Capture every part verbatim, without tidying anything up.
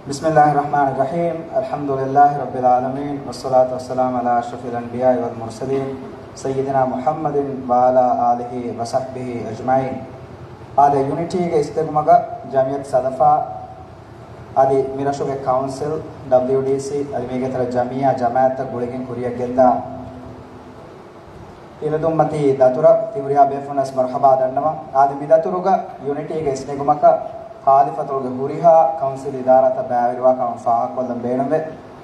بسم الله الرحمن الرحيم. الحمد لله رب العالمين، والصلاة والسلام على أشرف الأنبياء والمرسلين، سيدنا محمد وعلى آله وصحبه أجمعين. އާދެ، ޔުނިޓީގެ އިސްތެގުމަގަ ޖަމިއްޔަތު ސަލަފާ އަދި މިރަށުގެ ކައުންސިލް، ޑަބްލިޔުޑީސީ، އަދި މީގެ ތެރޭ ޖަމިއްޔާ ޖަމާއަތްތައް ގުޅިގެން ކުރިއަށްގެންދާ އިލަދުންމަތީ ދަތުރަށް ތި ހުރިހާ ބޭފުޅުންނަސް މަރުޙަބާ ދަންނަވަން. އާދެ، މި ދަތުރުގަ ޔުނިޓީގެ އިސްނެގުމަކަށް ހާލިފަތުޅުގެ ހުރިހާ ކައުންސިލް އިދާރާތައް ބައިވެރިވާ ކަމަށް ފާހަގަކޮށްލަން ބޭނުންވޭ.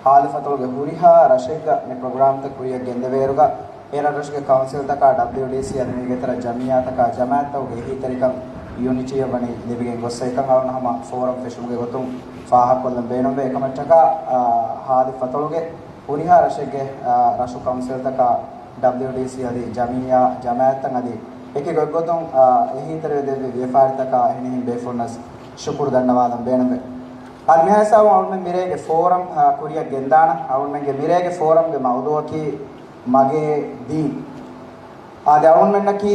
ހާލިފަތުޅުގެ ހުރިހާ ރަށެއްގަ މި ޕްރޮގްރާމްތައް ކުރިއަށް ގެންދެވޭއިރުގަ، އެ ރަށްރަށުގެ ކައުންސިލްތަކާ، ޑަބްލިޔުޑީސީ އަދި މީގެ ތެރޭ ޖަމިއްޔާތަކާ، ޖަމާއަތްތަކުގެ އެހީތެރިކަން ޔުނިޓީއަށް ވަނީ ލިބިގެން ގޮއްސަ އެކަން އަޅުން ހަމަ ފޯރަމް ފެށުމުގެ ގޮތުން ފާހަގަކޮށްލަން ބޭނުންވޭ. އެކަމަށްޓަކާ، އާ، ހާލިފަތުޅުގެ ހުރިހާ ރަށެއްގެ، އާ، ރަށު ކައުންސިލްތަކާ، ޑަބްލިޔުޑީސީ އަދި ޖަމިއްޔާ ޖަމާއަތްތައް އަދި އެކި ގޮތްގޮތުން، އާ، އެހީތެރިވެ ދެއްވި ވިޔަފާރިތަކާ އެހެނިހެން ބޭފުޅުންނަސް ޝުކުރު ދަންނަވާލަން ބޭނުންވޭ. އާދެ، މިހާ ހިސާބުން އަޅުމެން މިރޭގެ ފޯރަމް، އާ، ކުރިއަށް ގެންދާނަ. އަޅުމެންގެ މިރޭގެ ފޯރަމްގެ މައުޟޫއަކީ މަގޭ ދީން. އާދެ، އަޅުމެންނަކީ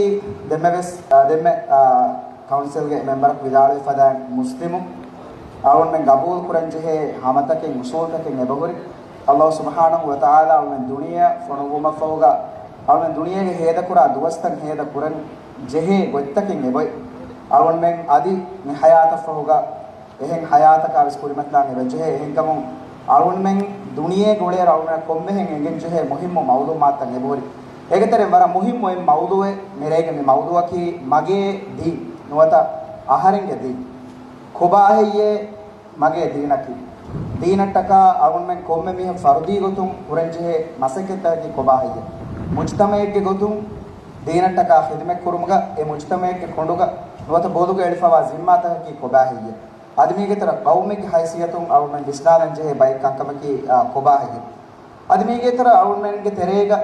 ދެންމެވެސް، އާ، ދެންމެ، އާ، ކައުންސިލްގެ މެމްބަރަކު ވިދާޅުވި ފަދައިން މުސްލިމު. އަޅުމެން ގަބޫލު ކުރަން ޖެހޭ ހަމަތަކެއް، އުސޫލުތަކެއް އެބަހުރި. ﷲ ސުބްޙާނަހޫ ވަތަޢާލާ އަޅުމެން ދުނިޔެ ފޮނުއްވުމަށްފަހުގަ، އަޅުމެން ދުނިޔޭގެ ހޭދަކުރާ ދުވަސްތައް ހޭދަ ކުރަން ޖެހޭ ގޮތްތަކެއް އެބޮތް. އަޅުމެން އަދި މި ޙަޔާތަށްފަހުގަ އެހެން ޙަޔާތަކާވެސް ކުރިމަތިލާން އެބަޖެހޭ. އެހެންކަމުން އަޅުންމެން ދުނިޔޭގެ އުޅޭއިރު އަޅުމެންނަށް ކޮންމެހެން އެނގެން ޖެހޭ މުހިއްމު މައުލޫމާތުތައް އެބަހުރި. އޭގެތެރެއިން ވަރަށް މުހިއްމު އެއް މައުޟޫއެއް މިރޭގެ މި މައުޟޫއަކީ މަގޭ ދީން ނުވަތަ އަހަރެންގެ ދީން. ކޮބާހެއްޔޭ މަގޭ ދީނަކީ؟ ދީނަށްޓަކާ އަޅުންމެން ކޮންމެ މީހަކު ފަރުދީ ގޮތުން ކުރަންޖެހޭ މަސައްކަތްތަކަކީ ކޮބާހެއްޔޭ؟ މުޖްތަމައެއްގެ ގޮތުން ދީނަށްޓަކާ ޚިދުމަތްކުރުމުގަ އެ މުޖްތަމައެއްގެ ކޮނޑުގަ ނުވަތަ ބޮލުގަ އެޅިފަވާ ޒިންމާތަކަކީ ކޮބާހެއްޔޭ؟ އަދި މީގެ ތެރޭ ޤައުމެއްގެ ހައިސިއްޔަތުން އަޅުންމެން ވިސްނާލަންޖެހޭ ބައެއް ކަންކަމަކީ، އާ، ކޮބާހެއްޔޭ؟ އަދި މީގެ ތެރޭ އަޅުންމެންގެ ތެރޭގަ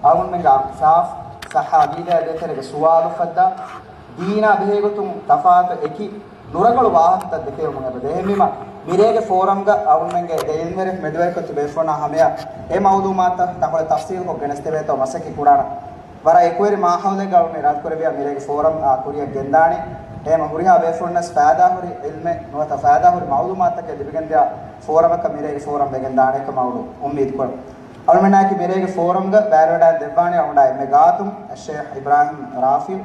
އަޅުންމެންގެ އައުސާފް، ޞައްޙަ ޢަޤީދާގެ ތެރޭގަ ސުވާލު އުފައްދާ، ދީނާ ބެހޭގޮތުން ތަފާތު އެކި ނުރަނގަޅު ވާހަކަތައް ދެކެވެމުން އެބަ ދޭ. އެހެންވީމަ، މިރޭގެ ފޯރަމްގަ އަޅުންމެންގެ ދެ ޢިލްމުވެރިން މެދުވެރިކޮށް ތިބޭފުޅުންނާ ހަމަޔަށް އެ މައުލޫމާތުތައް ތަންކޮޅެއް ތަފްޞީލުކޮށް ގެނެސްދެވޭތޯ މަސައްކަތް ކުރާނަން. ވަރަށް އެކުވެރި މާހައުލެއްގަ އަޅުން އިރާދަކުރެއްވިޔާ މިރޭގެ ފޯރަމް، އާ، ކުރިއަށް ގެންދާނެ. އެހެން ހުރިހާ ބޭފުޅުންނަސް ފައިދާހުރި ޢިލްމެއް ނުވަތަ ފައިދާހުރި މައުލޫމާތުތަކެއް ލިބިގެންދިޔަ ފޯރަމަކަށް މިރޭގެ ފޯރަމް ވެގެންދާނެ ކަމަށް އަޅުން އުއްމީދުކުރަން. އަޅުމެންނާއެކީ މިރޭގެ ފޯރަމްގަ ބައިވެރިވެވަޑައިގެން ދެއްވާނެ އަޅުގަނޑާ އެންމެ ގާތުން އައްޝޭޚް އިބްރާހިމް ރާފިޢު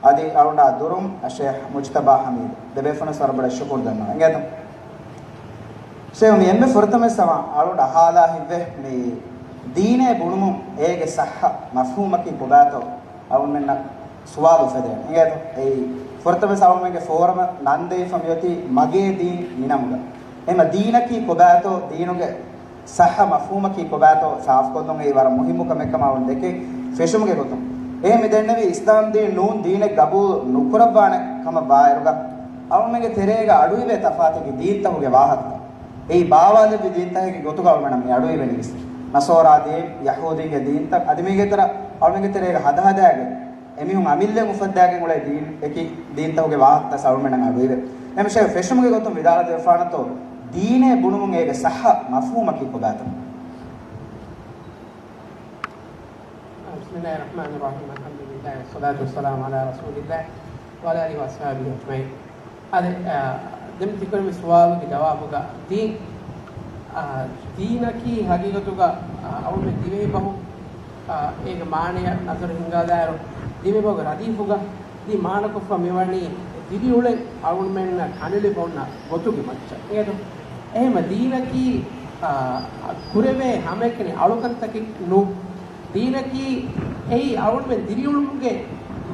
އަދި އަޅުގަނޑާ ދުރުން އައްޝޭޚް މުޖްތަބާ ޙަމީދު. ދެބޭފުޅުންނަސް ވަރަށް ބޮޑަށް ޝުކުރު ދަންނަވަން. އިނގޭތަ؟ ޝޭޚް، މި އެންމެ ފުރަތަމަ ސަވާ އަޅުގަނޑަށް އަހާލާ ހިތްވޭ، މި ދީނޭ ބުނުމުން އޭގެ ޞައްޙަ މަފްހޫމަކީ ކޮބާތޯ؟ އަޅުމެންނަށް ސުވާލު އުފެދޭނެ. އިނގޭތޯ؟ އެއީ ފުރަތަމަ އަޅުމެންގެ ފޯރަމަށް ނަން ދެވިފަ މިއޮތީ މަގޭ ދީން މިނަމުގަ. އެހެންމަ ދީނަކީ ކޮބާތޯ؟ ދީނުގެ ޞައްޙަ މަފްހޫމަކީ ކޮބާތޯ ސާފުކޮށްލުން އެއީ ވަރަށް މުހިއްމު ކަމެއް ކަމަށް އަޅުން ދެކެ ފެށުމުގެ ގޮތުން. އެހެން މި ދެންނެވީ އިސްލާމް ދީން ނޫން ދީނެއް ގަބޫލު ނުކުރައްވާނެ ކަމަށް ވާއިރުގަ، އަޅުމެންގެ ތެރޭގަ އަޑުއިވޭ ތަފާތެއްގެ ދީންތަކުގެ ވާހަކަތައް. އެއީ ބާވާލެއްވި ދީންތަކެއްގެ ގޮތުގަ އަޅުމެންނަށް މި އަޑުއިވެނީވެސް. ނަޞާރާ ދީން، ޔަހޫދީންގެ ދީންތައް، އަދި މީގެ ތެރޭ އަޅުމެންގެ ތެރޭގަ ހަދަހަދާގެން އެމީހުން އަމިއްލައިން އުފައްދާގެން އުޅޭ ދީން އެކި ދީންތަކުގެ ވާހަކަތައް އަޅުމެންނަށް އަޑުއިވޭ. އެމަ ޝޭޚް ފެށުމުގެ ގޮތުން ވިދާޅުވެފާނަތޯ، ދީނޭ ބުނުމުން އޭގެ ޞައްޙަ މަފްހޫމަކީ ކޮބާތޯ؟ بسم الله الرحمن الرحيم. الحمد لله والصلاة والسلام على رسول الله وعلى آله وأصحابه أجمعين. އާދެ، އާ، ދެން ތިކުރެއްވި ސުވާލުގެ ޖަވާބުގަ ދީން، އާ، ދީނަކީ ހަގީގަތުގަ، އާ، އަޅުމެން ދިވެހި ބަހު، އާ، އޭގެ މާނަޔަށް ނަޒަރު ހިންގާލާއިރު، ދިވެހި ބަހުގެ ރަދީފުގަ ދީން މާނަކޮށްފަ މިވަނީ ދިރިއުޅެން އަޅުމެންނަށް ކަނުލިބި އޮންނަ ގޮތުގެ މައްޗަށް. އިނގޭތޯ؟ އެހެންމަ ދީނަކީ، އާ، ކުރެވޭ ހަމައެކަނި އަޅުކަންތަކެއް ނޫން. ދީނަކީ އެއީ އަޅުގަނޑުމެން ދިރިއުޅުމުގެ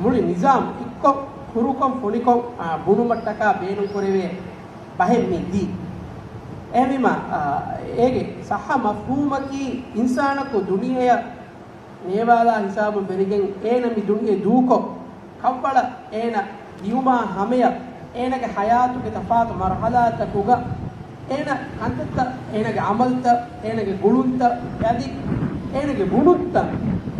މުޅި ނިޒާމް އިއްކޮށް، ކުރުކޮށް، ފުނިކޮށް، އާ، ބުނުމަށްޓަކާ ބޭނުންކުރެވޭ ބަހެއް މި ދީން. އެހެންވީމަ، އާ، އޭގެ ޞައްޙަ މަފްހޫމަކީ އިންސާނަކު ދުނިޔެއަށް ނޭވާލާ ހިސާބުން ފެނިގެން އޭނަ މި ދުނިޔެ ދޫކޮށް، ކައްވަޅަށް އޭނަ ދިއުމާ ހަމަޔަށް އޭނަގެ ޙަޔާތުގެ ތަފާތު މަރުޙަލާތަކުގަ އޭނަ ކަންތައްތައް، އޭނަގެ ޢަމަލުތައް، އޭނަގެ ގުޅުންތައް، އަދި އޭނަގެ ބުނުންތައް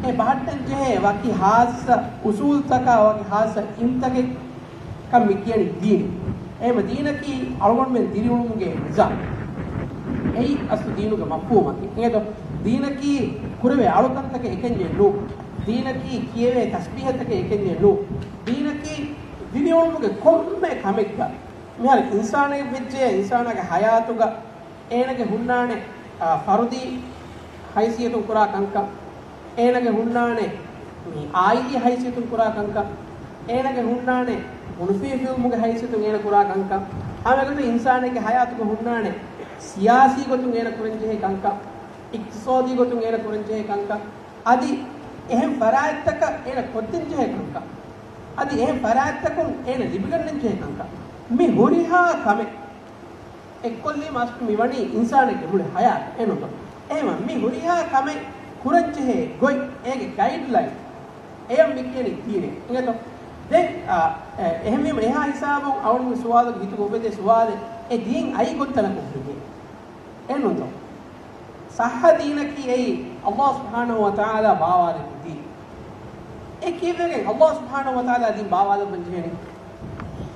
އެ ބަހައްޓަން ޖެހޭ ވަކި ޚާއްޞަ އުސޫލްތަކާ ވަކި ޚާއްޞަ ޢިލްމުތަކެއް ކަން މި ކިޔަނީ ދީން. އެހެންމަ ދީނަކީ އަޅުގަނޑުމެން ދިރިއުޅުމުގެ ނިޒާމް. އެއީ އަސްލު ދީނުގެ މަފްހޫމަކީ. އިނގޭތޯ؟ ދީނަކީ ކުރެވޭ އަޅުކަންތަކެއް އެކަންޏެއް ނޫން. ދީނަކީ ކިޔެވޭ ތަސްބީޙަތަކެއް އެކަންޏެއް ނޫން. ދީނަކީ ދިރިއުޅުމުގެ ކޮންމެ ކަމެއްގަ މިހާރު އިންސާނެއް ވެއްޖެ، އިންސާނާގެ ހަޔާތުގަ އޭނަގެ ހުންނާނެ، އާ، ފަރުދީ ހައިސިއްޔަތުން ކުރާ ކަންކަން، އޭނަގެ ހުންނާނެ މި އާއިލީ ހައިސިއްޔަތުން ކުރާ ކަންކަން، އޭނަގެ ހުންނާނެ މުނުފީ ފިލްމުގެ ހައިސިއްޔަތުން އޭނަ ކުރާ ކަންކަން، ހަމައެގޮތަށް އިންސާނެއްގެ ހަޔާތުގަ ހުންނާނެ ސިޔާސީ ގޮތުން އޭނަ ކުރަންޖެހޭ ކަންކަން، އިޤްތިޞާދީ ގޮތުން އޭނަ ކުރަންޖެހޭ ކަންކަން، އަދި އެހެން ފަރާތްތަކަށް އޭނަ ކޮށްދޭންޖެހޭ ކަންކަން، އަދި އެހެން ފަރާތްތަކުން އޭނަ ލިބިގަންނަންޖެހޭ ކަންކަން، މި ހުރިހާ ކަމެއް އެއްކޮށްލީމަ އަސްލު މިވަނީ އިންސާނެއްގެ މުޅި ހަޔާތަށް އެނުންތޯ؟ އެހެންވީމަ މި ހުރިހާ ކަމެއް ކުރަންޖެހޭ ގޮތް، އޭގެ ގައިޑްލައިން އެޔަށް މި ކިޔަނީ ދީނޭ. އިނގޭތޯ؟ ދެން، އާ، އެ، އެހެންވީމަ އެހާ ހިސާބުން އަޅުގަނޑު މި ސުވާލުގެ ހިތުގަ އުފެދޭ ސުވާލެއް، އެ ދީން އައީ ކޮންތަނަކުން ހެއްޔޭ؟ އެނުންތޯ؟ ޞައްޙަ ދީނަކީ އެއީ ﷲ ސުބްޙާނަހޫ ވަތަޢާލާ ބާވާލެއްވި ދީން. އެ ކީއްވެގެން ﷲ ސުބްޙާނަހޫ ވަތަޢާލާ ދީން ބާވާލައްވަން ޖެހެނީ؟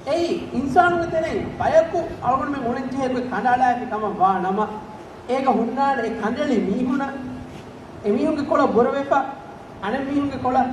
އެއީ އިންސާނުންގެ ތެރެއިން ބަޔަކު އަޅުގަނޑުމެން އުޅެންޖެހޭ ގޮތް ކަނޑައަޅާފި ކަމަށް ވާ ނަމަ، އޭގަ ހުންނާނެ އެ ކަނޑައެޅި މީހުނަށް، އެ މީހުންގެ ކޮޅަށް ބުރަވެފަ، އަނެއް މީހުންގެ ކޮޅަށް،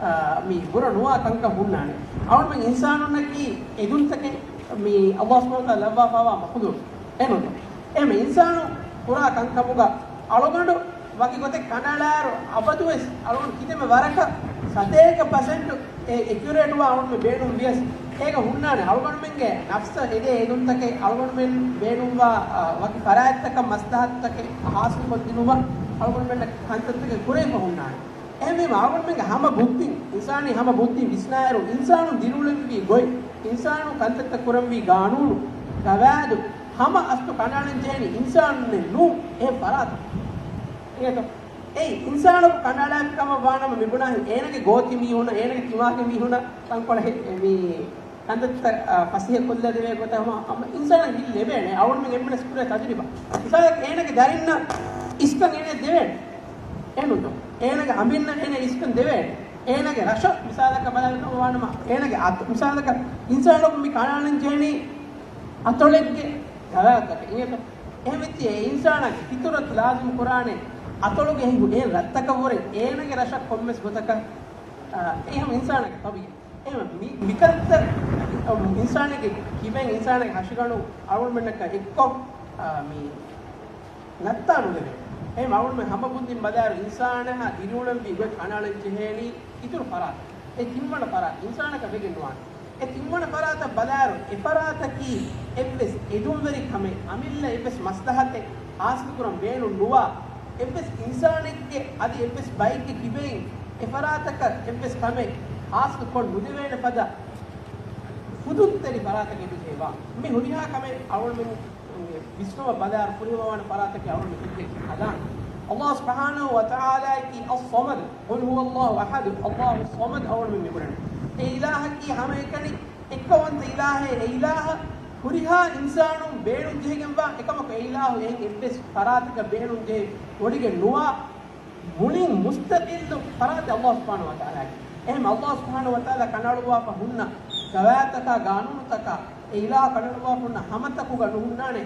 އާ، މި ބުރަ ނުވާ ކަންކަން ހުންނާނެ. އަޅުގަނޑުމެން އިންސާނުންނަކީ އެދުންތަކެއް މި ﷲ ސުބްޙާނަހޫ ވަތަޢާލާ ލައްވާފައިވާ މަޚުލޫޤެއް. އެނުންތޯ؟ އެހެންވީމަ އިންސާނު ކުރާ ކަންކަމުގަ އަޅުގަނޑު ވަކި ގޮތެއް ކަނޑައަޅާއިރު އަބަދުވެސް އަޅުގަނޑު ކިތަންމެ ވަރަކަށް ސަތޭކަ ޕަސެންޓު އެ އެކިއުރޭޓްވާ އަޅުގަނޑުމެން ބޭނުން ވިޔަސް، އޭގަ ހުންނާނެ އަޅުގަނޑުމެންގެ ނަފްސަށް އެދޭ އެދުންތަކެއް، އަޅުގަނޑުމެން ބޭނުންވާ، އާ، ވަކި ފަރާތްތަކަށް މަސްލަހަތުތަކެއް ހާސިލްކޮށްދިނުމަށް އަޅުގަނޑުމެންނަށް ކަންތައްތަކެއް ކުރެވިފަ ހުންނާނެ. އެހެންވީމަ އަޅުގަނޑުމެންގެ ހަމަ ބުއްދިން، އިންސާނީ ހަމަ ބުއްދިން ވިސްނާއިރު، އިންސާނުން ދިރިއުޅެންވީ ގޮތް، އިންސާނުން ކަންތައްތައް ކުރަންވީ ގާނޫނު، ގަވާއިދު، ހަމަ އަސްލު ކަނޑައަޅަން ޖެހެނީ އިންސާނުންނެއް ނޫން، އެހެން ފަރާތަކުން. އިނގޭތޯ؟ އެއީ އިންސާނަކު ކަނޑައަޅާފި ކަމަށް ވާނަމަ މިބުނާހެން އޭނަގެ ގޯތި މީހުނަށް، އޭނަގެ ތިމާގެ މީހުނަށް ތަންކޮޅެއް މި ކަންތައްތައް، އާ، ފަސޭހަ ކޮށްލަދެވޭ ގޮތަށް ހަމަ، ހަމަ އިންސާނަށް ހިތް ލެވޭނެ. އަޅުގަނޑުމެން އެންމެނަސް ކުރޭ ތަޖުރިބާ. މިސާލަކަށް އޭނަގެ ދަރިންނަށް އިސްކަން އޭނަ ދެވޭނެ. އެނުންތޯ؟ އޭނަގެ އަނބިންނަށް އޭނަ އިސްކަން ދެވޭނެ. އޭނަގެ ރަށަށް މިސާލަކަށް ބަލާލިކަމަށް ވާނަމަ، އޭނަގެ އަތު، މިސާލަކަށް އިންސާނަކު މި ކަނޑައަޅަން ޖެހެނީ އަތޮޅެއްގެ ގަވާއިދުތަކެއް. އިނގޭތޯ؟ އެހެންވެއްޖެ އެ އިންސާނާގެ ފިތުރަތު ލާޒިމް ކުރާނެ އަތޮޅުގެ އެހި އެހެން ރަށްތަކަށްވުރެ އޭނަގެ ރަށަށް ކޮންމެސް ގޮތަކަށް، އާ، އެ ހަމަ އިންސާނާގެ ތަބީޢަތް. އެހެން މި، މިކަންތައް އިންސާނެއްގެ ކިބައިން އިންސާނެއްގެ ހަށިގަނޑު އަޅުގަނޑުމެންނަކަށް އެއްކޮށް، އާ، މި ނައްތާ ނުލެވޭ. އެހެން އަޅުގަނޑުމެން ހަމަ ބުއްދިން ބަލާއިރު އިންސާނާ ދިރިއުޅެންވީ ގޮތް ކަނޑައަޅަން ޖެހޭނީ އިތުރު ފަރާތަށް. އެ ތިންވަނަ ފަރާތް އިންސާނަކަށް ވެގެން ނުވާނެ. އެ ތިންވަނަ ފަރާތަށް ބަލާއިރު، އެ ފަރާތަކީ އެއްވެސް އެދުންވެރި ކަމެއް، އަމިއްލަ އެއްވެސް މަސްލަހަތެއް ހާސިލުކުރަން ބޭނުން ނުވާ، އެއްވެސް އިންސާނެއްގެ އަދި އެއްވެސް ބައެއްގެ ކިބައިން އެ ފަރާތަކަށް އެއްވެސް ކަމެއް ހާސިލު ކޮށް ނުދެވޭނެ ފަދަ ފުދުންތެރި ފަރާތަކެއް ވެއްޖެއްޔާ. މި ހުރިހާ ކަމެއް އަޅުގަނޑުމެން ވިސްނަވަ ބަލާއިރު ފުރިހަމަވާނެ ފަރާތަކީ އަޅުގަނޑު ހިތްގައި ހަދާނެ. ﷲ ސުބްޙާނަހޫ ވަތަޢާލާއަކީ އައްޞަމަދު، قل هو الله أحد، ﷲ الصمد އަޅުގަނޑުމެން މިބުނަނީ. އެ އިލާހަކީ ހަމައެކަނި އެއްކައުވަންތަ އިލާހެއް، އެ އިލާހަށް ހުރިހާ އިންސާނުން ބޭނުން ޖެހިގެންވާ އެކަމަކު، އެ އިލާހު އެހެން އެއްވެސް ފަރާތަކަށް ބޭނުން ޖެހި ވޮޑިގެން ނުވާ، މުޅިން މުސްތަޤިއްލު ފަރާތެއް ﷲ ސުބްޙާނަހޫ ވަތަޢާލާގެ. އެހެން ﷲ ސުބްޙާނަހޫ ވަތަޢާލާ ކަނޑައަޅުއްވާފަ ހުންނަ ގަވާއިދުތަކާ ގާނޫނުތަކާ، އެ އިލާހު ކަނޑައަޅުއްވާފަ ހުންނަ ހަމަތަކުގަ ނުހުންނާނެ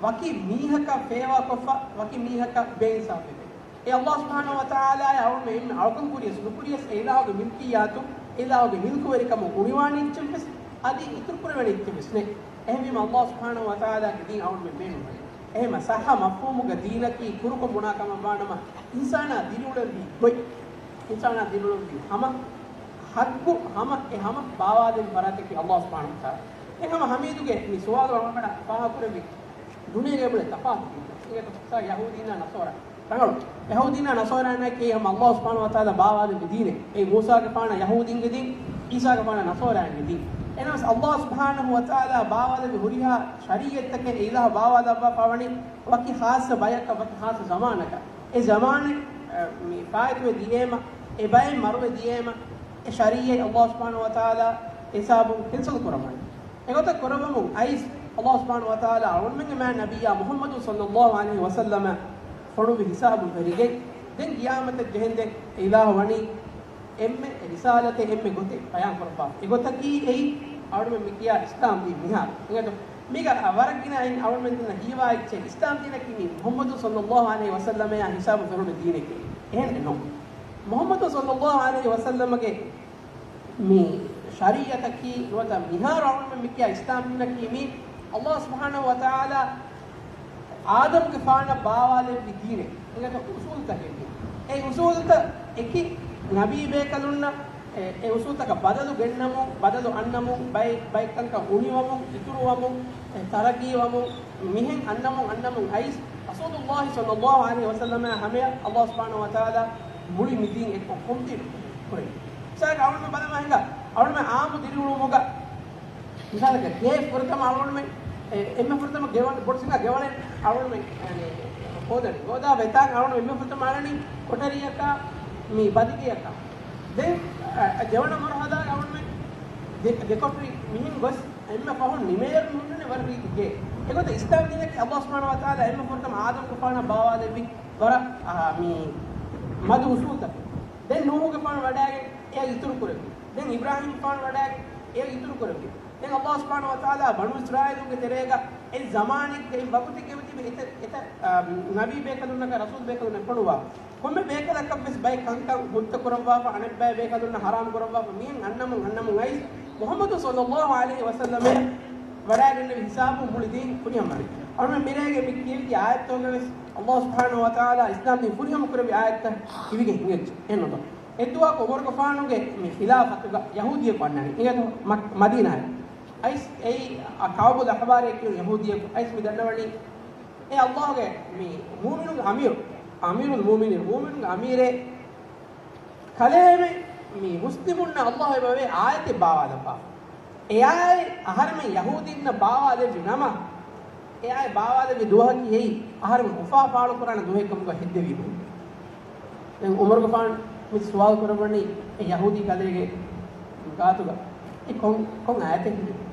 ވަކި މީހަކަށް ފޭވާކޮށްފަ، ވަކި މީހަކަށް ބޭއިންސާފެއް ވެ. އެ ﷲ ސުބްޙާނަހޫ ވަތަޢާލާއާ އަޅުގަނޑުމެން އެންމެ އަޅުކަން ކުރިޔަސް ނުކުރިޔަސް، އެ އިލާހުގެ މިލްކިއްޔާތު، އެ އިލާހުގެ މިލްކުވެރިކަމުން އުނިވާނެ އެއްޗެއްވެސް، އަދި އިތުރުކުރެވޭނެ އެއްޗެއްވެސް ނެތް. އެހެންވީމަ ﷲ ސުބްޙާނަހޫ ވަތަޢާލާގެ ދީން އަޅުގަނޑުމެން ބޭނުންވޭ. އެހެންމަ ޞައްޙަ މަފްހޫމުގަ ދީނަކީ ކުރުކޮށް ބުނާ ކަމަށް ވާނަމަ، އިންސާނާ ދިރިއުޅެންވީ ގޮތް، އިންސާނާ ދިރިއުޅެންވީ ހަމަ، ހައްގު ހަމަ، އެ ހަމަ ބާވާދޭން ފަރާތަކީ ﷲ ސުބްޙާނަހޫ ވަތަޢާލާ. އެ ހަމަ ހަމީދުގެ މި ސުވާލު އަޅުގަނޑަށް ފާހަގަކުރެއްވި ދުނިޔޭގެ ބުނެ ތަފާތު ދީންތައް. އިނގޭތޯ؟ ޔަހޫދީންނާ ނަޞާރާ. ރަނގަޅު. ޔަހޫދީންނާ ނަޞާރާއަކީ ހަމަ ﷲ ސުބްޙާނަހޫ ވަތަޢާލާ ބާވާލެއްވި ދީނެއް. އެއީ މޫސާގެފާނާ ޔަހޫދީންގެ ދީން، ޢީސާގެފާނާ ނަޞާރާއިންގެ ދީން. އެހެނަސް ﷲ ސުބްޙާނަހޫ ވަތަޢާލާ ބާވާލެއްވި ހުރިހާ ޝަރީޢަތްތަކެއް އެ އިލާހު ބާވާލައްވާފަ ވަނީ ވަކި ޚާއްޞަ ބަޔަކަށް، ވަކި ޚާއްޞަ ޒަމާނަކަށް. އެ ޒަމާނެއް، އަ، މި ފާއިތުވެ ދިޔައިމަ، އެ ބައެއް މަރުވެ ދިޔައިމަ، އެ ޝަރީޢަތް ﷲ ސުބްޙާނަހޫ ވަތަޢާލާ ހިސާބުން ކެންސަލް ކުރަމުން. އެގޮތަށް ކުރައްވަމުން އައިސް، ﷲ ސުބްޙާނަހޫ ވަތަޢާލާ އަޅުގަނޑުމެންގެ މާތް ނަބިއްޔާ މުޙައްމަދު ޞައްލައްލާހު ޢަލައިހި ވަސައްލަމަ ފޮނުވި ހިސާބުން ވެރިގެން، ދެން ޤިޔާމަތަށް ޖެހެންދެން އެ އިލާހު ވަނީ އެންމެ ރިސާލަތެއް އެންމެ ގޮތެއް ބަޔާން ކުރައްވާފަ. އެގޮތަކީ އެއީ އަޅުގަނޑުމެން މި ކިޔާ އިސްލާމް ދީން މިހާރު. އިނގޭތޯ؟ މީގަ ވަރަށް ގިނައިން އަޅުގަނޑުމެން ދެންނަ ހީވާ އެއްޗެއް، އިސްލާމް ދީނަކީ މީ މުޙައްމަދު ޞައްލައްލާހު ޢަލައިހި ވަސައްލަމައާ ހިސާބު ފެނުނު ދީނެކޭ. އެހެން ނޫން. މުޙައްމަދު ޞައްލައްލާހު ޢަލައިހި ވަސައްލަމަގެ މި ޝަރީޢަތަކީ ނުވަތަ މިހާރު އަޅުގަނޑުމެން މިކިޔާ އިސްލާމް ދީނަކީ މީ ﷲ ސުބްޙާނަހޫ ވަތަޢާލާ އާދަމްގެފާނަށް ބާވާލެއްވި ދީނެއް. އިނގޭތޯ އުސޫލުތަކެއް މީ. އެ އުސޫލުތައް އެކި ނަބީ ބޭކަލުންނަށް އެ، އެ އުސޫލުތަކަށް ބަދަލު ގެންނަމުން، ބަދަލު އަންނަމުން، ބައެއް، ބައެއް ކަންކަން އުނިވަމުން، އިތުރުވަމުން، އެ، ތަރައްގީވަމުން، މިހެން އަންނަމުން، އަންނަމުން އައިސް، ރަސޫލުﷲ ޞައްލަﷲ ޢަލައިހި ވަސައްލަމާ ހަމަޔަށް ﷲ ސުބްޙާނަހޫ ވަތަޢާލާ މުޅި މި ދީން އެއްކޮށް ކޮން ދީނެއް ކުރޭ؟ މިސާލަކަށް އަޅުގަނޑު ބަލަމާ ހިނގާ، އަޅުގަނޑު އާއްމު ދިރިއުޅުމުގަ މިސާލަކަށް، ގޭ ފުރަތަމަ އަޅުގަނޑުމެން، އެ، އެންމެ ފުރަތަމަ ގެވަން، ބޮޑު ސިނގާ ގެވަޅެއް އަޅުގަނޑުމެން، އަނެ، ހޯދަނީ. ހޯދާ ވެތާން އަޅުގަނޑު އެންމެ ފުރަތަމަ އަޅަނީ ކޮޓަރިއަކާ، މި ބަދިގެއަކާ. ދެން، އަ، އަ، ދެވަނަ މަރުހަލާގަ އަޅުގަނޑުމެން ދެ، ދެކޮޓަރި މިހެން ގޮސް އެންމެ ފަހުން ނިމޭއިރު މި ހުންނަނީ ވަރަށް ރީތި ގޭ. އެގޮތަށް އިސްލާމް ދީނަކީ ﷲ ސުބްޙާނަހޫ ވަތަޢާލާ އެންމެ ފުރަތަމަ އާދަމްގެފާނަށް ބާވާލެއްވި ވަރަށް، އަ، މި މަދު އުސޫލުތަކެއް. ދެން ނޫޙުގެފާނު ވަޑައިގެން އެއަށް އިތުރު ކުރެއްވި. ދެން އިބްރާހީމްގެފާނު ވަޑައިގެން އެއަށް އިތުރު ކުރެއްވި. ދެން ﷲ ސުބްޙާނަހޫ ވަތަޢާލާ ބަނޫ އިސްރާއީލުންގެ ތެރޭގަ އެ ޒަމާނެއްގައި ވަގުތެއްގައި ތިބި އެތައް، އެތައް، އާ، ނަބީ ބޭކަލުންނަކަށް ރަސޫލް ބޭކަލުންނަށް ފޮނުވާ. ކޮންމެ ބޭކަލަކަށްވެސް ބައެއް ކަންކަން ހުއްދަ ކުރައްވާފަ، އަނެއްބައި ބޭކަލުންނަށް ހަރާމް ކުރައްވާފަ، މިހެން އަންނަމުން، އަންނަމުން އައިސް، މުޙައްމަދު ޞައްލަﷲ ޢަލައިހި ވަސައްލަމަށް ވަޑައިގެންނެވި ހިސާބުން މުޅި ދީން ފުރިހަމަވި. އަޅުގަނޑު މިރޭގެ މި ކިޔެވި އާޔަތްތަކުގަވެސް ﷲ ސުބްޙާނަހޫ ވަތަޢާލާ އިސްލާމް ދީން ފުރިހަމަ ކުރެއްވި އާޔަތްތައް ކިޔެވިގެން ހިނގައްޖެ. އެހެންނުތޯ؟ އެއްދުވަހަކު ޢުމަރުގެފާނުގެ މި ޚިލާފަތުގަ ޔަހޫދިއްޔަކު އަންނަނީ. އިނގޭތޯ މަ-، މަދީނާއަށް. އައިސް އެއީ އަ، ކަޢުބުލް އަޙްބާރޭ ކިޔުނު ޔަހޫދިއްޔަކު. އައިސް މި ދަންނަވަނީ އެ ﷲގެ މި މުއުމިނުންގެ އަމީރު، އަމީރުލް މުއުމިނީން، މުއުމިނުންގެ އަމީރޭ ކަލޭމެން މި މުސްލިމުންނަށް ﷲ އެބަވޭ އާޔަތެއް ބާވާލައްވާފަ. އެއާއެއް އަހަރެމެން ޔަހޫދީންނަށް ބާވާލެއްވި ނަމަ، އެއާއެއް ބާވާލެއްވި ދުވަހަކީ އެއީ އަހަރެމެން އުފާ ފާޅުކުރާނެ ދުވަހެއް ކަމުގަ ހެއްދެވީމު. ދެން ޢުމަރުގެފާނު މި ސުވާލު ކުރައްވަނީ އެ ޔަހޫދީ ކަލޭގެ ގާތުގަ އެ ކޮން، ކޮން އާޔަތެއް ހިމެނޭ؟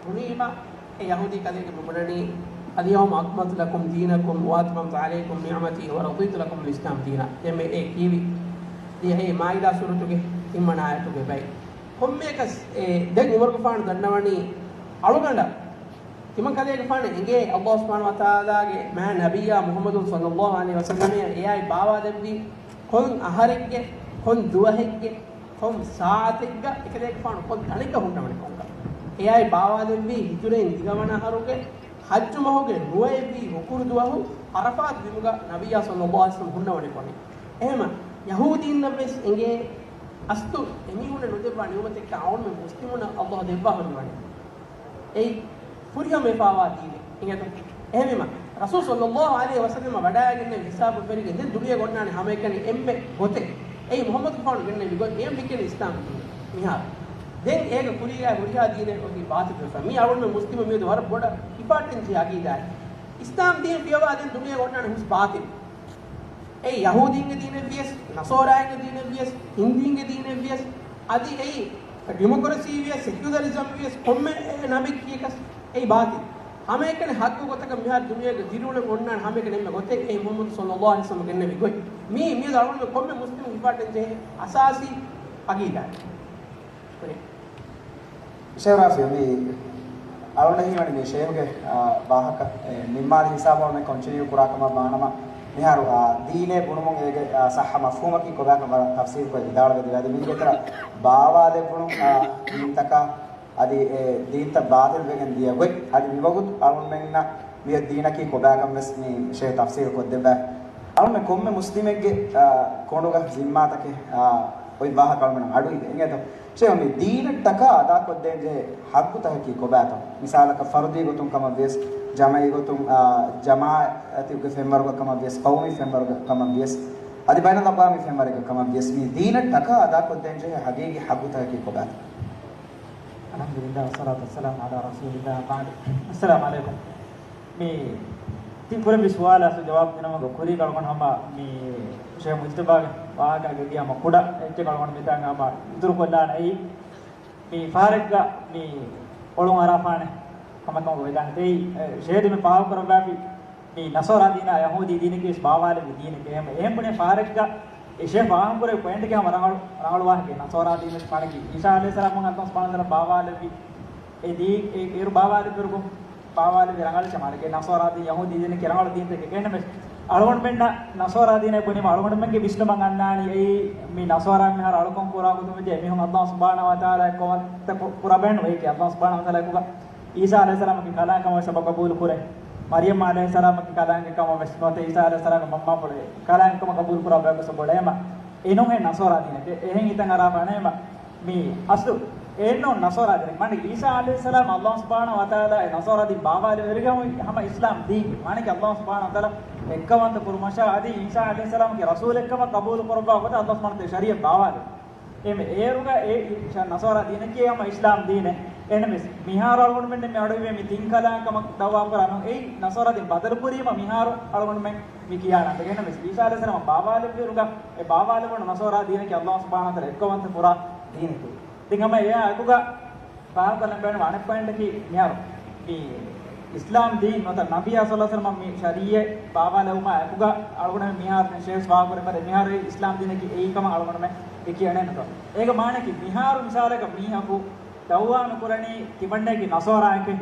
ބުނީމަ އެ ޔަހޫދީ ކަލޭގެ މި ބުނަނީ، "اليوم أكملت لكم دينكم وأتممت عليكم نعمتي ورضيت لكم الإسلام دينا." ދެންމެ އެ ކީވި ދިޔަ އެ މާއިދާ ސޫރަތުގެ ތިންވަނަ އާޔަތުގެ ބައި. ކޮންމެއަކަސް އެ ދެން ޢުމަރުގެފާނު ދަންނަވަނީ އަޅުގަނޑަށް ތިމަންކަލޭގެފާނަށް އެނގޭ ﷲ ސުބްޙާނަހޫ ވަތަޢާލާގެ މާތް ނަބިއްޔާ މުޙައްމަދު ޞައްލަﷲ ޢަލައިހި ވަސައްލަމަށް އެއާއެއް ބާވާލެއްވީ ކޮން އަހަރެއްގެ، ކޮން ދުވަހެއްގެ، ކޮން ސާޢަތެއްގަ އެކަލޭގެފާނު ކޮން ތަނެއްގަ ހުންނަވަނީ ކޮންކަން. އެއާއެއް ބާވާލެއްވީ ހިޖުރައިން ދިހަވަނަ އަހަރުގެ ޙައްޖު މަހުގެ ނުވައެއްވީ ހުކުރު ދުވަހު ޢަރަފާތު ބިމުގަ ނަބިއްޔާ ޞައްލަﷲ ޢަލައިހި ވަސައްލަމަ ހުންނަވަނީ ކޮން. އެހެމަ ޔަހޫދީންނަށްވެސް އެނގޭ އަސްލު އެމީހުންނަށް ނުދެއްވާ ނިޢުމަތެއްކަން އަޅުމެން މުސްލިމުންނަށް ﷲ ދެއްވާފަ މިވަނީ. އެއީ ފުރިހަމަވެފާވާ ދީނެއް. އިނގޭތޯ؟ އެހެންވީމަ، ރަސޫލު ޞައްލަﷲ ޢަލައިހި ވަސައްލަމަ ވަޑައިގެންނެވި ހިސާބު ވެރިގެން ދެން ދުނިޔޭގަ އޮންނާނެ ހަމައެކަނި އެންމެ ގޮތެއް. އެއީ މުޙައްމަދުގެފާނު ގެންނެވި ގޮތް. އެއަށް މި ކިޔަނީ އިސްލާމް ދީން. މިހާރު ދެން އޭގެ ކުރީގައި ހުރިހާ ދީނެއް އޮތީ ބާޠިލުވެފަ. މީ އަޅުގަނޑުމެން މުސްލިމުން މިއަދު ވަރަށް ބޮޑަށް ހިފަހައްޓަންޖެހޭ ޢަޤީދާއެއް. އިސްލާމް ދީން ފިޔަވާ ދެން ދުނިޔޭގަ އޮންނާނެ ހުސް ބާޠިލު. އެ ޔަހޫދީންގެ ދީނެއްވިޔަސް، ނަޞާރާއިންގެ ދީނެއްވިޔަސް، ހިންދީންގެ ދީނެއްވިޔަސް، އަދި އެއީ ޑިމޮކްރަސީ ވިޔަސް، ސެކިއުލަރިޒަމް ވިޔަސް، ކޮންމެ ނަމެއް ކިޔަކަސް އެއީ ބާޠިލް. ހަމައެކަނި ޙައްޤު ގޮތަކަށް މިހާރު ދުނިޔޭގަ ދިރިއުޅެން އޮންނާނެ ހަމައެކަނި އެންމެ ގޮތެއް އެއީ މުޙައްމަދު ޞައްލަﷲ ޢަލައިހި ވަސައްލަމަ ގެންނެވި ގޮތް. މީ، މިއަދު އަޅުގަނޑު ކޮންމެ މުސްލިމު ހިފަހައްޓަންޖެހޭ އަސާސީ ޢަޤީދާއެއް. ޝޭޚް ރާފިޢު، މި އަޅުގަނޑަށް ހީވަނީ މި ޝޭޚުގެ، އާ، ވާހަކަ، އެ، ނިންމާލި ހިސާބުން މި ކޮންޓިނިއު ކުރާ ކަމަށް ވާނަމަ، މިހާރު، އާ، ދީނޭ ބުނުމުން އޭގެ، އާ، ޞައްޙަ މަފްހޫމަކީ ކޮބާކަން ވަރަށް ތަފްޞީލުކޮށް ވިދާޅުވެ ދެވޭ. އަދި މީގެ ތެރޭ ބާވާލެއްވުނު، އާ، ދީންތަކާ އަދި އެ ދީންތައް ބާޠިލް ވެގެން ދިޔަ ގޮތް، އަދި މިވަގުތު އަޅުގަނޑުމެންނަށް މިއޮތް ދީނަކީ ކޮބާކަން ވެސް މި ޝޭޚް ތަފްޞީލު ކޮށްދެއްވާ. އަޅުގަނޑުމެން ކޮންމެ މުސްލިމެއްގެ، އާ، ކޮނޑުގަ ޒިންމާތަކެއް، އާ، އޮތް ވާހަކަ އަޅުގަނޑަށް އަޑުއިވޭ. އިނގޭތޯ؟ ޝޭޚް، މި ދީނަށްޓަކާ އަދާކޮށްދޭންޖެހޭ ޙައްޤުތަކަކީ ކޮބާތޯ؟ މިސާލަކަށް ފަރުދީ ގޮތުން ކަމަށް ވިޔަސް، ޖަމަޢީ ގޮތުން، އާ، ޖަމާޢަތުގެ ފެންވަރުގަ ކަމަށް ވިޔަސް، ޤައުމީ ފެންވަރުގަ ކަމަށް ވިޔަސް، އަދި ބައިނަލްއަޤްވާމީ ފެންވަރެއްގަ ކަމަށް ވިޔަސް، މި ދީނަށްޓަކާ އަދާކޮށްދޭންޖެހޭ ޙަޤީޤީ ޙައްޤުތަކަކީ ކޮބާތޯ؟ އަލްޙަމްދުލިއްލާހި، ވައްޞަލާތު ވައްސަލާމު ޢަލާ ރަސޫލިއްލާހި، ވަބަޢްދު. އައްސަލާމު ޢަލައިކުމް. މި ތިން ކުރެއްވި ސުވާލަށް ޖަވާބު ދިނުމުގެ ކުރީގަ އަޅުގަނޑު ހަމަ މި ޝޭޚް މުޖްތަބާގެ ވާހަކައިގަ ދިޔަ ހަމަ ކުޑަ އެއްޗެއް އަޅުގަނޑު މިތާނގަ ހަމަ އިތުރުކޮށްލާނަން. އެއީ މި ފަހަރެއްގަ މި އޮޅުން އަރާފާނެ ކަމަކަށް ވެދާނެ. އެއީ، އެ، ޝޭޚް މި ފާހަގަކުރައްވާފި މި ނަޞާރާ ދީނާ ޔަހޫދީ ދީނެއްގެ ވެސް ބާވާލެއްވި ދީނެކޭ. އެހެން، އެހެން ބުނެ ފަހަރެއްގަ އެ ޝޭޚް ފާހަގަކުރެއްވި ޕޮއިންޓެކޭ ހަމަ ރަނގަޅު، ރަނގަޅު ވާހަކައެއް. ނަޞާރާ ދީނަށް ފާނަކީ އީސާ ޢަލައިހިއްސަލާމް ﷲ ސުބްޙާނަހޫ ވަތަޢާލާ ބާވާލެއްވި އެ ދީ، އެ، އޭރު ބާވާލެއްވިއިރު ބާވާލެއްވި ރަނގަޅު ކަމަކޭ. ނަޞާރާ ދީން، ޔަހޫދީ ދީނަކީ ރަނގަޅު ދީންތަކެއް ކެނޑެމެސް. އަޅުގަނޑުމެންނަށް ނަޞާރާ ދީނެއް ބުނީމަ، އަޅުގަނޑުމެންގެ ވިސްނުމަށް އަންނާނީ އެއީ މި ނަޞާރާ މިހާރު އަޅުކަން ކުރާ ގޮތުން ވެއްޖެ އެމީހުން ﷲ ސުބްޙާނަހޫ ވަތަޢާލާ އެއްކަމަށް ކުރަބައެއް ނުވޭ ކިޔާ. ﷲ ސުބްޙާނަހޫ ވަތަޢާލާ އެކުގަ ޢީސާ ޢަލައިހިއްސަލާމަކީ ކަލާނގެ ކަމަށް ވެސް އެބަ ޤަބޫލު ކުރޭ. މަރްޔަމް ޢަލައިހިއްސަލާމަކީ ކަލާނގެ ކަމަށް ވެސް ނުވަތަ ޢީސާ ޢަލައިހިއްސަލާމްގެ މަންމާފުޅެއް ކަލާނގެ ކަމަށް ޤަބޫލު ކުރާ ބަޔަކު ވެސް ބޮޑޭ. އެމަ އެނޫން އެ ނަޞާރާ ދީނެކޭ. އެހެން ހިތަށް އަރާފަ ނޭމަ މި އަސްލު އެއްނޫން ނަޞާރާ ދީނެއް. މާނައީ ޢީސާ ޢަލައިހިއްސަލާމް ﷲ ސުބްޙާނަހޫ ވަތަޢާލާ އެ ނަޞާރާ ދީން ބާވާލެވޭ ވެރިގަމު ހަމަ އިސްލާމް ދީން. މާނައީ ﷲ ސުބްޙާނަހޫ ވަތަޢާލާ އެއްކަވަންތަ ކުރުމަށާ އަދި ޢީސާ ޢަލައިހިއްސަލާމްގެ ރަސޫލެއްކަމަށް ޤަބޫލު ކުރައްވާ ގޮތަށް ﷲ ސުބްޙާނަހޫ ވަތަޢާލާ ޝަރީޢަތް ބާވާލެވޭ. އެމެ އޭރުގަ އެ ނަޞާރާ ދީނަކީ ހަމަ އިސްލާމް ދީނެއް. އެހެންވެސް މިހާރު އަޅުގަނޑުމެން މި އަޑުއިވޭ މި ތިން ކަލާނގެ ކަމަށް ދަޢުވާ ކުރާ ނޫން. އެއީ ނަޞާރާ ދީން ބަދަލު ކުރީމަ މިހާރު އަޅުގަނޑުމެން މި ކިޔާ ނަންތަކެއް. އެހެންވެސް ޢީސާ ޢަލައިހިއްސަލާމް ބާވާލެއްވިއިރުގަ އެ ބާވާލެވުނު ނަޞާރާ ދީނަކީ ﷲ ސުބްޙާނަހޫ ވަތަޢާލާ އެއްކަވަންތަ ކުރާ ދީނެކޭ. ދެން ހަމަ އެއާ އެކުގަ ފާހަގަކޮށްލަން ބޭނުން އަނެއް ޕޮއިންޓަކީ މިހާރު މި އިސްލާމް ދީން ނުވަތަ ނަބިއްޔާ ޞައްލަﷲު ޢަލައިހި ވަސައްލަމަ މި ޝަރީޢަތް ބާވާލެވުމާ އެކުގަ އަޅުގަނޑުމެން މިހާރު ޝޭޚް ފާހަގަކުރެއްވި މިހާރު އިސްލާމް ދީނަކީ އެއީ ކަމަށް އަޅުގަނޑުމެން އެ ކިޔަނީ ނުތޯ. އޭގެ މާނައަކީ މިހާރު މިސާލަކަށް މީހަކު ދަޢުވާ ނުކުރަނީ ތިމަންނައަކީ ނަޞާރާއެކޭ.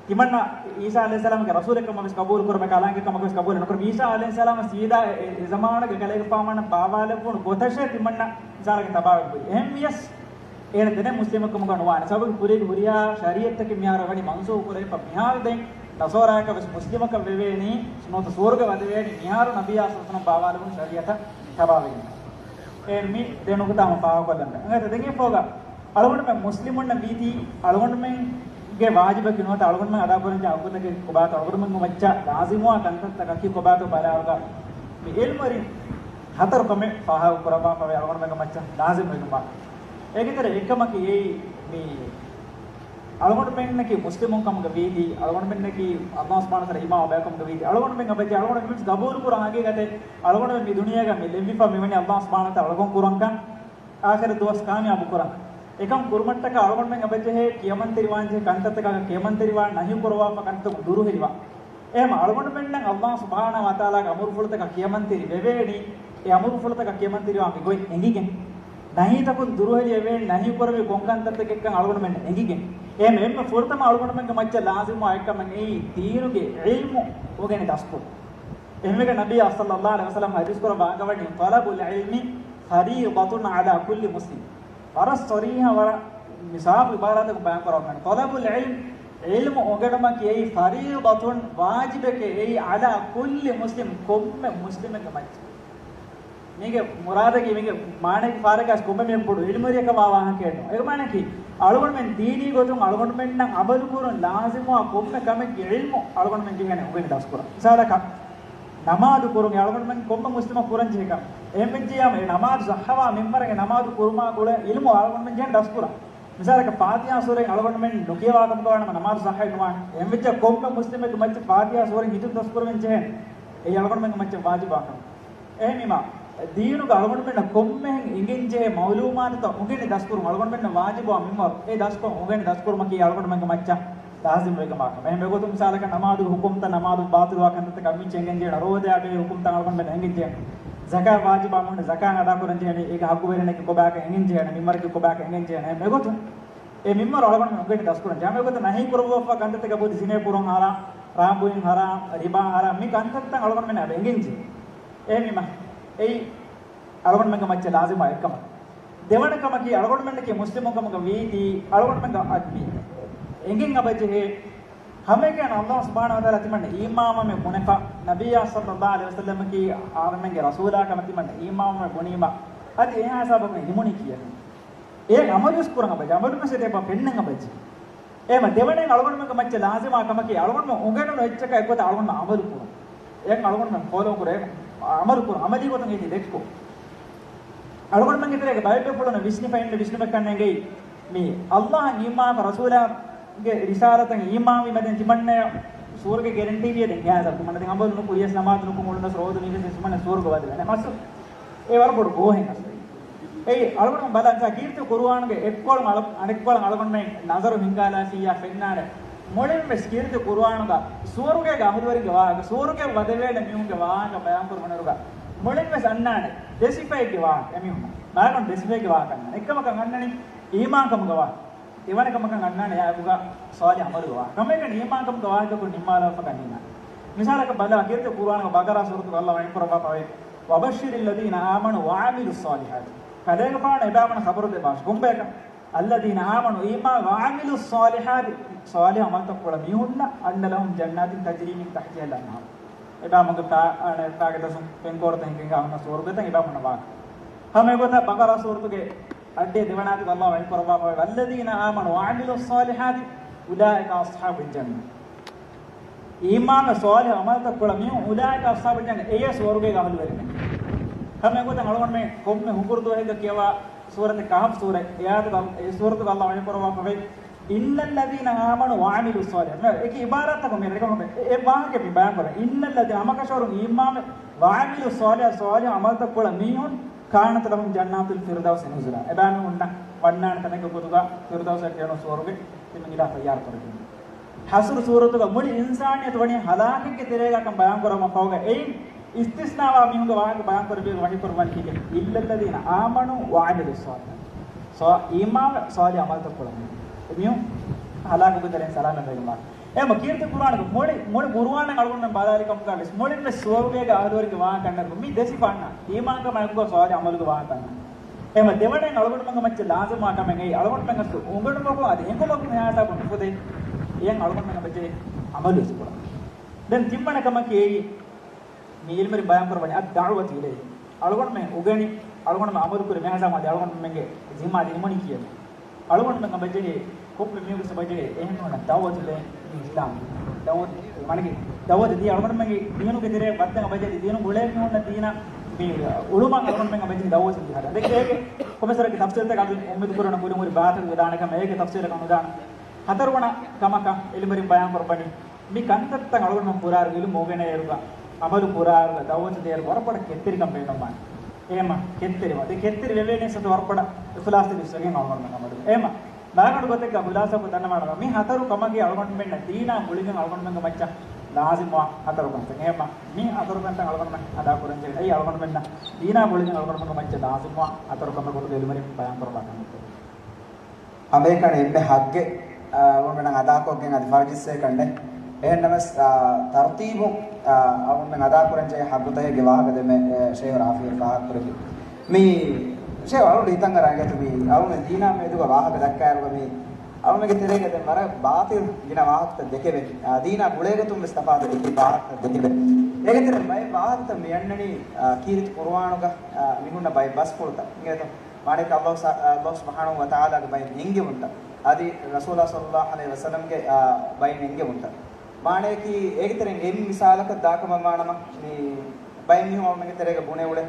ތިމަންނަ ޢީސާ ޢަލައިހިއްސަލާމްގެ ރަސޫލެއްކަމަށް ވެސް ޤަބޫލު ކުރުމެއް ކަލާނގެ ކަމަށް ވެސް ޤަބޫލެއް ނުކުރަން. ޢީސާ ޢަލައިހިއްސަލާމް ސީދާ އެ، އެ، އެ ޒަމާނުގެ ކަލޭގެފާނަށް ބާވާލެއްވުނު ގޮތަށޭ ތިމަންނަ މިސާލަކަށް ތަބާވެގެން ހުރި. އެހެން ވިޔަސް އޭނަ ދެނެއް މުސްލިމެއްކަމުގަ ނުވާނެ. ސަބަބަކީ ކުރީގެ ހުރިހާ ޝަރީޢަތްތަކެއް މިހާރު ވަނީ މަންސޫޚު ކުރެވިފަ. މިހާރު ދެން ނަޞާރާއަކަށް ވެސް މުސްލިމަކަށް ވެވޭނީ، ނުވަތަ ސުވަރުގެ ވަދެވޭނީ މިހާރު ނަބިއްޔާ ޞައްލަﷲު ޢަލައިހި ވަސައްލަމަ ބާވާލެވުނު ޝަރީޢަތަށް ތަބާވެގެން. އޭނަ މި ދެ ނުކުތާ ހަމަ ފާހަގަކޮށްލަން. އަނގަތަ ދެން އެފޯގަ އަޅުގަނޑުމެން މުސްލިމުންނަށް ވީތީ އަޅުގަނޑުމެންގެ ވާޖިބަކީ ނުވަތަ އަޅުގަނޑުމެން އަދާކުރަންޖެހޭ ޙައްޤުތަކީ ކޮބާތޯ، އަޅުގަނޑުމެންގެ މައްޗަށް ލާޒިމުވާ ކަންތައްތަކަކީ ކޮބާތޯ ބަލާއިރުގަ މި ޢިލްމުވެރިން ހަތަރު ކަމެއް ފާހަގަކުރައްވާފަވޭ އަޅުގަނޑުމެންގެ މައްޗަށް ލާޒިމުވެރިކަމާ. އޭގެ ތެރޭ އެއްކަމަކީ އެއީ މި އަޅުގަނޑުމެންނަކީ މުސްލިމުން ކަމުގަ ވީތީ، އަޅުގަނޑުމެންނަކީ ﷲ ސުބްޙާނަހޫ ވަތަޢާލާ އީމާންވާ ބަޔަކު ކަމުގަ ވީތީ، އަޅުގަނޑުމެން އެބަޖެ އަޅުގަނޑުމެން ގަބޫލު ކުރާ ހަގީގަތެއް އަޅުގަނޑުމެން މި ދުނިޔޭގަ މި ލެއްވިފަ މިވަނީ ﷲ ސުބްޙާނަހޫ ވަތަޢާލާ އަޅުކަން ކުރަންކަން. އާޚިރަތު ދުވަސް ކާމިޔާބު ކުރަން. އެކަން ކުރުމަށްޓަކާ އަޅުގަނޑުމެން އެބަޖެހޭ ކިޔަމަންތެރިވާންޖެހޭ ކަންތައްތަކާ ކިޔަމަންތެރިވާން، ނަހީ ކުރައްވާފަ ކަންތައް ދުރުހެލިވާން. އެހެން އަޅުގަނޑުމެންނަށް ﷲ ސުބްޙާނަހޫ ވަތަޢާލާގެ އަމުރުފުޅުތަކަށް ކިޔަމަންތެރި ވެވޭނީ، އެ އަމުރުފުޅުތަކަށް ކިޔަމަންތެރިވާން މި ގޮތް އެނގިގެން. ނަހީތަކުން ދުރުހެލި އެވޭނީ، ނަހީ ކުރެވޭ ކޮން ކަންތައްތަކެއްކަން އަޅުގަނޑުމެން އެނގިގެން. އެހެން އެންމެ ފުރަތަމަ އަޅުގަނޑުމެންގެ މައްޗަށް ލާޒިމުވާ އެއްކަމެއް އެއީ ދީނުގެ ޢިލްމު އުނގެނި ދަސްކުރުން. އެހެންވެގެން ނަބިއްޔާ ޞައްލަﷲު ޢަލައިހި ވަސައްލަމަ ޙަދީޘް ކުރައްވާ އަންގަވަނީ، "طلب العلم فريضة على كل مسلم." ވަރަށް ޞަރީޙަ، ވަރަށް މި ސާފު ޢިބާރާތަކުން ބަޔާން ކުރައްވަނީ، طلب العلم، ޢިލްމު އުނގެނުމަކީ އެއީ، ފަރީޟަތުން، ވާޖިބެކޭ އެއީ، ޢަލާ ކުއްލި މުސްލިމް، ކޮންމެ މުސްލިމެއްގެ މައްޗަށް. މީގެ މުރާދަކީ، މީގެ މާނައަކީ ފާރަގާސް ކޮންމެ މީހަކު ބޮޑު ޢިލްމުވެރިއަކަށް ވާ ވާހަކައެއް ނޫން. އޭގެ މާނައަކީ، އަޅުގަނޑުމެން ދީނީ ގޮތުން އަޅުގަނޑުމެންނަށް ޢަމަލު ކުރުން ލާޒިމުވާ ކޮންމެ ކަމެއްގެ ޢިލްމު އަޅުގަނޑުމެން ޖެހޭނެ އުނގެނި ދަސްކުރަން. މިސާލަކަށް، ނަމާދު ކުރުން އަޅުގަނޑުމެން ކޮންމެ މުސްލިމަކު ކުރަން ޖެހޭ ކަމެއް. އެހެންވެއްޖެޔާމަ، އެ ނަމާދު ޞައްޙަވާ މިންވަރަށް އެ ނަމާދު ކުރުމާ ގުޅޭ ޢިލްމު އަޅުގަނޑުމެން ޖެހޭނެ ދަސްކުރަން. މިސާލަކަށް، ފާތިޙާ ސޫރައިން އަޅުގަނޑުމެން ނުކިޔަވާ ކަމުގަ ވާނަމަ، ނަމާދު ޞައްޙަވެއް ނުވާނެ. އެހެންވެއްޖެ ކޮންމެ މުސްލިމެއްގެ މައްޗަށް ފާތިޙާ ސޫރަ ހިތުން ދަސްކުރަމެން ޖެހޭނެ. އެއީ އަޅުގަނޑުމެންގެ މައްޗަށް ވާޖިބާ ކަމެއް. އެހެންވީމާ، ދީނުގަ އަޅުގަނޑުމެންނަށް ކޮންމެހެން އެނގެން ޖެހޭ މަޢުލޫމާތުތައް އުނގެނި ދަސްކުރުން އަޅުގަނޑުމެންނަށް ވާޖިބުވާ މިންވަރު. އެ ދަސްކޮށް އުނގެނި ދަސްކުރުމަކީ އަޅުގަނޑުމެންގެ މައްޗަށް ލާޒިމް ވެގެންވާ ކަމެއް. އެހެން ވެގޮތުން މިސާލަކަށް ނަމާދުގެ ޙުކުމްތައް، ނަމާދު ބާޠިލްވާ ކަންތައްތަކަށް މިއްޗެއް އެނގެން ޖެހޭނެ، ރޯދައާ ބެހޭ ޙުކުމްތައް އަޅުގަނޑުމެން އެނގެން ޖެހޭނެ، ޒަކާތް ވާޖިބާ މީހުންނަށް ޒަކާތް އަދާކުރަން ޖެހޭނެ، އޭގެ ޙައްޤުވެރިންނަކީ ކޮބާކަން އެނގެން ޖެހޭނެ، މިންވަރަކީ ކޮބާކަން އެނގެން ޖެހޭނެ. އެހެން ވެގޮތުން އެ މިންވަރު އަޅުގަނޑުމެން އުނގެނި ދަސްކުރަން ޖެހޭނެ. އެގޮތަށް ނަހީ ކުރައްވާފަ ކަންތައްތަކަށް ބުދި ޒިނޭ ކުރުން ޙަރާމް، ރާނބުއިން ޙަރާމް، ރިބާ ޙަރާމް، މި ކަންތައްތައް އަޅުގަނޑުމެން އެނގެން ޖެހޭ. އެހެންވީމާ، އެއީ އަޅުގަނޑުމެންގެ މައްޗަށް ލާޒިމާ އެއްކަމަށް. ދެވަނަ ކަމަކީ، އަޅުގަނޑުމެންނަކީ މުސްލިމުން ކަމުގަ ވީތީ، އަޅުގަނޑުމެންގެ އަދް މީ އެނގެން އެބަޖެހޭ، ހަމައެކަނި ﷲ ސުބްޙާނަހޫ ވަތަޢާލާ ތިމަންނަ އީމާންވުމެއް ބުނެފަ، ނަބިއްޔާ ޞައްލަﷲު ޢަލައިހި ވަސައްލަމަކީ އާދަމެންގެ ރަސޫލާ ކަމަށް ތިމަންނަ އީމާންވުމެއް ބުނީމަ، އަދި އެހާ ހިސާބަކުން ހިމުނީ ކިޔަނީ. އޭނަ ޢަމަލުވެސް ކުރަން އެބަޖެހޭ، ޢަމަލުވެސް އެބަ ފެންނަން އެބަޖެހޭ. އެހެންވީމަ ދެވަނައިން އަޅުގަނޑުމެންގެ މައްޗަށް ލާޒިމާ ކަމަކީ، އަޅުގަނޑުމެން އުނގެނުނު އެއްޗަކާ އެއްގޮތަށް އަޅުގަނޑުމެން ޢަމަލު ކުރުން. އެއަށް އަޅުގަނޑުމެން ފޯލޯ ކުރޭ، ޢަމަލު ކުރުން، ޢަމަލީ ގޮތުން އޭތި ދެއްކުން. އަޅުގަނޑުމެންގެ ތެރޭގަ ބައެއް ބޭފުޅުން ވިސްނިފަ އިންނަ ވިސްނުމެއްކަން ނޭނގެ މި ﷲ އަށް އީމާންވެފަ، ރަސޫލާގެ ރިސާލަތަށް އީމާންވީމަ ދެން ތިމަންނަޔަށް ސުވަރުގެ ގެރެންޓީ ވިޔަ ދެން ހިޔާސަ ތިމަންނަ ދެން ޢަމަލު ނުކުރިޔަސް، ނަމާދު ނުކުމުން އުޅުނަސް، ރޯދަ މީގެ ތިމަންނަ ސުވަރުގެ ވަދެވެނެ. މަސް އެ ވަރަށް ބޮޑު ގޯހެއް އަސްލު. އެއީ އަޅުގަނޑު ބަލަން ކީރިތި ޤުރުއާނުގެ އެއްކޮޅުން އަޅު-، އަނެއްކޮޅަށް އަޅުގަނޑުމެން ނަޒަރު ހިންގާލާށިއްޔާ ފެންނާނެ. މުޅިން ވެސް ކީރިތި ޤުރުއާނުގަ ސުވަރުގޭގެ އަހުލުވެރިންގެ ވާހަކަ، ސުވަރުގޭ ވަދެވޭނެ މީހުންގެ ވާހަކަ ބަޔާންކުރުމުން އިރުގަ މުޅިން ވެސް އަންނާނެ ދެ ސިފައެއްގެ ވާހަކަ. އެމީހުން ބައިގޮން ދެ ސިފައެއްގެ ވާހަކަ އަންނާނެ. އެއްކަމަކަށް އަންނަނީ އީމާންކަމުގެ ވާހަކަ. ދެވަނަ ކަމަކަށް އަންނާނެ އެއާއެކުގަ ޞާލިޙު ޢަމަލުގެ ވާހަކަ. ކަމެއްގަނޑި އީމާންކަމުގެ ވާހަކަކޮށް ނިންމާލާފަކަން ނިންނާނެ. މިސާލަކަށް ބަލާ، ކީރިތި ޤުރުއާނުގެ ބަޤަރާ ސޫރަތުގަ ﷲ ވަޙީ ކުރައްވާފައިވޭ، "وَبَشِّرِ الَّذِينَ آمَنُوا وَعَمِلُوا الصَّالِحَاتِ." ކަލޭގެފާނު އެބައިމީހުންނަށް ޚަބަރު ދެއްވާށި. ކޮންބަޔަކަށް؟ "الَّذِينَ آمَنُوا" އީމާން، "وَعَمِلُوا الصَّالِحَاتِ" ޞާލިޙު ޢަމަލުތައް ކުޅަ މީހުންނަށް، "أَنَّ لَهُمْ جَنَّاتٍ تَجْرِي مِنْ تَحْتِهَا الْأَنْهَارُ." އެބައިމީހުންގެ ފާ-، އަނެއް ފާގެ ދަސުން ފެންކޯރުތައް ހިނގި ހިނގާ ހުންނަ ސުވަރުގެތައް އެބައިމީހުންނަށް ވާނެ. ހަމަ އެގޮތަށް ބަޤަރާ ސޫރަތުގެ އައްޑޭ ދެވަނަ އާޔަތުގަ ﷲ ވަޙީ ކުރައްވާފައިވޭ، "وَالَّذِينَ آمَنُوا وَعَمِلُوا الصَّالِحَاتِ أُولَٰئِكَ أَصْحَابُ الْجَنَّةِ." އީމާންވެ ޞާލިޙު ޢަމަލުތައް ކުޅަ މީހުން، "أُولَٰئِكَ أَصْحَابُ الْجَنَّةِ" އެޔޭ ސުވަރުގޭގެ އަހުލުވެރިން. ހަމަ އެގޮތަށް އަޅުގަނޑުމެން ކޮންމެ ހުކުރު ދުވަހެއްގަ ކިޔަވާ ސޫރަތެއް ކަހަފް ސޫރަތް، އެ އާޔަތުގަ އެ ސޫރަތުގަ ﷲ ވަޙީ ކުރައްވާފައިވޭ، "إِنَّ الَّذِينَ آمَنُوا وَعَمِلُوا الصَّالِحَاتِ" އެކި ޢިބާރާތަކުން މި ރެކޮމެން އެ ވާހަކަ މި ބަޔާން ކުރަން. "إِنَّ الَّذِينَ" ހަމަކަށަވަރުން އީމާންވެ، "وَعَمِلُوا الصَّالِحَاتِ" ޞާލިޙު ޢަމަލުތައް ކުޅަ މީހުން، "كَانَتْ لَهُمْ جَنَّاتُ الْفِرْدَوْسِ نُزُلًا" އެބައިމީހުންނަށް ވަންނާނެ ތަނެއްގެ ގޮތުގަ ފިރްދައުސަށް ކިޔަނު ސުވަރުގެ ތިމަން އިލާ ތައްޔާރު ކުރެވިގެން. ޙަޝްރު ސޫރަތުގަ މުޅި އިންސާނިއްޔަތު ވަނީ ހަލާކެއްގެ ތެރޭގަ ކަން ބަޔާން ކުރައްވަމުން ފަހުގަ އެއިން އިސްތިސްނާވާ މީހުންގެ ވާހަކަ ބަޔާން ކުރެއްވި ވަޙީ ކުރައްވަނީ ކީކޭ؟ "إِلَّا الَّذِينَ آمَنُوا وَعَمِلُوا الصَّالِحَاتِ" ސޯ، އީމާން ޞާލިޙު ޢަމަލުތައް ކުޅަ މީހުން. އެމީހުން ހަލާކުގެ ތެރެއިން ސަލާމަތްވެގެން ވާ. އެހެންމަ ކީރިތި ޤުރުއާނުގެ މުޅި، މުޅި ޤުރުއާނެއް އަޅުގަނޑުމެން ބަލާލި ކަމުގަ ވެސް މުޅިން ވެސް ސުވަރުގޭގެ އަހުލުވެރިންގެ ވާހަކަ އަންނައިރު މި ދެ ސިފަ އަންނަ. އީމާންކަމާއެކުގަ ޞާލިޙު ޢަމަލުގެ ވާހަކަ އަންނަ. އެހެންމަ ދެވަނައިން އަޅުގަނޑުމެންގެ މައްޗަށް ލާޒިމާ ކަމެއް އެއީ އަޅުގަނޑުމެން އަސްލު އުނގެނުމަކުން އަދި އެނގުމަކުން އެހާ ހިސާބުން ނުފުދޭ. އެހެން އަޅުގަނޑުމެންގެ މައްޗަށް ޢަމަލު ވެސް ކުރަން. ދެން ތިންވަނަ ކަމަކީ އެއީ މި ޢިލްމުވެރިން ބަޔާން ކުރައްވަނީ الدعوة إليه. އަޅުގަނޑުމެން އުގެނި، އަޅުގަނޑުމެން ޢަމަލު ކުރި މި ހިސާބުން އަދި އަޅުގަނޑުމެންގެ ޒިންމާ ދިނުމުނީ ކިޔެއް. އަޅުގަނޑުމެންގެ މަޖެހޭ ކޮންމެ މީހަކުވެސް މަޖެހޭ އެހެން ނޫން ދަޢުވަތު ދޭން މި އިސްލާމް. ދަޢުވަތު މަނިގެ ދަޢުވަތު ދީ އަޅުގަނޑުމެންގެ ދީނުގެ ތެރޭ ވައްދަން މަޖެހޭ ދީނު ގުޅޭ މީހުންނަށް ދީނަށް މި އުޅުމަށް އަޅުގަނޑުމެންގެ މަޖެހޭ ދަޢުވަތު ދީ ހަދާ. ދެން އޭގެ ކޮމެސަރަކީ ތަފްސީލްތަކަށް އަޅުގަނޑު އުއްމީދު ކުރަން ކުރި މުރި ބާތަކުގެ ދާނެ ކަމަށް އޭގެ ތަފްސީލަކަށް ނުދާނަން. ހަތަރުވަނަ ކަމަކަށް ޢިލްމުވެރިން ބަޔާން ކުރައްވަނީ މި ކަންތައްތައް އަޅުގަނޑުމެން ކުރާއިރު ޢިލްމު އުގެނޭއިރުގަ ޢަމަލު ކުރާއިރުގަ ދަޢުވަތު ދޭއިރު ވަރަށް ބޮޑަށް ކެތްތެރިކަން ބޭނުންވާނެ. އެހެންމަ ކެތްތެރިވާ. ދެ ކެތްތެރި ވެވޭނެ ސަތު ވަރަށް ބޮޑަށް އިޚްލާޞްތެރި ވިސްވެގެން އަޅުގަނޑުމެން ޢަމަލު. އެހެންމަ ބަޔާން ގޮތެއްގަ ޚުލާޞާކޮށް ދަންނަވާނަމަ މި ހަތަރު ކަމަކީ އަޅުގަނޑުމެންނަށް ދީނާ ގުޅިގެން އަޅުގަނޑުމެންގެ މައްޗަށް ލާޒިމްވާ ހަތަރު ކަންތައް. އެހެންމަ މި ހަތަރު ކަންތައް އަޅުގަނޑުމެން އަދާ ކުރަން ޖެހޭ. އެއީ އަޅުގަނޑުމެންނަށް ދީނާ ގުޅިގެން އަޅުގަނޑުމެންގެ މައްޗަށް ލާޒިމްވާ ހަތަރު ކަމެއް ގޮތުގަ ޢިލްމުވެރިން ބަޔާން ކުރައްވާ ކަމެއް. ހަމައެކަނި އެންމެ ޙައްޤެއް، އާ، އަޅުގަނޑުމެންނަށް އަދާކޮށްގެން އަދި ފަރުޟު އިސްވޭ ކަންނޭ. އެހެންނަމަވެސް، އާ، ތަރުތީބުން، އާ، އަޅުގަނޑުމެން އަދާކުރަން ޖެހޭ ޙައްޤުތަކެއްގެ ވާހަކަ ދެމެ، އެ، ޝޭޚު ރާފިޢު ފާހަގަކުރެއްވި. މި ޝޭޚު އަޅުގަނޑު ހިތަށް އަރާ އިނގޭތޯ މި އަޅުގަނޑު ދީނާ މެދުގަ ވާހަކަ ދައްކާއިރުގަ މި އަޅުގަނޑުގެ ތެރޭގަ ދެން ވަރަށް ބާޠިލު ގިނަ ވާހަކަތައް ދެކެވޭ. އާ، ދީނާ ގުޅޭގޮތުން ވެސް ތަފާތު ދެކެ ވާހަކަތައް ދެކެވޭ. އޭގެ ތެރެއިން ބައެއް ވާހަކަތައް މި އަންނަނީ، އާ، ކީރިތި ޤުރުއާނުގަ، އާ، މި ހުންނަ ބައެއް ބަސްފުޅުތައް. އިނގޭތޯ؟ މާނައަކީ ﷲ ސ-، ﷲ ސުބްޙާނަހޫ ވަތަޢާލާގެ ބައެއް ނެންގެވުންތައް. އަދި ރަސޫލާ ޞައްލައްލާހު ޢަލައިހި ވަސައްލަމްގެ، އާ، ބައެއް ނެންގެވުންތައް. މާނައަކީ އޭގެ ތެރެއިން އެއް މިސާލަކަށް ދާކަމަށް ވާނަމަ، މި ބައެއް މީހުން އަޅުގަނޑުގެ ތެރޭގަ ބުނެ އުޅޭ.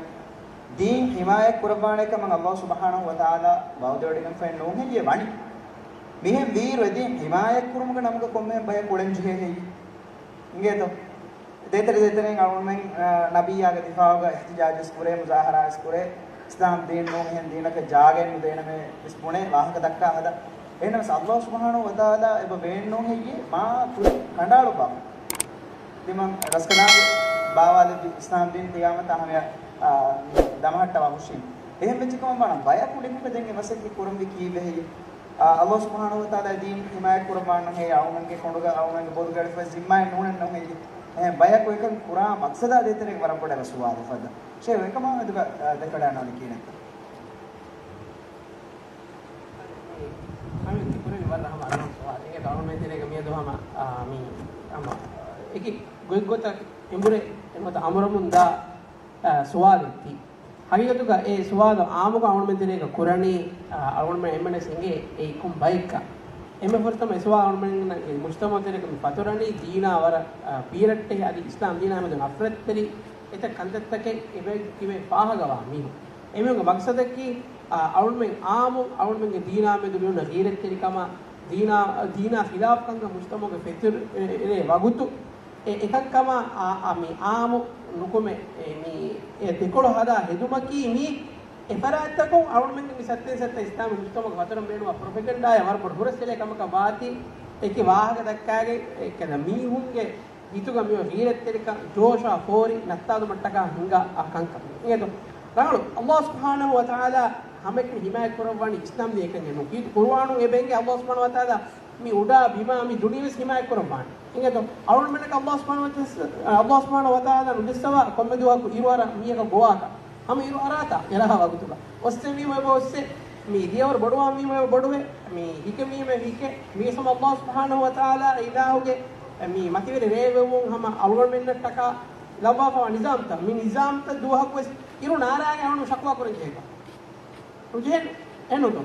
ދީން ޙިމާޔަތް ކުރައްވާނެ ކަމަށް ﷲ ސުބްޙާނަހޫ ވަތަޢާލާ ވަޢުދުވެޑިގެންފައެއް ނޫން ހެއްޔޭ ވަނީ؟ މިހެން ވީއިރު އެ ދީން ޙިމާޔަތް ކުރުމުގެ ނަމުގަ ކޮންމެހެން ބަޔަކު އުޅެން ޖެހޭ ހެއްޔޭ؟ އިނގޭތޯ؟ ދޭތެރެ ދޭތެރެއިން އަޅުގަނޑުމެން، އާ، ނަބިއްޔާގެ ދިފާޢުގަ އިޙްތިޖާޖުވެސް ކުރޭ، މުޒާހަރާވެސް ކުރޭ، އިސްލާމް ދީން ނޫން އެހެން ދީނަކަށް ޖާގައެއް ނުދޭނަމޭ ވެސް ބުނޭ، ވާހަކަ ދައްކާ ހަދާ. އެހެނަސް ﷲ ސުބްޙާނަހޫ ވަތަޢާލާ އެބަ ބޭންނޫން ހެއްޔޭ މާ ކުރި ކަނޑައަޅުއްވާފަ. ތިމަން ރަސްކަލާނގެ ބާވާލެއްވި އިސްލާމް ދީން ޤިޔާމަތާ ހަމަޔަށް، އާ، ދަމަހައްޓަވާ ހުށީން. އެހެން ވެއްޖެ ކަމަށް ވާނަމަ ބަޔަކު ނިކުމެ ދެން އެ މަސައްކަތް ކުރަންވީ ކީއްވެ ހެއްޔޭ؟ އާ، ﷲ ސުބްޙާނަހޫ ވަތަޢާލާ ދީން ޙިމާޔަތް ކުރައްވާން ނޫން ހެއްޔޭ؟ އަޅުގަނޑުގެ ކޮނޑުގަ އަޅުގަނޑުގެ ބޮލުގަ އެޅިފަ ޒިންމާއެއް ނޫނެއް ނޫން ހެއްޔޭ؟ އެހެން ބަޔަކު އެކަން ކުރާ މަޤްޞަދާ ދޭތެރޭގަ ވަރަށް ބޮޑަށް ސުވާލު ފަދަ. ޝޭޚް އެކަމާ މެދުގަ، އާ، ދެކަޑައިންނާނީ ކިހިނެއްތަ؟ ހަމީދު ކުރެއްވި ވަރަށް ހަމަ އަރިހަށް ސުވާލެއް. އެނގޭތޯ އަޅުގަނޑުމެން ތެރޭގަ މިއަދު ހަމަ، އާ، މި ހަމަ އެކި ގޮތްގޮތަށް އެނބުރި އެންމެ އަމުރަމުންދާ، އާ، ސުވާލެއް ތީ. ހަގީގަތުގަ އެ ސުވާލު އާއްމުކޮށް އަޅުގަނޑުމެން ތެރޭގަ ކުރަނީ، އާ، އަޅުގަނޑުމެން އެންމެނަށް އެނގޭ އެއީ ކޮން ބައެއްކަން. އެންމެ ފުރަތަމަ އެ ސުވާލު އަޅުގަނޑުމެންގެ މުޖްތަމަޢު ތެރޭގަ މި ފަތުރަނީ ދީނާ ވަރަށް، އާ، ބީރައްޓެހި އަދި އިސްލާމް ދީނާ ހަމަ އަފްރަތްތެރި އެތައް ކަންތައްތަކެއް އެބަ ކިބެ ފާހަގަވާ މީހުން. އެމީހުންގެ މަޤްޞަދަކީ، އާ، އަޅުގަނޑުމެން އާއްމު އަޅުގަނޑުމެންގެ ދީނާ މެދު މިއުންނަ ޣީރަތްތެރިކަމާ، ދީނާ، ދީނާ ޚިލާފްކަންކަން މުޖްތަމަޢުގަ ފެތުރޭ ވަގުތު އެ އެކަންކަމާ، އާ، އާ، މި އާއްމު ނުކުމެ، އެ، މި އެ ދެކޮޅު ހަދާ ހެދުމަކީ މީ އެ ފަރާތްތަކުން އަޅުގަނޑުމެންގެ މި ސައްތައިން ސައްތަ އިސްލާމީ މުޖްތަމަޢުގަ ފަތުރަން ބޭނުންވާ ޕްރޮޕެގަންޑާއާ ވަރަށް ބޮޑު ހުރަސްއެޅޭ ކަމަކަށް ވާތީ، އެކި ވާހަކަ ދައްކާގެން އެކަލަ މީހުންގެ ހިތުގަ މިއޮތް ޣީރަތްތެރިކަން، ޖޯޝާ ފޯރި ނައްތާލުމަށްޓަކާ ހިނގާ އާ ކަންކަމެއް. އިނގޭތޯ؟ ރަނގަޅު، ﷲ ސުބްޙާނަހޫ ވަތަޢާލާ ހަމައެކަނި ޙިމާޔަތް ކުރައްވާނީ އިސްލާމް ދީން އެކަންޏެއް ނޫން. ކީރިތި ޤުރުއާނުން އެބަ އެނގޭ ﷲ ސުބްޙާނަހޫ ވަތަޢާލާ މި އުޑާ ބިމާ މި ދުނިޔެ ވެސް ހިމާޔަތް ކުރައްވާނެ. އިނގޭތޯ؟ އަޅުގަނޑުމެންނަކަށް ﷲ ސުބްޙާނަހޫ ވަތަޢާލާ، ﷲ ސުބްޙާނަހޫ ވަތަޢާލާ ނުދެއްސަވާ ކޮންމެ ދުވަހަކު އިރުއަރާ މީހަކަށް ގޮވާކަށް. ހަމަ އިރު އަރާތާ އެ ރަހާ ވަގުތުގަ. އޮއްސެންވީމަ އެބަ އޮއްސެ. މި ދިޔަވަރު ބޮޑުވާންވީމަ އެބަ ބޮޑުވެ. މި ހިކެންވީމަ އެބަ ހިކެ. މީސް ހަމަ ﷲ ސުބްޙާނަހޫ ވަތަޢާލާ އިލާހުގެ މި މަތިވެރި ރޭވެވުން ހަމަ އަޅުގަނޑުމެންނަށްޓަކާ ލައްވާފަވާ ނިޒާމްތައް. މި ނިޒާމްތައް ދުވަހަކު ވެސް އިރު ނާރާގެ އަޅުގަނޑު ޝަކުވާ ކުރަން ޖެހޭކަށް. ނުޖެހޭނެ. އެހެންނޫންތޯ؟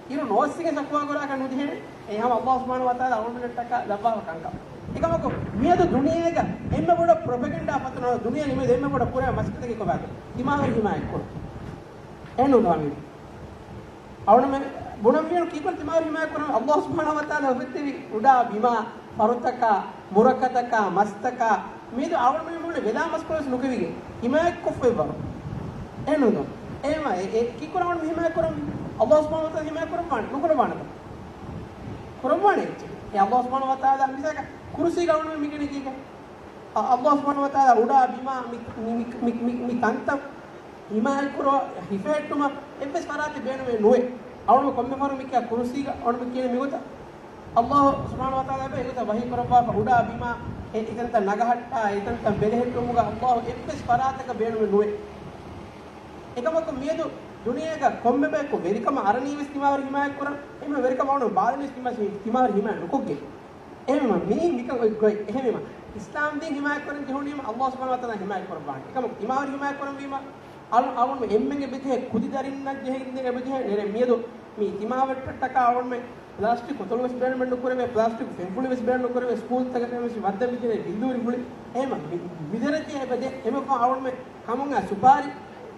އިރު ނޯއްސިގެން ޝަކުވާ ކުރާކަށް ނުޖެހޭނެ. އެ ހަމަ ﷲ ސުބްޙާނަހޫ ވަތަޢާލާ އަޅުގަނޑުމެންނަށްޓަކާ ލައްވާފަ ކަންކަމެއް. އެކަމަކު، މިއަދު ދުނިޔޭގަ އެންމެ ބޮޑަށް ޕްރޮޕެގެންޑާ ފަތުރު، ދުނިޔޭގެ މިއަދު އެންމެ ބޮޑަށް ކުރެވޭ މަސައްކަތަކީ ކޮބާތޯ؟ ތިމާވެރި ހިމާޔަތްކުރުން. އެހެންނޫންތޯ އަމީރު؟ އަޅުގަނޑުމެން ބުނަން ވީނު ކީކުރެން ތިމާވެރި ހިމާޔަތް ކުރަން؟ ﷲ ސުބްޙާނަހޫ ވަތަޢާލާ އުފެއްދެވި އުޑާ ބިމާ، ފަރުތަކާ، މުރަކަތަކާ، މަސްތަކާ، މިއަދު އަޅުގަނޑުމެން ބުނެ ވެލާ މަސްކޮޅެއް ނުކެވިގެން ހިމާޔަތްކޮށްފައިވާ. އެހެންނޫންތޯ؟ އެހެންވާ، އެ، އެ، ކީކުރަން އަޅުގަނޑު ހިމާޔަތް ކުރަން؟ ﷲ ސުބްޙާނަހޫ ވަތަޢާލާ ހިމާޔަތް ކުރައްވާނެ، ނުކުރައްވާނެތަ؟ ކުރައްވާނެ އެއްޗެއް. އެ ﷲ ސުބްޙާނަހޫ ވަތަޢާލާ މިސާލަކަށް ކުރުސީގަ އަޅުގަނޑު މިގެނެގީގަ. އަ، ﷲ ސުބްޙާނަހޫ ވަތަޢާލާ އުޑާ ބިމާ މި، މި، މި، މި، މި ތަންތަން ހިމާޔަތްކުރަ ހިފެހެއްޓުމަށް އެއްވެސް ފަރާތެއް ބޭނުމެއް ނުވޭ. އަޅުގަނޑު ކޮންމެ ފަހަރު މި ކިޔާ ކުރުސީގަ އަޅުގަނޑު ކިޔަނީ މިގޮތަށް. ﷲ ސުބްޙާނަހޫ ވަތަޢާލާ އެބަ އެގޮތަށް ވަޙީ ކުރައްވާފަ، އުޑާ ބިމާ އެ އެތަންތަން ނަގަހައްޓާ، އެތަންތަން ބެލެހެއްޓުމުގަ ﷲ އެއްވެސް ފަރާތަކަށް ބޭނުމެއް ނުވޭ. އެކަމަކު މިއަދު ދުނިޔޭގަ ކޮންމެ ބަޔަކު ވެރިކަމަށް އަރަނީ ވެސް ތިމާވެރި ހިމާޔަތް ކުރަން، އެހެން ވެރިކަމަށް އަޅުގަނޑު ބާލަނީ ވެސް ތިމާ، ތިމާވެރި ހިމާޔަތް ނުކޮށްގެން. އެހެންވީމަ މިއީ މިކަން އޮތް ގޮތް. އެހެންވީމަ އިސްލާމް ދީން ހިމާޔަތް ކުރަން ޖެހުނީމަ ﷲ ސުބްޙާނަހޫ ވަތަޢާލާ ހިމާޔަތް ކުރައްވާނެ. އެކަމަކު ތިމާވެރި ހިމާޔަތް ކުރަންވީމަ އަޅު، އަޅުގަނޑު އެންމެންގެ ބެދޭ ކުދި ދަރިންނަށް ޖެހެން އެބަ ޖެހޭ ނެރެ މިއަދު މި ތިމާވެއްޓަށްޓަކާ އަޅުގަނޑުމެން ޕްލާސްޓިކް ބޮތަލު ވެސް ބޭނުމެއް ނުކުރެވޭ، ޕްލާސްޓިކް ފެންފުޅި ވެސް ބޭނުން ނުކުރެވޭ، ސްކޫލްތަކަށް ވެސް ވައްދަން ވެއްޖެނޭ ބިއްލޫރި ފުޅި. އެހެންވީމަ މި، މިދެރަތި އެބަ ދޭ، އެމަ އަޅުގަނޑުމެން ކަމުން އަ ސުޕާރި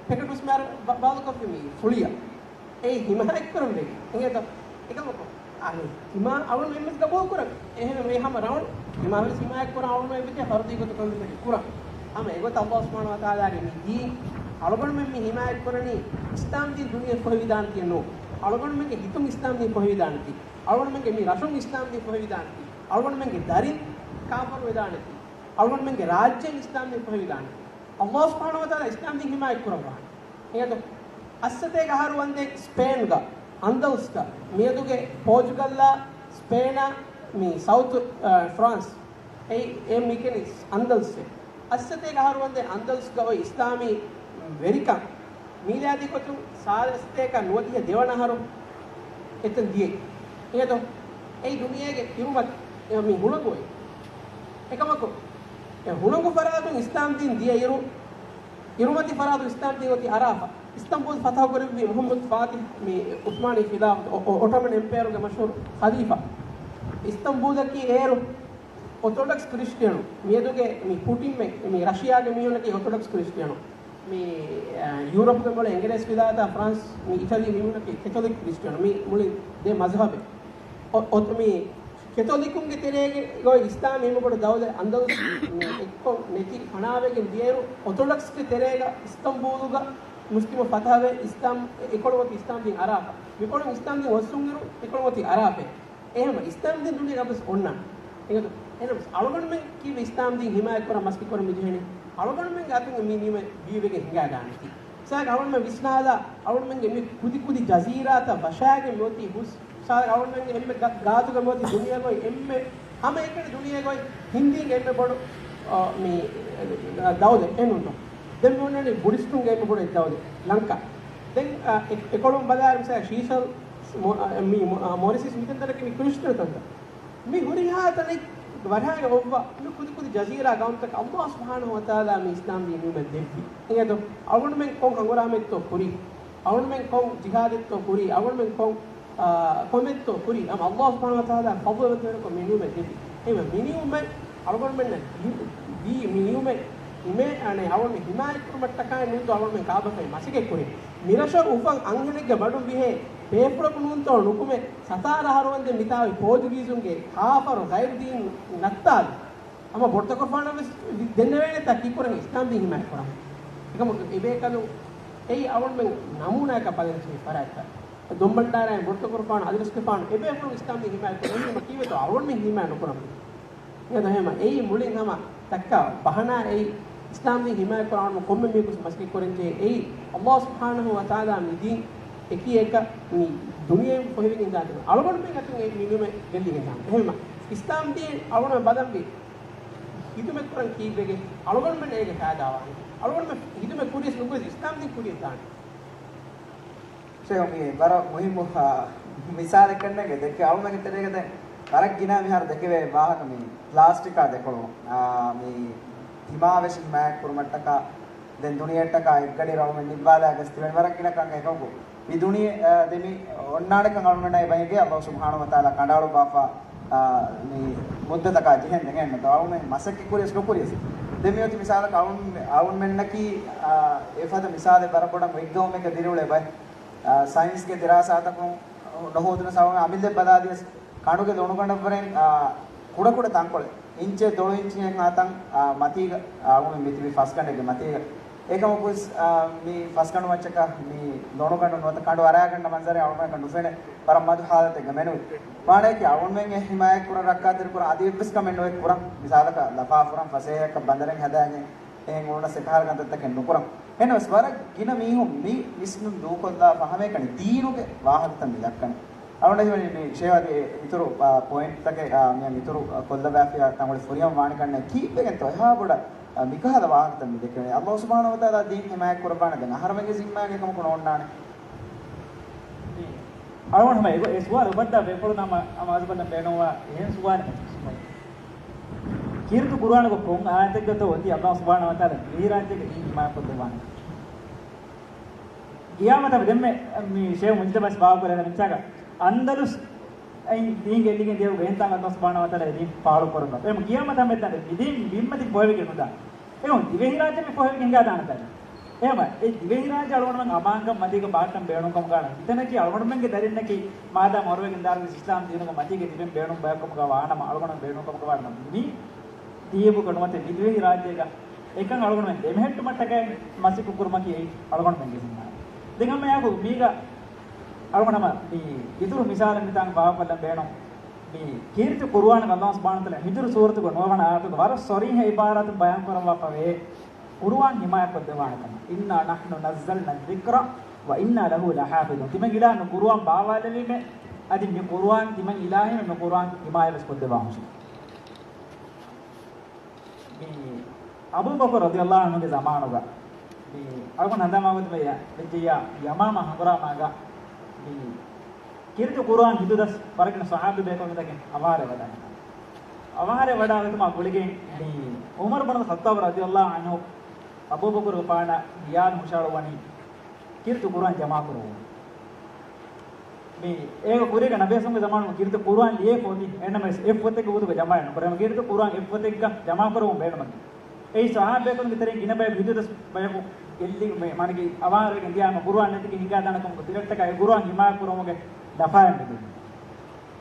ޕެކެޓް ވެސް މިހާރު ބަ، ބާލުކޮށްފި މި ފުޅިއަށް. އެއީ ހިމާޔަތްކުރަން ވެގެން. އެނގޭތޯ؟ އެކަމަކު، އަނެއް ތިމާ އަޅުން އެންމެން ގަބޫލު ކުރަން. އެހެން އެ ހަމަ ރައުންޑް ތިމާ ވެސް ހިމާޔަތް ކުރަން އަޅުން އެބަޖެ ފަރުދީ ގޮތު ކަންތައް ކުރަން. ހަމަ އެގޮތަށް ﷲ ސުބްޙާނަހޫ ވަތަޢާލާގެ މި ދީން އަޅުގަނޑުމެން މި ހިމާޔަތް ކުރަނީ އިސްލާމް ދީން ދުނިޔެ ފޮހެވިދާނެތީ ނޫން. އަޅުގަނޑުމެންގެ ހިތުން އިސްލާމް ދީން ފޮހެވިދާނެތީ. އަޅުގަނޑުމެންގެ މި ރަށުން އިސްލާމް ދީން ފޮހެވިދާނެތީ. އަޅުގަނޑުމެންގެ ދަރިން ކާފަރު ވެދާނެތީ. އަޅުގަނޑުމެންގެ ރާއްޖެ އިސްލާމް ދީން ފޮހެވިދާނެ. ﷲ ސުބްޙާނަހޫ ވަތަޢާލާ އިސްލާމް ދީން ހިމާޔަތް ކުރައްވާނެ. އެހެން އަށްސަތޭކަ އަހަރު ވަންދެން ސްޕޭންގަ، އަންދަލުސްގަ، މިއަދުގެ ޕޯޗުގަލްއާ ސްޕޭނާ މި ސައުތު، އަ، ފްރާންސް، އެ، އެ މިކެނި އަންދަލުސްއެއް. އަށްސަތޭކަ އަހަރު ވަންދެން އަންދަލުސްގަ އޮތް އިސްލާމީ ވެރިކަން މީލާދީ ގޮތުން ސާދަ އަށްސަތޭކަ ނުވަދިހަ ދެވަނަ އަހަރު އެތަން ދިޔައީ. އެހެންތޯ؟ އެއީ ދުނިޔޭގެ އިރުމަތި މި ހުޅަނގު އޮތް. އެކަމަކު، އެ ހުޅަނގު ފަރާތުން އިސްލާމް ދީން ދިޔަ އިރު، އިރުމަތި ފަރާތުން އިސްލާމް ދީން އޮތީ އަރާފަ. އިސްތަންބޫލް ފަތަހު ކުރެއްވި މުޙައްމަދު ފާތިޙް މި އުސްމާނީ ޚިލާފަތު، އޮ، އޮ، އޮޓަމަން އެމްޕަޔަރުގެ މަޝްހޫރު ޚަލީފާ. އިސްތަންބޫލަކީ އޭރު އޮތޮޑޮކްސް ކްރިސްޓިއަނު. މިއަދުގެ މި ޕުޓިންމެ، މި ރަޝިޔާގެ މީހުންނަކީ އޮތޮޑޮކްސް ކްރިސްޓިއަނު. މި، އަ، ޔޫރަޕްގެ މޮޅެ އިނގިރޭސި ވިލާތާ ފްރާންސް، މި އިޓަލީ މީހުންނަކީ ކެތޮލިކް ކްރިސްޓިއަނު. މި މުޅި ދެ މަޒްހަބެއް. އޮ، އޮތް މި ކެތޮލިކުންގެ ތެރޭގަ އޮތް އިސްލާމް އެންމެ ބޮޑު ދައުލަތް އަންދަލުސް މި އެއްކޮށް ނެތި ފަނާވެގެން ދިޔައިރު، އޮތޮޑޮކްސްގެ ތެރޭގަ އިސްތަންބޫލުގަ މުސްލިމު ފަތަހަވެ އިސްލާމް އެކޮޅު އޮތީ އިސްލާމް ދީން އަރާފަ. މިކޮޅުން އިސްލާމް ދީން އޮއްސުންއިރު، އެކޮޅު އޮތީ އަރާފަ. އެހެންވެ، އިސްލާމް ދީން ދުނިޔޭގަ އަބަސް އޮންނާނެ. އެހެންވެ، އަޅުގަނޑުމެން ކީއްވެ އިސްލާމް ދީން ހިމާޔަތް ކުރަން މަސައްކަތް ކުރަން މި ޖެހެނީ؟ އަޅުގަނޑުމެންގެ އަތުން މި ނިމެ ވީވެގެން ހިނގާ ގާނެތީ. މިސާލަކަށް އަޅުގަނޑުމެން ވިސްނާލާ، އަޅުގަނޑުމެންގެ މި ކުދި ކުދި ޖަޒީރާތައް ވަށާގެން މި އޮތީ ހުސް. މިސާލަކަށް އަޅުގަނޑުމެންގެ އެންމެ ގާ، ގާތުގަ މި އޮތީ ދުނިޔޭގައި އެންމެ، ހަމައެކަނި ދުނިޔޭގައި ހިންދީންގެ އެންމެ ބޮޑު، އަ، މި، އަ، ދައުލަތް އެންނުންތޯ. ދެން މި އޮންނަނީ ބުޑިސްޓުންގެ އެންމެ ބޮޑު ދައުލަތް ލަންކާ. ދެން، އަ، އެ، އެކޮޅުން ބަލާއިރު މިސާލަކަށް ޝީޝަލް، މޮ، އަ، މި، މޮ، އަ، މޮރިޝަސް މިތަންތަނަކީ މި ކްރިސްޓިއަނު ތަންތަން. މި ހުރިހާ ތަނެއް ވަރަށް އޮއްވާ މި ކުދި ކުދި ޖަޒީރާ ގައުމުތަކަށް ﷲ ސުބްޙާނަހޫ ވަތަޢާލާ މި އިސްލާމް ދީން ނިމެ ދެއްވި. އިނގޭތޯ، އަޅުގަނޑުމެން ކޮން ހަނގުރާމައެއްތޯ ކުރީ؟ އަޅުގަނޑުމެން ކޮން ޖިހާދެއްތޯ ކުރީ؟ އަޅުގަނޑުމެން ކޮން، އާ، ކޮމެއްތޯ ކުރީ؟ ހަމަ ﷲ ސުބްޙާނަހޫ ވަތަޢާލާ ފަޟްލު އެބަތިބޭކޮށް މި ނިމެ ދެއްވި. އެހެންވެ، މި ނިމެ އަޅުގަނޑުމެންނަށް ދީ، މި ނިމެ، އަނެއް އަޅުގަނޑު ހިމާޔަތް ކުރުމަށްޓަކާއެއް ނޫންތޯ އަޅުގަނޑުމެން ކާބަފައި މަސައްކަތް ކުރީ. މިރަށަށް އުފަން އަންހެނެއްގެ މަޑުން ވިހޭ ބޭފުޅަކު ނޫންތޯ ނުކުމެ ސަތާރަ އަހަރު ވަންދެން މިތާވި ޕޯޖުގީޒުންގެ ކާފަރު ޣައިރު ދީން ނައްތާލު. ހަމަ ބޮޑުތަކުރުފާނަށް ވެސް ދެންނެވޭނެތާ ކީއްކުރަން އިސްލާމް ދީން ހިމާޔަތް ކުރަން. އެކަމަކު އެބޭކަލުން އެއީ އަޅުގަނޑުމެން ނަމޫނާއަކަށް ބަލަންޖެހޭ ފަރާތްތައް. ދޮންބަންޑާރާއިން ބޮޑުތަކުރުފާނު އަލިރަސްގެފާނު އެބޭފުޅުން އިސްލާމް ދީން ހިމާޔަތް ކުރަނީ ކީއްވެތޯ އަޅުގަނޑުމެން ހިމާޔަތް ނުކުރަން. އެހެން އެއީ މުޅިން ހަމަ ދައްކާ ބަހަނާ އެއީ އިސްލާމް ދީން ހިމާޔަތް ކުރާން ކޮންމެ މީހަކު މަސައްކަތް ކުރަންޖެހޭ އެއީ ﷲ ސުބްޙާނަހޫ ވަތަޢާލާ މި ދީން އެކީ އެކަ މި ދުނިޔެއިން ފޮހެވިގެން ދާތީ އަޅުގަނޑުމެން އަތުން އެ މިނިވަން ގެއްލިގެން ދާނެ. އެހެންވީމަ، އިސްލާމް ދީން އަޅުގަނޑު ބަލަންވީ ޚިދުމަތް ކުރަން ކީއްވެގެން އަޅުގަނޑުމެން އޭގެ ފައިދާ ވާނީ؟ އަޅުގަނޑުމެން ޚިދުމަތް ކުރިޔަސް ނުކުރިޔަސް އިސްލާމް ދީން ކުރިޔަސް ދާނީ. ޝޭޚް، މީ ވަރަށް މުހިއްމު، އާ، މިސާލެއް ކަންނޭނގެ ދެއްކޭ އަޅުމެންގެ ތެރޭގަ ދެން ވަރަށް ގިނަ މިހާރު ދެކެވޭ ވާހަކަ މި ޕްލާސްޓިކާ ދެކޮޅު، އާ، މި ތިމާވެށި ހިމާޔަތް ކުރުމަށްޓަކާ ދެން ދުނިޔެއަށްޓަކާ އެއްގަޑި ރައުމެއް ނިއްވާލާ ގަސް ތިބެން ވަރަށް ގިނަ ކަން އެކަކު. މި ދުނިޔެ، އާ، ދެ މި އޮންނާނެކަން އަޅުމެންނަށް އެބަ އެނގޭ އައްލާހު ސުބްޙާނަހު ވަތަޢާލާ ކަނޑައަޅުއްވާފަ، އާ، މި މުއްދަތަކާ ޖެހެން ދެން އެންމެ އަޅުމެން މަސައްކަތް ކުރިޔަސް ނުކުރިޔަސް. ދެ މިއޮތީ މިސާލަކަށް އަޅުން، އަޅުންމެންނަކީ، އާ، އެފަދަ މިސާލެއް ވަރަށް ބޮޑަށް އެއްގައުމެއްގަ ދިރިއުޅޭ ބައެއް. އާ، ސައިންސްގެ ދިރާސާތަކުން ނުހޯދުނަސް އަޅުން އަމިއްލަ ބަލާލިޔަސް ކަނޑުގެ ލޮނުގަނޑަށްވުރެން، އާ، ކުޑަކުޑަ ތަންކޮޅެއް، އިންޗެއް ދޮޅު އިންޗިއެއްހާ ތަން، އާ، މަތީގަ، އާ، އަޅުގަނޑު މިތިބީ ފަސްގަނޑެއްގެ މަތީގަ. އެކަމަކު، އާ، މި ފަސްގަނޑު މައްޗަކަށް މި ލޮނުގަނޑު ނުވަތަ ކަނޑު އަރާގަންނަ މަންޒަރެއް އަޅުގަނޑަކަށް ނުފެނޭ. ވަރަށް މަދު ހާލަތެއްގަ މެނުވި. ވާނެއަކީ އަޅުގަނޑުމެން އެ ހިމާޔަތް ކުރަން ރައްކާތެރި ކުރަން އަދި އެއްވެސް ކަމެއް ނުވެ ކުރަން. މިސާލަކަށް ލަފާ ފުރަން ފަސޭހައަކަށް ބަނދަރެއް ހަދާގެން އެހެން އުޅުނަސް އެކަހަލަ ކަންތައްތަކެއް ނުކުރަން. އެހެންވެސް ވަރަށް ގިނަ މީހުން މި ވިސްނުން ދޫކޮށްލާފަ ހަމައެކަނި ދީނުގެ ވާހަކަތައް މި ދައްކަނީ. އަޅުގަނޑަށް ހީވަނީ މި ޝޭވާދި އިތުރު، އާ، ޕޮއިންޓްތަކެއް، އާ، މިއަށް އިތުރު، އާ، ކޮށްލަބާފިޔާ ތަން އުޅެ ފުރިހަމަ ވާނެ ކަންނޭނގެ ކީއްވެގެންތޯ އެހާ ބޮޑަށް، އާ، މިކަހަލަ ވާހަކަތައް މި ދެކެވެނީ. އައްލާހު ސުބްޙާނަހު ވަތަޢާލާ ދީން ހިމާޔަތް ކުރައްވާނެ ދެން އަހަރެމެންގެ ޒިންމާގެ ކަމަކު ނޯންނާނެ. އަޅުގަނޑު ހަމަ އެ ސުވާލު އުފައްދާ ބޭފުޅުން ހަމަ އަމާޒުކޮށްލަން ބޭނުންވާ އެހެން ސުވާލެއް ނެތް. ކީރިތި ޤުރުއާނުގަ ކޮން އާޔަތެއްގަތޯ އޮތީ އައްލާހު ސުބްޙާނަހު ވަތަޢާލާ ދިވެހިރާއްޖޭގެ ދީން ހިމާޔަތްކޮށްދެއްވާނެ؟ ގިޔާމަތަށް ދެންމެ މި ޝޭޚް މުޖްތަބާ ވިސްނާ ކުރެވޭ މިއްޗާގަ އަންދަލުސް އިން ދީން ގެއްލިގެން ދިޔަ ގޮތްތައް އައްލާހު ސުބްޙާނަހު ވަތަޢާލާ ދީން ފާޅުކުރައްވާ. އެހެން ގިޔާމަތަށް މެދު ދީން ބިންމަތިން ފޮހެވިގެން ނުދާ. އެހެން ދިވެހިރާއްޖެ މި ފޮހެވިގެން ހިނގާ ދާނެތަ؟ އެހެން އެ ދިވެހިރާއްޖެ އަޅުގަނޑުމެން އަމާންކަން މަތީގަ ބާއްޓަން ބޭނުންކަމުގަ ހިތަނަކީ އަޅުގަނޑުމެންގެ ދަރިންނަކީ މާދާމް އޮރުވެގެން ދާނަމަ އިސްލާމް ދީނުގަ މަތީގަ ތިބެން ބޭނުން ބަޔަކު ކަމުގަ ވާނަމަ އަޅުގަނޑުމެން ބޭނުންކަމުގަ ވާނަމަ މި ދީބުގަ ނުވަތަ މި ދިވެހިރާއްޖޭގަ އެކަން އަޅުގަނޑުމެން ދެމެހެއްޓުމަށްޓަކައި މަސައްކަތް ކުރުމަކީ އެއީ އަޅުގަނޑުމެންގެ ޒިންމާއެއް. ދެން ހަމައެއާއެކު މީގަ އަޅުގަނޑު ހަމަ މި އިތުރު މިސާލެއް މިތާނގަ ފާހަގަކޮށްލަން ބޭނުން. މި ކީރިތި ޤުރުއާނުގަ އައްލާހު ސުބްޙާނަހު ވަތަޢާލާ ހިޖުރު ސޫރަތުގަ ނުވަވަނަ އާޔަތުގަ ވަރަށް ޞަރީޙަ ޢިބާރާތުން ބަޔާން ކުރައްވާފަވޭ، ޤުރުއާން ހިމާޔަތްކޮށްދެއްވާނެ ކަމަށް. إنا نحن نزلنا الذكر وإنا له لحافظون. ތިމަން އިލާހު ޤުރުއާން ބާވާލެވީމޭ، އަދި މި ޤުރުއާން ތިމަން އިލާހީމޭ، މި ޤުރުއާން ހިމާޔަތްވެސް ކޮށްދެއްވާ ހުށީ. މި އަބޫބަކުރު ރަޟިޔަﷲ ޢަންހުގެ ޒަމާނުގަ މި އަޅުގަނޑު ހަނދާންވާ ގޮތުގައި ވެއްޖެއްޔާ ޔަމާމާ ހަނގުރާމާގަ މި ކީރިތި ޤުރުއާން ހިނދު ދަސް ވަރަށް ގިނަ ޞަޙާބީ ބޭކަލުންތަކެއް އަވަހާރަވެވަޑައިގެން. އަވަހާރަވެވަޑައިގަތުމާ ގުޅިގެން މި ޢުމަރު ބުނު ޚައްޠާބު ރަޟިޔަﷲ ޢަންހު އަބޫބަކުރުގެފާނަށް ޚިޔާލު ހުށަހަޅުއްވަނީ ކީރިތި ޤުރުއާން ޖަމާކުރުވުން. މި އޭގެ ކުރީގަ ނަބީ ސައްލަﷲ ޢަލައިހި ވަސައްލަމް ކީރިތި ޤުރުއާން ލިޔެފަ އޮތީ، އެހެންނަމަވެސް އެއްފޮތެއްގެ ގޮތުގަ ޖަމާއެއް ނުކުރޭ. ކީރިތި ޤުރުއާން އެއްފޮތެއްގަ ޖަމާކުރަމުން ބޭނުމަކީ، އެއީ ޞަޙާބީ ބޭކަލުންގެ ތެރެއިން ގިނަ ބަޔަކު ހިނދު ދަސް ބަޔަކު ގެއްލި، މި މާނައަކީ އަވަހާރަވެގެން ދިޔާމަ ޤުރުއާން ނެތިގެން ހިނގާދާނެ ކަމަކު ތިރައްޓަކާ އެ ޤުރުއާން ހިމާޔަތް ކުރުމުގެ ލަފާއެއް މިދިނީ.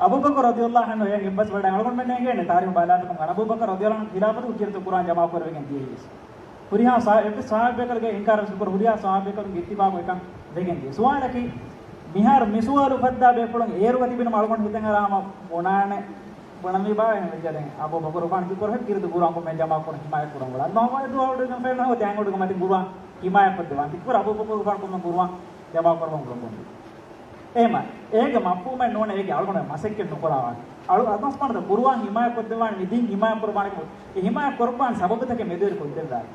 އަބޫބަކުރު ރަޟިޔަﷲ ޢަންހު އެއަށް އެއްބަސްވަޑައި އަޅުގަނޑުމެންނަށް އެނގޭނެ ތާރީޚު ބަލާލާފަ ކަމަށް. އަބޫބަކުރު ރަޟިޔަﷲ ޢަންހު ޚިލާފަތުގަ ކީރިތި ޤުރުއާން ޖަމާކުރެވިގެން ދިޔައީވެސް. ހުރިހާ ޞާ-، އެއްވެސް ޞަޙާބީ ބޭކަލުގެ އިންކާރެއް ނުކުރެ، ހުރިހާ ޞަޙާބީ ބޭކަލުންގެ އިއްތިފާޤު އެކަން ވެގެން ދިޔަ. ސުވާލަކީ، މިހާރު މި ސުވާލު އުފައްދާ ބޭފުޅުން އޭރުގަ ތިބިނަމަ އަޅުގަނޑު ހިތަށް އަރާ ހަމަ ބުނާނެ، ބުނަންވީ ބާ އެހެން ވެއްޖެ ދެން އަބޫބަކުރު ފާން ކިކުރެ ކީރިތި ޤުރުއާން ކޮންމެ ޖަމާކުރަން ހިމާޔަތް ކުރަން އުޅަން. ނޯ އަދު އަޅުގަނޑު ފެންނަ ހޯ ތެ އަނގޮޑުގެ މަތިން ޤުރުއާން ހިމާޔަތް ކޮށްދެވާން ތިކުރ އަބޫބަކުރު ފާން ކޮންމެ ޤުރުއާން ޖަމާކުރަމުން ކުރަން ބުން. އެހެމަ، އޭގެ މަފްހޫމެއް ނޫން އޭގެ އަޅުގަނޑު މަސައްކަތް ނުކުރާވާނެ. އަޅު އަދާސް ބާންތަ ޤުރުއާން ހިމާޔަތް ކޮށްދެވާނެ، މި ދީން ހިމާޔަތް ކުރައްވާނެ، އެ ހިމާޔަތް ކުރައްވާން ސަބަބުތަކެއް މެދުވެރި ކޮށްދެއްވާނެ.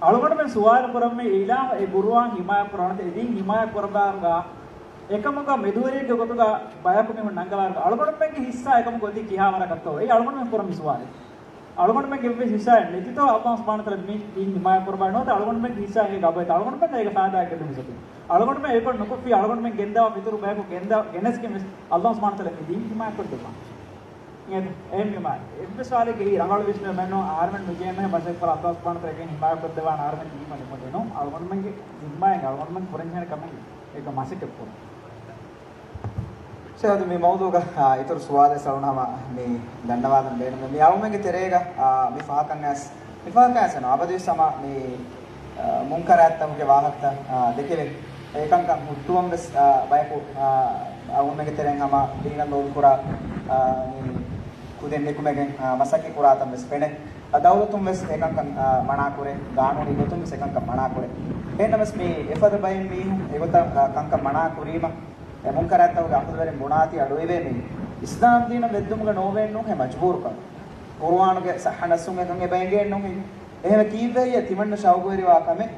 އަޅުގަނޑުމެން ސުވާލު ކުރަންވީ، އިލާހު އެ ޤުރުއާން ހިމާޔަތް ކުރާނެތަ، އެ ދީން ހިމާޔަތް ކުރައްވާރުގަ އެކަމުގަ މެދުވެރިއެއްގެ ގޮތުގަ ބަޔަކު މީހުން ނަންގަވާރުގަ އަޅުގަނޑުމެންގެ ހިއްސާ އެކަމުގަ އޮތީ ކިހާވަރަކަށްތޯ؟ އެއީ އަޅުގަނޑުމެން ކުރަން މި ސުވާލެއް. އަޅުގަނޑުމެންގެ އެއްވެސް ހިއްސާއެއް ނެތިތޯ އައްލާހު ސުބްޙާނަހު ވަތަޢާލާ މި ދީން ހިމާޔަތް ކުރައްވާ ނުވަތަ އަޅުގަނޑުމެންގެ ހިއްސާއެއް ގަބައިތަ އަޅުގަނޑުމެން އޭގެ ފައިދާއެއް ގެއްލުން މިސަކީ. އަޅުގަނޑުމެން އެކޮށް ނުކޮށްފި އަޅުގަނޑުމެން ގެންދަވާ ފިތުރު ބަޔަކު ގެންދަ، ގެނެސްގެން ވެސް އައްލާހު ސުބްޙާނަހު ވަތަޢާލާ މި ދީން ހިމާޔަތް ކޮށްދެއްވާނެ. އެހެންވީމަ، އެއްވެސް ސުވާލެއްގެ އެއީ ރަނގަޅު ވިސްނުމެއް ނޫން. އަހަރެމެން މި ޖެހޭ މެހެ މަސައްކަތް ކުރާ އައްލާހު ސުބްޙާނަހު ވަތަޢާލާ އެކަން ހިމާޔަތް ކޮށްދެއްވާނެ އަހަރެމެން ދީފަ ނުކޮށްދޭނު. އަޅުގަނޑުމެންގެ ޒިންމާއެއް އަޅުގަނޑުމެން ކުރަންޖެހޭނެ ކަމެއް އެކަ މަސައްކަތް ކުރުން. ޝޭޚް އަދި މި މައުޟޫޢުގަ، އާ، އިތުރު ސުވާލެއް އަޅުން ހަމަ މި ދަންނަވާލަން ބޭނުމެއް. މި އަޅުމެންގެ ތެރޭގަ، އާ، މި ފަހަކަށް އައިސް، މި ފަހަކަށް އައިސް އަބަދުވެސް ހަމަ މި، އާ، މުންކަރާތްތަކުގެ ވާހަކަތައް، އާ، ދެކެވެ. އެކަންކަން ހުއްޓުވަން ވެސް، އާ، ބަޔަކު، އާ، އަޅުމެންގެ ތެރެއިން ހަމަ ދީނަށް ލޯބިކުރާ، އާ، މި ކުދިން ނިކުމެގެން، އާ، މަސައްކަތް ކުރާތަން ވެސް ފެނޭ. އާ، ދައުލަތުން ވެސް އެކަންކަން، އާ، މަނާކުރޭ. ގާނޫނީ ގޮތުން ވެސް އެކަންކަން މަނާކުރޭ. އެހެންނަމަވެސް މި އެފަދަ ބައިން މީހުން އެގޮތަށް، އާ، ކަންކަން މަނާ ކުރީމަ، މުންކަރާތްތަކުގެ އަޚުދުވެރިން ބުނާތީ އަޑުއިވޭ މީ އިސްލާމް ދީނަށް ވެއްދުމުގެ ނޯވޭން ނޫން އެ މަޖުބޫރުކަން. ޤުރުއާނުގެ ޞައްޙަ ނައްސުން އެކަން އެބަ އެނގޭން ނޫން ހިން. އެހެން ކީއްވެ ހެއްޔޭ ތިމަންނަ ޝައުގުވެރިވާ ކަމެއް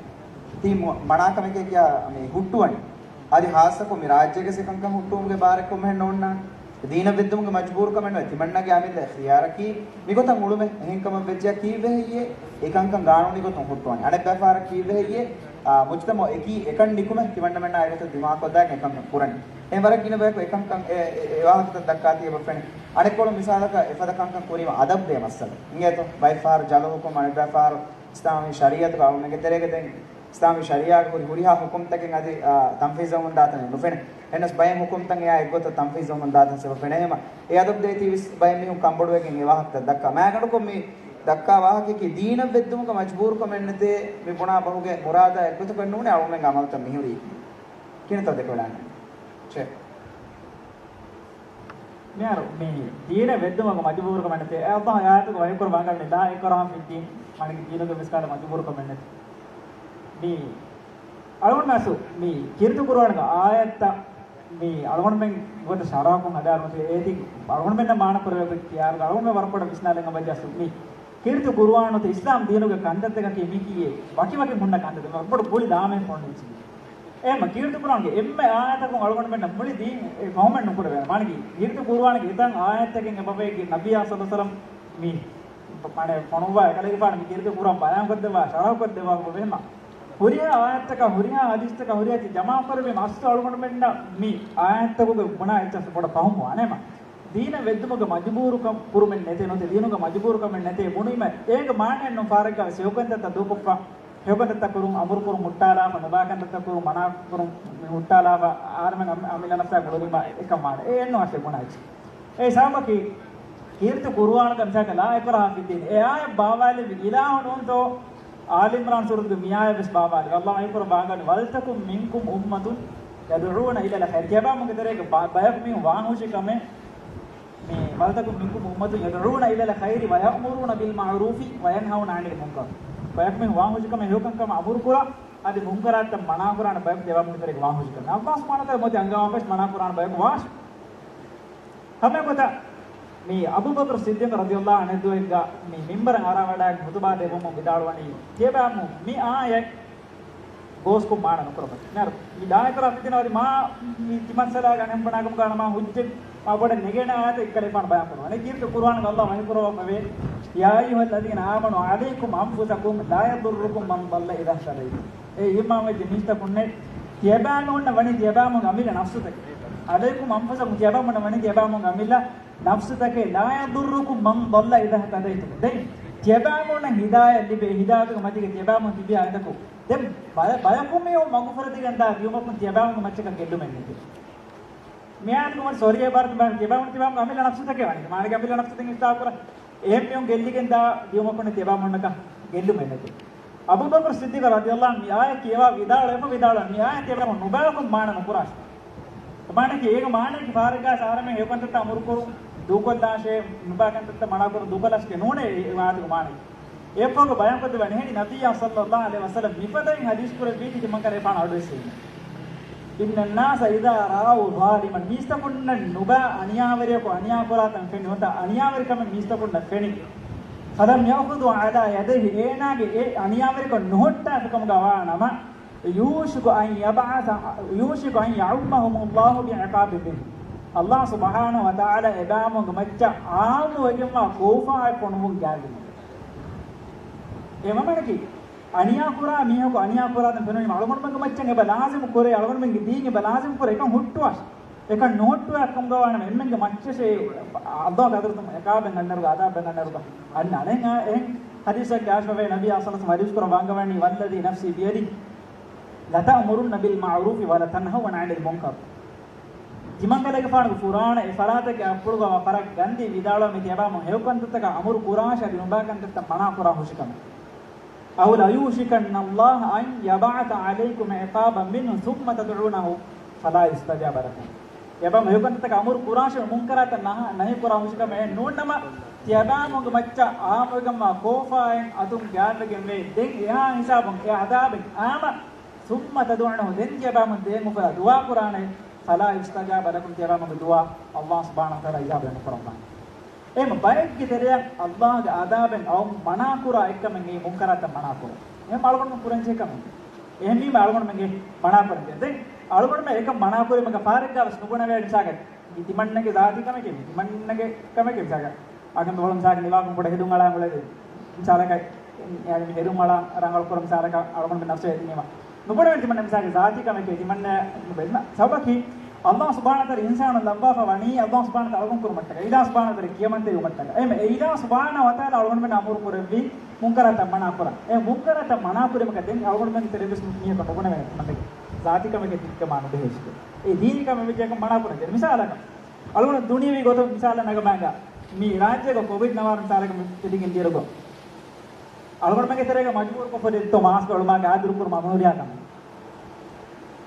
ތި މު-، މަނާ ކަމެކޭ ކިޔާ މި ހުއްޓުވަނީ؟ އަދި ހާއްސަކޮށް މި ރާއްޖޭގެ އެކަންކަން ހުއްޓުވުމުގެ ބާރެއް ކޮންމެހެން ނޯންނާނެ. ދީނަށް ވެއްދުމުގެ މަޖުބޫރުކަމެއް ނުވޭ. ތިމަންނަގެ އަމިއްލަ އިޚްތިޔާރަކީ މިގޮތަށް އުޅުމެއް. އެހެންކަމަށް ވެއްޖެޔާ ކީއްވެ ހެއްޔޭ އެކަންކަން ގާނޫނީ ގޮތުން ހުއްޓުވަނީ؟ އަނެއް ބައިފަހަރަށް ކީއްވެ ހެއްޔޭ، އާ، މުޖްތަމަޢު އެކީ އެކަން ނިކުމެ ތިމަންނަމެންނާ އެގޮތަށް ދިމާކޮށްދާގެން އެކަންކަން ކުރަނީ؟ އެ ވަރަށް ގިނަ ބަޔަކު އެކަންކަން އެ، އެ، އެ ވާހަކަތައް ދައްކާތީ އެބަ ފެނޭ. އަނެއްކޮޅު މިސާލަކަށް އެފަދަ ކަންކަން ކުރީމަ އަދަބު ދޭ މައްސަލަ. އިނގޭތޯ؟ ބައެއްފަހަރު ޖަލު ހުކުމް، އަނެއް ބައެއްފަހަރު އިސްލާމީ ޝަރީޢަތުގަ އަޅުމެންގެ ތެރޭގަ ދެން އިސްލާމީ ޝަރީޢާގަ ހުރި ހުރިހާ ހުކުމްތަކެއް އަދި، އާ، ތަންފީޒުވަމުން ދާތަނެއް ނުފެނޭ. އެހެނަސް ބައެއް ހުކުމްތައް އެއާ އެއްގޮތަށް ތަންފީޒުވަމުން ދާތަން ސެބަ ފެނޭ ހަމަ. އެ އަދަބު ދޭތީވެސް ބައެއް މީހުން ކަންބޮޑުވެގެން އެ ވާހަކަތައް ދައްކާ. މާގަނޑުކޮށް މި ދައްކާ ވާހަކަޔަކީ ދީނަށް ވެއްދުމުގަ މަޖުބޫރުކަމެއް ނެތޭ، މި ބުނާ ބަހުގެ މުރާދާ އެއްގޮތަކަށް ނޫނޭ އަޅުމެންގެ އަމަލުތައް މިހުރީ. ކިނަތޯ ދެކޮޅާނެ. ޗެ. މިހާރު މި ދީނަށް ވެއްދުމަކަށް މަޖުބޫރުކަމެއް ނެތޭ. އެ ﷲ އާޔަތުގަ ވަޙީކުރައްވާ ވާހަކަ ވަނީ، لا إكراه في الدين، މާނައަކީ ދީނުގަ މިސްކާލަ މަޖުބޫރުކަމެއް ނެތޭ. މި އަޅުގަނޑު މި ކީރިތި ޤުރުއާނުގެ އާޔަތްތައް މި އަޅުގަނޑުމެން ގޮތަށް ޝަރަޙަކޮށް ހަދާއިރު އޭތި އަޅުގަނޑުމެންނަށް މާނަ ކުރެވޭ ކިޔާ އަޅުގަނޑުމެން ވަރަށް ބޮޑަށް ވިސްނާލަން އަބަޖާސު މި ކީރިތި ޤުރުއާނު އިސްލާމް ދީނުގެ ކަންތައްތަކަކީ މިކީއޭ ވަކިވަކި ހުންނަ ކަންތައްތައް ބޮޑު ބުޅި ދާމެއް ފޮނުވި. އެހެންމަ ކީރިތި ޤުރުއާނުގެ އެންމެ އާޔަތަކުން އަޅުގަނޑުމެންނަށް މުޅި ދީން އެ ފަހުމެއް ނުކުރެވޭނެ. މާނައަކީ ކީރިތި ޤުރުއާނުގެ އެތައް އާޔަތްތަކެއް އެބަ ވޭ ނަބިއްޔާ ޞައްލަﷲު ޢަލައިހި ވަސައްލަމް މި މާނަ ފޮނުއްވާ އެކަލޭގެފާނު މި ކީރިތި ޤުރުއާން ބަޔާންކޮށްދެއްވާ، ޝަރަޙަކޮށްދެއްވާ އެހެންމަ ހުރިހާ އާޔަތްތަކާ، ހުރިހާ ޙަދީޘްތަކާ، ހުރިހާ ޖަމާކުރެއްވީމަ އަސްލު އަޅުގަނޑުމެންނަށް މި އާޔަތްތަކުގެ ބުނާ އެއްޗެއް ބޮޑަށް ފަހުމުވާނެ. އެހެންމަ ދީނަށް ވެއްދުމުގެ މަޖުބޫރުކަން ކުރުމެއް ނެތޭ، ނުވަތަ ދީނުގެ މަޖުބޫރުކަމެއް ނެތޭ ބުނީމަ އޭގެ މާނައެއް ނޫން. ފާރެއްގަ ވެސް ހެޔޮކަންތައްތައް ދޫކޮށްފަ، ހެޔޮކަންތައްތައް ކުރުން އަމުރުކުރުން ހުއްޓާލާފަ، ނުބާކަންތައްތައް ކުރުން މަނާކުރުން ހުއްޓާލާފަ، އަހަރެމެން އަމި-، އަމިއްލަ ނަފްސާ ގުޅުލީމަ އެކަން ވާނެ. އެއެއްނު އަސްލު ބުނާ އެއްޗެއް. އެ ސަބަބަކީ ކީރިތި ޤުރުއާނުގަ މިސާލަކަށް لا إكراه في الدين އެ އާޔަތް ބާވާލެއްވި އިލާހު ނޫންތޯ؟ އާލި ޢިމްރާން ސޫރަތުގެ މި އާޔަތް ވެސް ބާވާލެވި. ﷲ ވަޙީކުރައްވާ ވާހަކަ ވަނީ، ولتكن منكم أمة يدعون إلى الخير. ތިޔަބައިމުންގެ ތެރޭގަ ބަ-، ބަޔަކު މީހުން ވާން ހުށި ކަމެއް، މި ولتكن منكم أمة يدعون إلى الخير ويأمرون بالمعروف وينهون عن المنكر. ބަޔަކު މީހުން ވާން ހުށި ކަމެއް، ހެޔޮކަންކަމަށް އަމުރު ކުރާ، އަދި މުންކަރާތްތައް މަނާ ކުރާނެ ބަޔަކު ތިޔަބައިމުންގެ ތެރޭގަ ވާން ހުށި ކަމެއް. ﷲ ސުބްޙާނަހޫ ވަތަޢާލާ މިއޮތީ އަންގަވާފައި މަނާ ކުރާނެ ބަޔަކު ވާށި. ހަމައެގޮތަށް މި އަބޫބަކުރު ޞިއްދީޤު ރަޟިޔަﷲ ޢަންހުގެ މިންބަރަށް އަރާވަޑައިގެން ޚުޠުބާ ދެއްވަމުން ވިދާޅުވަނީ، ތިޔަބައިމު މި އާޔަތް ގޯސްކޮށް މާނަ ނުކުރަމުން. މި ދާއިރާ ފިތިނަ ވަރި މާ މި ތިމަންސަލާގަ ނެންބަނާކަމުގަ މާ ހުއްޖަތް މާ ބޮޑަށް ނެގޭނެ އާޔަތެއް އެއްކަލޭފާނު ބަޔާން ކުރުވާނެ. ކީރިތި ޤުރުއާނުގަ ﷲ ވަޙީ ކުރައްވާފަވޭ، يا أيها الذين آمنوا عليكم أنفسكم لا يضركم من ضل إذا اهتديتم. އޭ އީމާންވެއްޖެ މީސްތަކުންނޭ، ތިޔަބައިމީހުންނަށް ވަނީ ތިޔަބައިމީހުންގެ އަމިއްލަ ނަފްސުތަކެއް. عليكم أنفسكم، ތިޔަބައިމީހުންނަށް ވަނީ ތިޔަބައިމީހުންގެ އަމިއްލަ ނަފްސުތަކެއް. لا يضركم من ضل إذا اهتديتم. ދެން ތިޔަބައިމީހުންނަށް ހިދާޔަތް ލިބޭ، ހިދާޔަތުގެ މަތީގަ ތިޔަބައިމީހުން ތިބި އަދަކު ދެން ބަޔަ-، ބަޔަކު މީހުން މަގުފުރެދިގެން ދާ ދިޔުމަކުން ތިޔަބައިމީހުންގެ މައްޗަކަށް ގެއްލުމެއް ނެތޭ. މިއާޔަތުގަ ވަނީ ސޮރީ އެބަ ތިޔަބައިމީހުން ތިޔަބައިމީހުންގެ އަމިއްލަ ނަފްސުތަކެއް ވަނީ. މާނައަކީ އަމިއްލަ ނަފްސުތަކެއް އިސްލާހު ކުރާ. އެހެން މީހުން ގެއްލިގެން ދާ ދިޔުމަކުން ތިޔަބައިމީހުންނަކަށް ގެއްލުމެއް ނެތޭ. އަބޫބަކުރު ޞިއްދީޤު ރަޟިޔަﷲ ޢަންހު މި އާޔަތް ކިޔަވާ ވިދާޅުވެފަ ވިދާޅުވަނީ، މި އާޔަތް ތިޔަބައިމީހުން ނުބަޔަކުން މާނަ ނުކުރާށޭ. މާނައަކީ އޭގެ މާނައަކީ ފާރެއްގަ އަހަރެމެން ހެޔޮކަންތައްތައް އަމުރުކުރުން ދޫކޮށްލާށޭ، ނުބާކަންތައްތައް މަނާކުރުން ދޫކޮށްލާށޭ ނޫނޭ އެ އާޔަތުގެ މާނައަކީ. އެއަށްފަހު ބަޔާންކޮށްދެއްވަނީ އެހެނީ ނަބިއްޔާ ޞައްލަﷲ ޢަލައިހި ވަސައްލަމް މިފަދައިން ޙަދީޘް ކުރެއްވީ ތިމަންކަލޭގެފާނު އަޑުއެއްސެވީމަ. إن الناس إذا رأوا ظالما، މީސްތަކުންނަށް ނުބައި އަނިޔާވެރިޔަކު އަނިޔާކުރާތަން ފެނި، ނުވަތަ އަނިޔާވެރިކަމެއް މީސްތަކުންނަށް ފެނި، فلم يأخذوا على يديه، އޭނާގެ އެ އަނިޔާވެރިކަން ނުހުއްޓާފިކަމުގަ ވާނަމަ، يوشك أن يبعث، يوشك أن يعمهم الله بعقاب منه. ﷲ ސުބްޙާނަހޫ ވަތަޢާލާ އެބައިމީހުންގެ މައްޗަށް ޢާއްމުވެގެންވާ ކޯފާއެއް ފޮނުވުން ގާތްގަންނަވާ. އެ މަމަނަކީ، އަނިޔާކުރާ މީހަކު އަނިޔާކުރާތަން ފެނުނީމަ އަޅުގަނޑުމެންގެ މައްޗަށް އެބަ ލާޒިމު ކުރޭ، އަޅުގަނޑުމެންގެ ދީން އެބަ ލާޒިމު ކުރޭ، އެކަން ހުއްޓުވާށޭ. އެކަން ނުހުއްޓުވާ ކަމުގަ ވާނަމަ އެންމެންގެ މައްޗަށޭ ﷲގެ ޙަޟްރަތުން ޢިޤާބެއް އަންނައިރުގަ، ޢަޛާބެއް އަންނައިރުގަ. އަންނަ އަނެއް އާ-، އެހެން ޙަދީޘެއްގަ އައިޝާ ބީބީ ނަބީ ޞައްލަﷲ ޢަލައިހި ވަސައްލަމް ޙަދީޘް ކުރައްވާ ވަނީ، والذي نفسي بيده لتأمرن بالمعروف ولتنهون عن المنكر. ތިމަންކަލޭގެފާނުގެ ފުރާނަ އެ ފަރާތެއްގެ އަތްޕުޅުގަ ވާ ފަރަށް ގަންދީ ވިދާޅުވާ މި ތިޔަބައިމީހުން ހެޔޮކަންތައްތަކަށް އަމުރު ކުރާށޭ އަދި ނުބައިކަންތައްތައް މަނާ ކުރާ ހުށިކަމެއް. أو ليوشكن الله أن يبعث عليكم عقابا منه ثم تدعونه فلا يستجاب لكم. ތިޔަބައިމީހުން ހެޔޮކަންތައްތަކަށް އަމުރު ކުރާށޭ، މުންކަރާތައް ނަހަ-، ނަހީ ކުރާ ހުށިކަމެއް ނޫންނަމަ، ތިޔަބައިމީހުންގެ މައްޗަށް ޢާއްމުވެގެންވާ ކޯފާއެއް އަތުން ގާތްވެގެންވޭ. ދެން އެހާ ހިސާބުން އެ ޢަޛާބެއް އައީމަ، ثم تدعونه، ދެން ތިޔަބައިމީހުން ދެން އުފަލާ ދުޢާ ކުރާނެ. ފަލާ ޔުސްތަޖާބަ ލަކުމް ކިޔަވާ މަގު ދުޢާ އައްލާހު ސުބްޙާނަހު ވަތަޢާލާ އިޖާބަ ނުކުރައްވާނެ. އެހެން ބައެއްގެ ތެރެއަށް އައްލާހުގެ ޢަޛާބެއް އައުން މަނާކުރާ އެއްކަމެއް އެއީ މުންކަރާތައް މަނާކުރުން. އެހެން އަޅުގަނޑުމެން ކުރަންޖެހޭ ކަމެއް. އެހެންވީމަ އަޅުގަނޑުމެންގެ މަނާކުރަންޖެހޭ. ދެން އަޅުގަނޑުމެން އެކަން މަނާކުރީމަކަށް ފާރެއްގާވެސް ނުބުނެވޭ މިސާލަކަށް. މި ތިމަންނަގެ ޒާތީ ކަމެކޭ، މި ތިމަންނަގެ ކަމެކޭ މިސާލަކަށް. އަގަނޑު ވަޅު މިސާލަކަށް ނިވާކުން ކުޑަ ހެދުން އަޅާ އުޅެދޭ. މިސާލަކަށް އެ، އެ، ހެދުން އަޅާ ރަނގަޅު ކުރަން މިސާލަކަށް އަޅުގަނޑުމެން ނަފްސޭ ދިނީމަ. ނުބުނެވޭ ތިމަންނަ މިސާލަކަށް ޒާތީ ކަމެކޭ ތިމަންނަ ނުބެންނަ. ސަބަބަކީ އައްލާހު ސުބްޙާނަހު ވަތަޢާލާ އިންސާނުން ލައްވާފަ ވަނީ އައްލާހު ސުބްޙާނަހު ވަތަޢާލާ އަޅުކަން ކުރުމަށްޓަކައި. އިލާހު ސުބްޙާނަހު ވަތަޢާލާ ކިޔަމަންތެރިވުމަށްޓަކައި. އެހެން އެ އިލާހު ސުބްޙާނަހު ވަތަޢާލާ އަޅުގަނޑުމެން އަމުރު ކުރެއްވީ މުންކަރާތައް މަނާކުރަން. އެ މުންކަރާތައް މަނާކުރީމަކަށް ދެން އަޅުގަނޑުމެންގެ ތެރެއަށްވެސް މީހަކު ނުބުނެވޭ މަންދެގެ. ޒާތީ ކަމެކޭ ތިއްކަމާ ނުޖެހޭ އެއްޗެކޭ. އެ ދީނީ ކަމެއް ވެއްޖެއްޔާ އެކަން މަނާކުރަން ޖެހޭ. މިސާލަކަށް އަޅުގަނޑު ދުނިޔެވީ ގޮތަށް މިސާލަށް ނަގަމާގަ މި ރާއްޖޭގަ ކޮވިޑް ނަވާރަ މިސާލަކަށް މި ފެށިގެން ދިޔައިރުގަ އަޅުގަނޑުމެންގެ ތެރޭގަ މަޖުބޫރުކޮށްފަ ދެއްތޯ މާސްކް އަޅުމާގެ އާދަރު ކުރުމަށް އަމުރު ހުރިހާ ކަމެއް.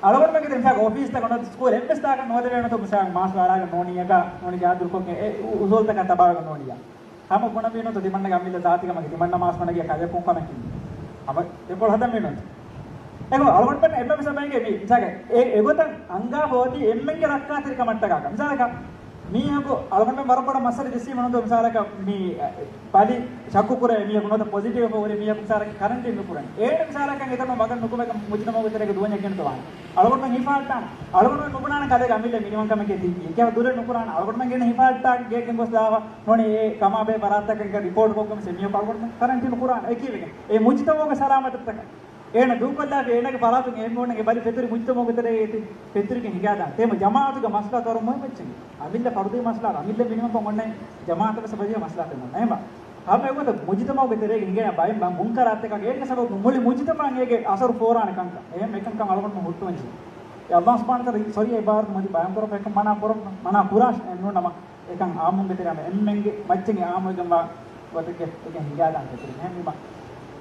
އަޅުގަނޑުމެންގެ ތެރޭ މިސާލަކަށް އޮފީސްތަކަށް ނުވަތަ ސްކޫލް އެއްވެސް ތާކަށް ނުވަދެވޭނެތޯ މިސާލަކަށް މާސްކް ވާރާގަ ނޯނިއްޔާ ނޫނީ އާދަރުކޮށްގެން އެ އު-، އުސޫލުތަކަށް ތަބާވެގެން ނޫނިއްޔާ. ހަމަ ބުނަންވީނުތޯ ތިމަންނަގެ އަމިއްލަ ޒާތީ ކަމެކޭ ތިމަންނަ މާސް ވަނަގިޔަ ކަލޭ ކޮން ކަމެއް ކިން. ހަމަ ދެކޮޅު ހަދަންވީނުތޯ. އެގޮ އަޅުގަނޑުމެން އެންމެ މިސަބައިގެ މި މިސާގެ އެ އެގޮތަށް އަންގާ ހޯދީ އެންމެންގެ ރައްކާތެރިކަމަށްޓަކާކަށް. މިސާލަކަށް މީހަކު އަޅުގަނޑުމެން ވަރަށް ބޮޑަށް މައްސަލަ ޖެއްސީމަ ނުދޯ މިސާލަކަށް މި ބަލި ޝައްކު ކުރޭ މީހަކު ނުވަތަ ޕޮޒިޓިވް ހުރި މީހަކު މިސާލަކަށް ކަރަންޓީން ނުކުރަން. އޭނަ މިސާލަކަށް އެތަނުން ވަގަށް ނުކުމެ މުޖުތަމަޢުގެ ތެރޭގަ ދުވަންޏަށް ގެންދަވާނެ. އަޅުގަނޑުމެން ހިފާއްޓާނެ. އަޅުގަނޑުމެން ނުބުނާނެ ކަލޭގެ އަމިއްލަ މިނިވަން ކަމެކޭ ތިއްބީ. އެކޭ ދުރެއް ނުކުރާނެ. އަޅުގަނޑުމެން ގެން ހިފާއްޓާ ގޭގެން ގޮސް ދާފަ ނޫނީ އެ ކަމާބޭ ފަރާތްތަކަށް ރިޕޯޓް ކޮށްގެން މިސެ މީހަކު އަޅުގަނޑުމެން ކަރަންޓީން ނުކުރާނެ. އެކީވެގެން އެ މުޖުތަމަޢުގެ ސަލާމަތަށްޓަކާ. އޭނަ ދޫކޮށްލާފި އޭނަގެ ފަރާތުން އެހެން އޮންނަ އެ ބަލި ފެތުރި މުޖުތަމަޢުގެ ތެރޭގައި ތި ފެތުރިގެން ހިނގާދާނެ. ތޭމަ ޖަމާޢަތުގެ މަސްލަހަތު ވަރަށް މުހިއްމު އެއްޗެއް. އަމިއްލަ ފަރުދީ މަސްލަހަތު، އަމިއްލަ މިނިވަންކަން އޮންނަ ޖަމާޢަތަށް ވެސް ފަދަ މަސްލަހަތެއް ނޫން. އެހެންވީމަ ހަމަ އެގޮތަށް މުޖުތަމަޢުގެ ތެރޭގަ ހިނގޭ ބައެއް މުންކަރާތްތަކާ އޭގެ ސަބަބުން މުޅި މުޖުތަމަޢަށް އޭގެ އަސަރު ފޯރާނެ ކަންކަން. އެހެން އެކަންކަން އަޅުގަނޑު ހުއްޓުވަންޖެހޭ. އެ އައްލާހު ސުބްޙާނަހު ވަތަޢާލާ ސޮރީ އެ ބާރު މަތި ބަޔާން ކުރައްވާ އެކަން މަނާ ކުރަން، މަނާ ކުރާށޭ. އެހެން ނޫން ނަމަ އެކަން އާއްމުންގެ ތެރެއަށް އެންމެންގެ މައްޗަށް އާއްމުވެގެންވާ ގޮތެއްގެ އެކަން ހިނގާދާނެ ފެތުރި. އެހެންވީމަ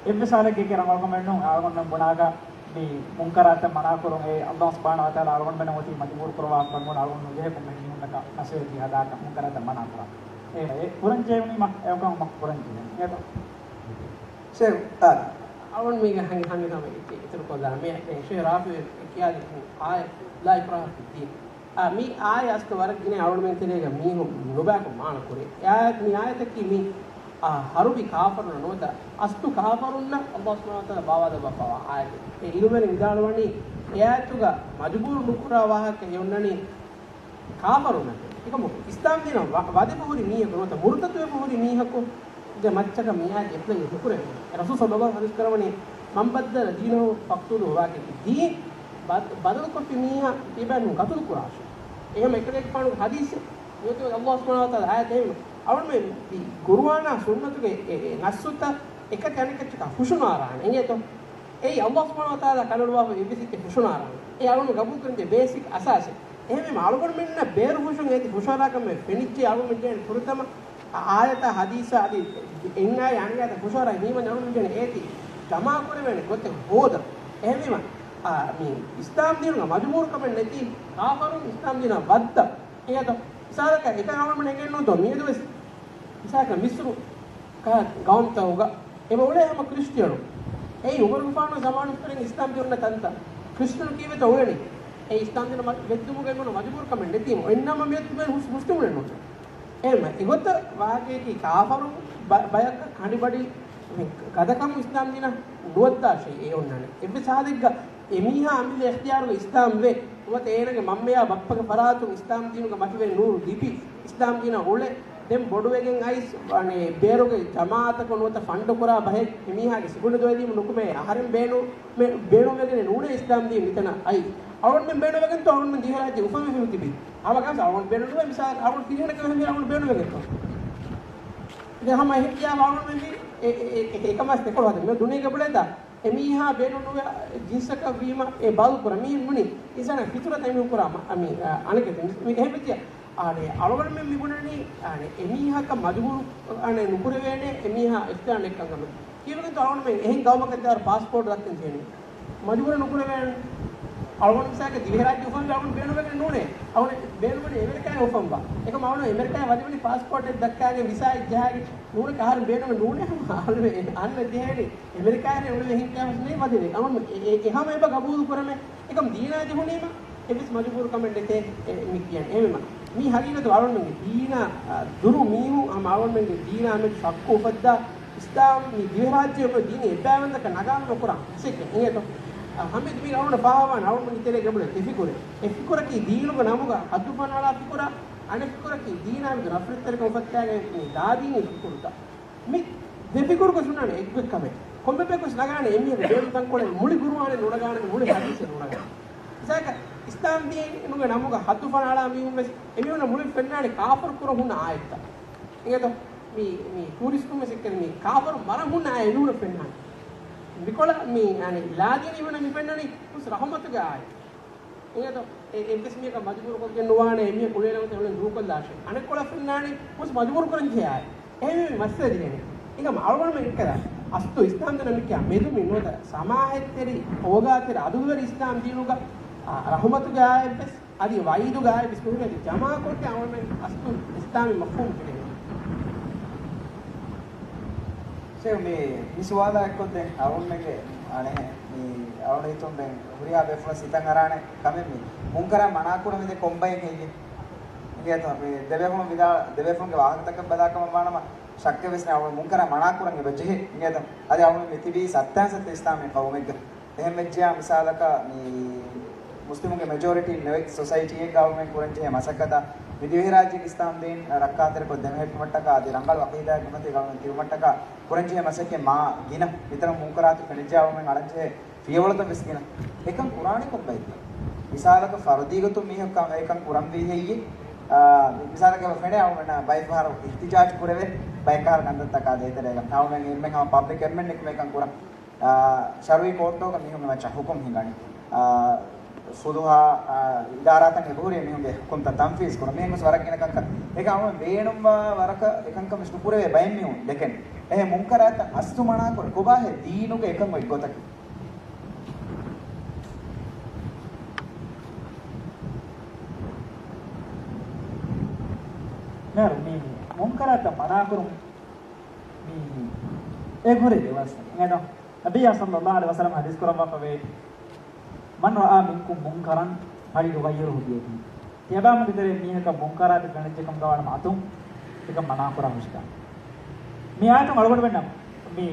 އެއްވެސް ހާލެއްގައި ރަނގަޅުކަމެއް ނޫން. އަޅުގަނޑުމެން ބުނާކަށް މި މުންކަރާތައް މަނާކުރުން އެ އައްލާހު ސުބްޙާނަހު ވަތަޢާލާ އަޅުގަނޑުމެން އޮތީ މަޖުބޫރު ކުރައްވާފަ ނޫން. އަޅުގަނޑު ނުޖެހޭ ކޮންމެ މީހުންނަކަށް ނަސޭހަތް ހަދާކަށް މުންކަރާތައް މަނާކުރަން. އެ ކުރަންޖެހުނީމަ އެކަން ކުރަންޖެހޭ. އެ ޝޭޚް އާދަ. އަޅުގަނޑު މީގެ ހަނގި ހަނގި ހަމަ އިތި އިތުރު ކޮށްލާނަމޭ. ޝޭޚް ރާފިޢު ކިޔާދިން އާޔަތް ލާ އިކްރާހަ ފިއްދީން. އާ، މި އާޔަތް އަސްލު ވަރަށް ގިނަ އަޅުގަނޑުމެން ތެރޭގަ މީހުން ނުބައިކޮށް މާނަ ކުރޭ. އެ އާޔަތް، މި އާޔަތަކީ މި، އާ، ހަރުބި ކާފަރުންނަށް ނުވަތަ އަސްލު ކާފަރުންނަށް އައްލާހު ސުބްޙާނަހު ވަތަޢާލާ ބާވާލައްވާފައިވާ އާޔަތެއް. އެ އިލްމުވެރިން ވިދާޅުވަނީ އެ އާޔަތުގަ މަޖުބޫރު ނުކުރާ ވާހަކަ އެ އޮންނަނީ ކާފަރުންނަށް. އެކަމު އިސްލާމް ދީނަށް ވަ-، ވަދެފަ ހުރި މީހަކު ނުވަތަ މުރުތައްދުވެފަ ހުރި މީހަކު ގެ މައްޗަކަށް މިއާ އެޕްލައި ނުކުރެވޭ. ރަސޫލު ޞައްލައްލާހު ޢަލައިހި ވަސައްލަމަ ވަސް ކުރައްވަނީ، "މަން ބައްދަލަ ދީނަހު ފަޤްތުލޫހު." ވާގެ ދީން ބަދ-، ބަދަލުކޮށްފި މީހާ ތިބާ ނޫން ޤަތުލު ކުރާށޭ. އެހެން އެކަލޭގެފާނުގެ ޙަދީޘެއް ނުވަތަ ﷲ ސުބްޙާނަހޫ ވަތަޢާލާ އާޔަތެއް އެހެން. އަޅުގަނޑުމެން މި ޤުރުއާނާ ސުންނަތުގެ އެ، އެ ނައްޞުތައް އެކަކަށް އަނެކަކަށްޓަކާ ފުށުނާރާނެ އިނގޭތޯ؟ އެއީ ﷲ ސުބްޙާނަހޫ ވަތަޢާލާ ކަނޑައަޅުވާފަ އެއްވެސް އެއްޗެއް ފުށުނާރާނެ. އެ އަޅުގަނޑު ގަބޫލުކުރަންޖެހޭ ބޭސިކް އަސާސެއް. އެހެންވީމަ އަޅުގަނޑުމެންނަށް ބޭރު ފުށުން އޭތި ފުށާރާކަމެއް ފެނިއްޖެ. އަޅުގަނޑުމެން ޖެހޭނެ ފުރަތަމަ އާޔަތާ ޙަދީޘާ އަދި އެންއާޔަ އަނިޔާތަ ފުށާރާ ހީވަން އަޅުގަނޑުމެން ޖެހޭނެ އޭތި ޖަމާކުރެވޭނެ ގޮތެއް ހޯދަން. އެހެންވީމަ، އާ، މި އިސްލާމް ދީނުގަ މަޖުބޫރުކަމެއް ނެތި ކާފަރުން އިސްލާމް ދީނަށް ވައްދަން. އެހެންތޯ؟ މިސާލަކަށް އެކަން އަޅުގަނޑުމެން އެނގެންނޫންތޯ މިއަދުވެސް މިސާލަކަށް މިސްރު ކާ ގައުމްތަކުގަ އެބަ އުޅޭ ހަމަ ކްރިސްޓިއަނު. އެއީ ޢުމަރުގެފާނު ޒަމާނުފުރިން އިސްލާމް ދީނުންނަށް ތަންތަން ކްރިސްޓިއަނު ކީއްވެތޯ އުޅެނީ؟ އެ އިސްލާމް ދީނަށް ވެއްދުމުގަ އެނގުނު މަޖުބޫރުކަމެއް ނެތީމު. އެންނަމަ މިއޮތް މުސް-، މުސްލިމުން ނޫން. އެހެންވެ، އެގޮތަށް ވާގޭކީ ކާފަރު ބަ-، ބަޔަކަށް ކަނޑިބަޑި ގަދަކަމު އިސްލާމް ދީނަށް ނުވައްދާށޭ އެ އޮންނާނެ. އެއްވެސް ހާލެއްގަ އެމީހާ އަމިއްލަ އިޚްތިޔާރުގަ އިސްލާމް ވެ، ނުވަތަ އޭނަގެ މަންމަޔާ ބައްޕަގެ ފަރާތުން އިސްލާމް ދީނުގެ މަތިވެރި ނޫރު ލިބި، އިސްލާމް ދީނަށް އުޅެ، ދެން ބޮޑުވެގެން އައިސް، އަނެ، ބޭރުގެ ޖަމާޢަތަކަށް ނުވަތަ ފަންޑު ކުރާ ބަހެއް އެމީހާގެ ސިކުނޑި ދޮވެލީމަ ނުކުމެ އަހަރެން ބޭނު-، މެ-، ބޭނުންވެގެނެއް ނޫނޭ އިސްލާމް ދީން މިތަނަށް އައި. އަޅުގަނޑުމެން ބޭނުންވެގެންތޯ އަޅުގަނޑުމެން ދިވެހިރާއްޖެ އުފަންވެފަ ތިބީ؟ ހަމަ ގާސް އަޅުގަނޑު ބޭނުންވެ މިސާލަކަށް އަޅުގަނޑު ފިރިހެނަކަށް ވެފަ އަޅުގަނޑު ބޭނުންވެގެންތޯ؟ ދެ ހަމަ އެހެން ކިޔާ އަޅުގަނޑުމެން ވީ އެ-، އެ-، އެ-، އެކަމާސް ދެކޮޅު ހަދަ މި ދުނިޔޭގަ ބުޅޭތާ. އެމީހާ ބޭނުންނުވެ ޖިންސަކަށް ވީމަ އެ ބަދަލު ކުރާ މީހުން ނޫނީ އިންސާނާ ފިތުރަތަށް އެމީހުން ކުރާ މަ-، އަ، މި، އަ، އަނެކެތި މި، މި އެހެން ވެއްޖެ. އާނެ، އަޅުގަނޑުމެން މި ބުނަނީ، އާނެ، އެމީހަކަށް މަޖުބޫރު، އާނެ، ނުކުރެވޭނެ އެމީހާ އިޚްތިޔާރު ނެތްކަންކަމެއް. ކީއްވެގެންތޯ އަޅުގަނޑުމެން އެހެން ގައުމަކަށް ދާރު ޕާސްޕޯޓް ދައްކަން ޖެހެނީ؟ މަޖުބޫރު ނުކުރެވޭނެ. އަޅުގަނޑު މިސާލަކަށް ދިވެހިރާއްޖެ އުފަންވީ އަޅުގަނޑު ބޭނުންވެގެން ނޫނޭ. އަޅުގަނޑު ބޭނުންވަނީ އެމެރިކާއަށް އުފަންވާ. އެކަމް އަޅުގަނޑު އެމެރިކާއަށް ވަދެވަނީ ޕާސްޕޯޓެއް ދައްކާގެން ވިސާއެއް ޖަހާގެން ނޫނެކަ އަހަރެން ބޭނުމެއް ނޫނޭ ހަމަ އަހަރެން އަންނަ ޖެހޭނީ. އެމެރިކާއަށް އުޅެ ހިންގާފަސް ނެތް ވަދެވޭ. އަޅުގަނޑު އެ، އެ، އެ ހަމަ އެބަ ގަބޫލު ކުރަމޭ. އެކަމް ދީނާ ޖެހުނީމަ އެއްވެސް މަޖުބޫރު ކަމެއް ނެތޭ، އެ، މި ކިޔަން. އެހެންވީމަ، މީ ހަގީގަތު އަޅުގަނޑުމެންގެ ދީނާ، އާ، ދުރު މީހުން ހަމަ އަޅުގަނޑުމެންގެ ދީނާ މެދު ޝައްކު އުފައްދާ، އިސްލާމް މި ދިވެހިރާއްޖެ އެބަ ދީނީ އެއްބައިވަންދަކަށް ނަގާލު ނުކުރާ މަސައްކަތް އިނގޭތޯ. އާ، ހަމައެދު މީ އަޅުގަނޑަށް ފާހަގަވާނެ އަޅުގަނޑުމެންގެ ތެރޭގަ އެބަ އުޅޭ ދެފިކުރެއް. އެ ފިކުރަކީ ދީނުގެ ނަމުގަ ހައްދު ފަންނާޅާ ފިކުރާ، އަނެއް ފިކުރަކީ ދީނާ މެދު ނަފްރަތްތެރިކަން އުފައްދާގެން މި ދާދީނީ ފިކުރުތައް. މި ދެ ފިކުރުގަ ހުންނާނެ އެއްގޮތްކަމެއް. ކޮންމެ ބަޔަކުވެސް ނަގާނެ އެމީހަކު ބޭރު ތަންކޮޅެއް މުޅި ގުރުއާނެއް ނުނަގާނެ، މުޅި ހަދީސެއް ނުނަގާނެ. މިސާލަކަށް، އިސްލާމް ދީނުގެ ނަމުގަ ހައްދު ފަންނާޅާ މީހުން ވެސް އެމީހުންނަށް މުޅިން ފެންނާނެ ކާފަރު ކުރަން ހުންނަ އާޔަތްތައް. އިނގޭތޯ؟ މި، މި ޓޫރިސްޓުން ވެސް އެއްކަލަ މި ކާފަރު މަރަން ހުންނަ އާޔަތް އެމީހުންނަށް ފެންނާނެ. މިކޮޅަށް މި، އަނެއް ލާދީނީ މީހުންނަށް މި ފެންނަނީ ހުސް ރަހުމަތުގެ އާޔަތް. އިނގޭތޯ؟ އެ، އެއްވެސް މީހަކަށް މަޖުބޫރުކޮށްގެން ނުވާނެ، އެމީހަކު އުޅޭނަމަ އެ އުޅެން ދޫކޮށްލާށޭ. އަނެއްކޮޅަށް ފެންނާނީ ހުސް މަޖުބޫރު ކުރަން ޖެހޭ އާޔަތް. އެހެންވެ މައްސަލަ ދިގަނެ. އިނގޭ އަޅުގަނޑުމެން އެއްކަލަ އަސްލު އިސްލާމް ދީނަށް މިކިޔާ މެދު މި ނުވަތަ ސަމާހަތްތެރި، އޯގާތެރި، އަދުލުވެރި އިސްލާމް ދީނުގަ، އާ، ރަހުމަތުގެ އާޔަތްވެސް އަދި ވައީދުގައި ވިސްނުން އަދި ޖަމާކޮށްގެން އަޅުގަނޑުމެން އަސްލު އިސްލާމީ މަފްހޫމު ފެނޭ. ޝޭޚް، މި، މި ސުވާލާ އެއްކޮށްދޭން އަޅުގަނޑުމެންގެ އަނެއް މި އަޅުގަނޑު ހިތުން ދެން ހުރިހާ ބޭފުޅުން ހިތަށް އަރާނެ ކަމެއް މި މުންކަރާތް މަނާކުރަން މިދެ ކޮންބައެއް ހެއްޔެވެ؟ އިނގޭތޯ، މި ދެބޭފުޅުން ވިދާ، ދެބޭފުޅުންގެ ވާހަކަތަކަށް ބަލާކަމަށް ވާނަމަ ޝައްކެއް ވެސް ނެތް އަޅުގަނޑު މުންކަރާތް މަނާކުރަން އެބަ ޖެހޭ. އިނގޭތޯ، އަދި އަޅުގަނޑު މި ތިބީ ސައްތައިން ސައްތަ އިސްލާމީ ޤައުމެއްގަ. އެހެން ވެއްޖެޔާ މިސާލަކަށް މި މުސްލިމުންގެ މެޖޯރިޓީ ނެތް ސޮސައިޓީއެއްގަ އަޅުގަނޑުމެން ކުރަންޖެހޭ މަސައްކަތަށް މި ދިވެހިރާއްޖޭގެ އިސްލާމް ދީން ރައްކާތެރިކޮށް ދެމެހެއްޓުމަށްޓަކާ އަދި ރަނގަޅު އަޤީދާއެއް ބިމަތީގަ އަޅުގަނޑުމެން ދިއުމަށްޓަކާ ކުރަންޖެހޭ މަސައްކަތް މާ ގިނަ މިތަނުން މުންކަރާތު ފެނިއްޖެ އަޅުގަނޑުމެން އަޅަންޖެހޭ ފިޔަވަޅުތައް ވެސް ގިނަ. އެކަން ކުރާނީ ކޮންބައެއްގަ؟ މިސާލަކަށް ފަރުދީގޮތުން މީހަކު ކަން، އެކަން ކުރަންވީ ހެއްޔެވެ؟ އާ، މި، މިސާލަކަށް ފެނޭ އަޅުގަނޑަށް ބައެއްފަހަރު އިޙްތިޖާޖް ކުރެވޭ ބައެއްފަހަރު ކަންތައްތަކާ ދޭތެރޭގަ. އަޅުގަނޑުމެން އެންމެން ހަމަ ޕަބްލިކް އެންމެން ނިކުމެ އެކަން ކުރަން. އާ، ޝަރުއީ ކޯޓްތަކުގަ މީހުންގެ މައްޗަށް ހުކުމް ހިނގަނީ. އާ، ފުލުހާ، އާ، އިދާރާތައް އެބަހުރި މީހުންގެ ހުކުމްތައް ތަންފީޒް ކުރަން. މިހެން ވެސް ވަރަށް ގިނަ ކަންކަން. އޭގަ އަޅުގަނޑު ބޭނުންވާ ވަރަކަށް އެކަންކަން ވެސް ނުކުރެވޭ ބައެއް މީހުން ދެކެން. އެހެން މުންކަރާތައް އަސްލު މަނާކުރެ ކޮބާހޭ ދީނުގަ އެކަން އޮތް ގޮތަކީ؟ މޭރު މީ މުންކަރާތައް މަނާކުރުން މީ އެ ގުރެ ދެވަސް އެނގޭތޯ؟ ނަބިއްޔާ ޞައްލައްލާހު ޢަލައިހި ވަސައްލަމަ ޙަދީޘް ކުރައްވާފަވޭ، "من رأى منكم منكرا فليغيره بيده." ތިޔަބައިމީހުންގެ ތެރޭ މީހަކަށް މުންކަރާތެއް ފެނިއްޖެ ކަމުގަ ވާނަމަ އަތުން އެކަން މަނާކުރާ ހުށިކަން. މި އާޔަތުން އަޅުގަނޑުމެންނަށް މި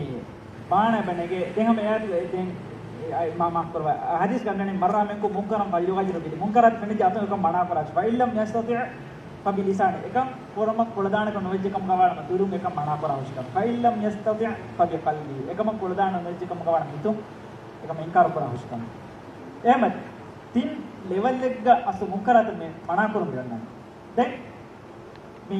މާނަ އެބަ ނެގޭ. ދެން ހަމަ އެ އާޔަތުގަ ދެން އެ އާ މާ މާ ކުރަވާ ޙަދީޘްގަ އަންނަނީ، "من رأى منكم منكرا فليغيره بيده." މުންކަރާތެއް ފެނިއްޖެ އަތުން އެކަން މަނާކުރާ. "فإن لم يستطع فبلسانه." އެކަން ކުރުމަށް ކުޅަދާނަކަށް ނުވެއްޖެ ކަމުގަ ވާނަމަ ދިރުން އެކަން މަނާކުރާ ހުށިކަން. "فإن لم يستطع فبقلبه." އެކަމަށް ކުޅަދާނަ ނުވެއްޖެ ކަމުގަ ވާނަމަ ހިތުން އެކަމަށް އިންކާރު ކުރާ ހުށިކަން. އެހެންވެ ތިން ލެވެލްއެއްގަ އަސްލު މުންކަރާތައް މި މަނާކުރުން މި އޮންނަނީ. ދެން މި،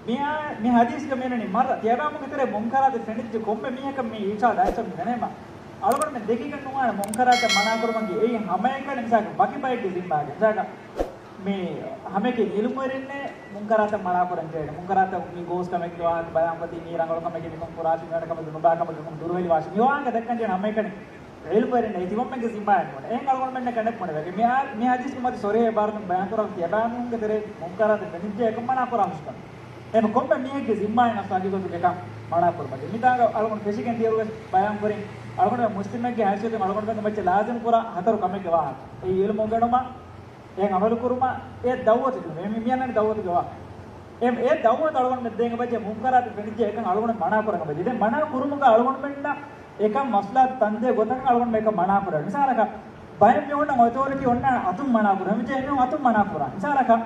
މި އާ، މި ޙަދީޘްގަ މިއޮންނަނީ މަރްރަ ތިޔަބައިމީހުންގެ ތެރޭ މުންކަރާތެއް ފެނިއްޖެ ކޮންމެ މީހަކަށް މި އިރުޝާދު އައިސްފަ މި ދެނެމަ. އަޅުގަނޑުމެން ދެކިގެން ނުވާނެ މުންކަރާތައް މަނާކުރުމަކީ އެއީ ހަމައެކަނި މިސާލަކަށް ވަކި ބައެއްގެ ޒިންމާގަ. މިސާލަކަށް މި ހަމައެކަނި ޢިލްމުވެރިންނޭ މުންކަރާތައް މަނާކުރަން ޖެހޭނެ. މުންކަރާތައް މި ގޯސް ކަމެއްގެ ވާހަކަ ބަޔާންކޮށްދީ، މީ ރަނގަޅު ކަމެއްގެ ނިކުން ކުރާށި، މިވަނަ ކަމެއްގެ ނުބާ ކަމެއްގެ ނުކުން ދުރުހެލިވާށި. މި ވާހަކަ ދައްކަން ޖެހޭނެ ހަމައެކަނި ޢިލްމުވެރިންނަށް ތިމަންމެންގެ ޒިންމާއެއް ނޫން. އެހެން އަޅުގަނޑުމެންނަށް ކަނޑެއް ބުނެވޭ. މި އާ، މި ޙަދީޘްގެ މަތި ޞަރީޙު ޢިބާރަތުން ބަޔާންކުރާ ތިޔަބައިމީހުންގެ ތެރޭ މުންކަރާތެއް ފެނިއްޖެ އެކަން މަނާކުރާ ހުށިކަން. އެހެން ކޮންމެ މީހެއްގެ ޒިންމާއިން އަސްލު ހަގީގަތުގަ އެކަން މަނާކުރުމަކީ. މިތާނގަ އަޅުގަނޑު ފެށިގެން ދިޔައިރުވެސް ބަޔާންކުރިން، އަޅުގަނޑު މުސްލިމެއްގެ ހައިސިއްޔަތުން އަޅުގަނޑުމެންގެ މައްޗަށް ލާޒިމް ކުރާ ހަތަރު ކަމެއްގެ ވާހަކަ. އެއީ ޢިލްމު އުނގެނުމަށް، އެހެން ޢަމަލު ކުރުމަށް، އެ ދަޢުވަތު ދިނުމަށް. މި، މި އަންނަނީ ދަޢުވަތުގެ ވާހަކަ. އެ، އެ ދަޢުވަތު އަޅުގަނޑުމެން ދޭން އެބަޖެހޭ މުންކަރާތެއް ފެނިއްޖެ އެކަން އަޅުގަނޑު މަނާކުރަން އެބަޖެހޭ. ދެން މަނާ ކުރުމުގަ އަޅުގަނޑުމެންނަށް އެކަން މަސްލަހަތު ތަންދޭ ގޮތަކަށް އަޅުގަނޑު އެކަން މަނާކުރަން. މިސާލަކަށް ބައެއް މީހުންނަށް އޮތޯރިޓީ އޮންނާނެ އަތުން މަނާކުރަން. އެބަޖެހޭ އެމީހުން އަތުން މަނާކުރާ. މިސާލަކަށް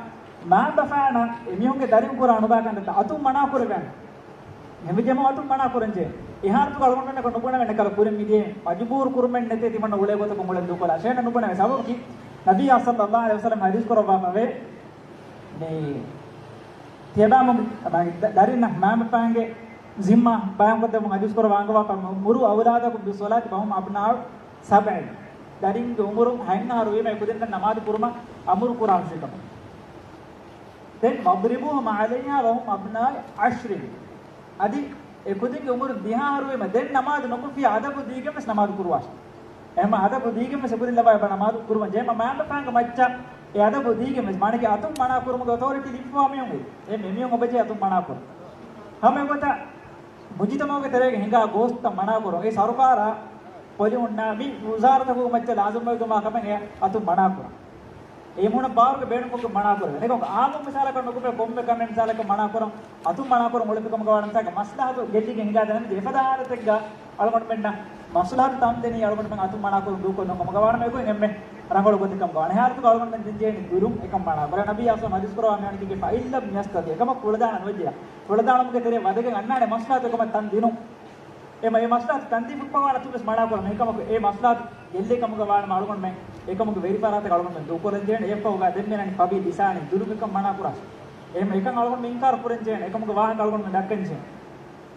މާބަފާނަށް އެމީހުންގެ ދަރިން ކުރާ ނުބާ ކަންތައްތައް އަތުން މަނާކުރެވޭނެ. އެހެންވެއްޖެ އަތުން މަނާކުރަންޖެހޭ. އެހާރަތުގަ އަޅުގަނޑުމެންނަކަށް ނުބުނެވޭނެ ކަލަ ކުރިން މިދިޔައީ މަޖުބޫރު ކުރުމެއް ނެތޭ ތިމަންނަ އުޅޭ ގޮތަކުން އުޅެން ދޫކޮށްލާށޭ. އެހެން ނުބުނެވޭ. ސަބަބަކީ ނަބިއްޔާ ޞައްލައްލާހު ޢަލައިހި ވަސައްލަމް ޙަދީޘް ކުރައްވާފަވޭ. މި ތިޔަބައިމީހުން، މާ، ދަ-، ދަރިންނަށް މާބަފާގެ ޒިންމާ ބަޔާންކޮށްދެމުން ޙަދީޘް ކުރައްވާ އަންގަވާފަ، "مروا أولادكم بالصلاة وهم أبناء سبع." ދަރިންގެ އުމުރު ހަތް އަހަރު ވީމަ އެކުދިންނަށް ނަމާދު ކުރުމަށް އަމުރު ކުރާ ހުށިކަމަށް. ދެން "واضربوهم عليها وهم أبناء عشر." އަދި އެކުދިންގެ އުމުރު ދިހަ އަހަރު ވީމަ ދެން ނަމާދު ނުކޮށްފި އަދަބު ދީގެން ވެސް ނަމާދު ކުރުވާށި. އެހެން އަދަބު ދީގެން ވެސް އެކުދިން ލައްވާ އެބަ ނަމާދު ކުރުމަށް ޖެހޭ. މާބަފާގެ މައްޗަށް އެ އަދަބު ދީގެން ވެސް، މާނައަކީ އަތުން މަނާ ކުރުމުގެ އޮތޯރިޓީ ދީފަވާ މީހުން ވެސް. އެ މި-، މީހުން އެބަޖެހޭ އަތުން މަނާ ކުރުން. ހަމަ އެގޮތަށް މުޖުތަމަޢުގެ ތެރޭގަ ހިނގާ ގޯސްތައް މަނާ ކުރުން. އެ ސަރުކާރާ ޕޮލިއުންނާ މި ވުޒާރަތަކުގެ މައްޗަށް ލާޒިމްވެގެންވާ ކަމެއް އެ އަތުން މަނާ ކުރުން. އެ މޫނަށް ބާރުގެ ބޭނުންކޮށްގެން މަނާކުރެވޭ. އެކަމަކު އާންމު މިސާލަކަށް ނުކުމެ ކޮންމެ ކަމެއް މިސާލަކަށް މަނާކުރަން، އަތުން މަނާކުރަން އުޅެފި ކަމުގަ ވާނަމަ މިސާލަކަށް މަސްލަހަތު ގެއްލިގެން ހިނގާދޭނަމެ އެފަދަ ހާލަތެއްގަ އަޅުގަނޑުމެންނަށް މަސްލަހަތު ތަން ދެނީ އަޅުގަނޑުމެން އަތުން މަނާކުރަން ދޫކޮށް ނުކުމުގަ ވާނަމަ އެގޮތް އެންމެ ރަނގަޅު ގޮތެއް ކަމުގަ ވާނެ. ހާލަތުގަ އަޅުގަނޑުމެން ދެން ޖެހޭނީ ދުލުން އެކަން މަނާކުރަން. ނަބީ އަސްލަމް ހަދީސް ކުރައްވާ މިވަނީ ކީކޭ، فإن لم يستطع، އެކަމަކު ކުޅަދާނަން ނުވެއްޖެޔާ. ކުޅަދާނަމުގެ ތެރެއަށް ވަދެގެން އަންނާނެ މަސްލަހަތު އެކަމަށް ތަން ދިނުން. އެމަ އެ މަސްލަހަތު ތަންދީފުއްޕަވާން އަތުން ވެސް މަނާކުރަން. އެކަމަކު އެ މަސްލަހަތު ގެއްލޭ ކަމުގަ ވާނަމަ އަޅުގަނޑުމެން އެކަމުގެ ވެރިފަރާތަކަށް އަޅުގަނޑުމެން ދޫކުރަން ޖެހޭނެ. އެއްފަހުގަ ދެންމެ ނަނި ފަބި ލިސާނި ދުލުމިކަން މަނާކުރާށި. އެހެން އެކަން އަޅުގަނޑުމެން އިންކާރު ކުރަން ޖެހޭނެ. އެކަމުގެ ވާހަކަ އަޅުގަނޑުމެން ދައްކަން ޖެހޭނެ.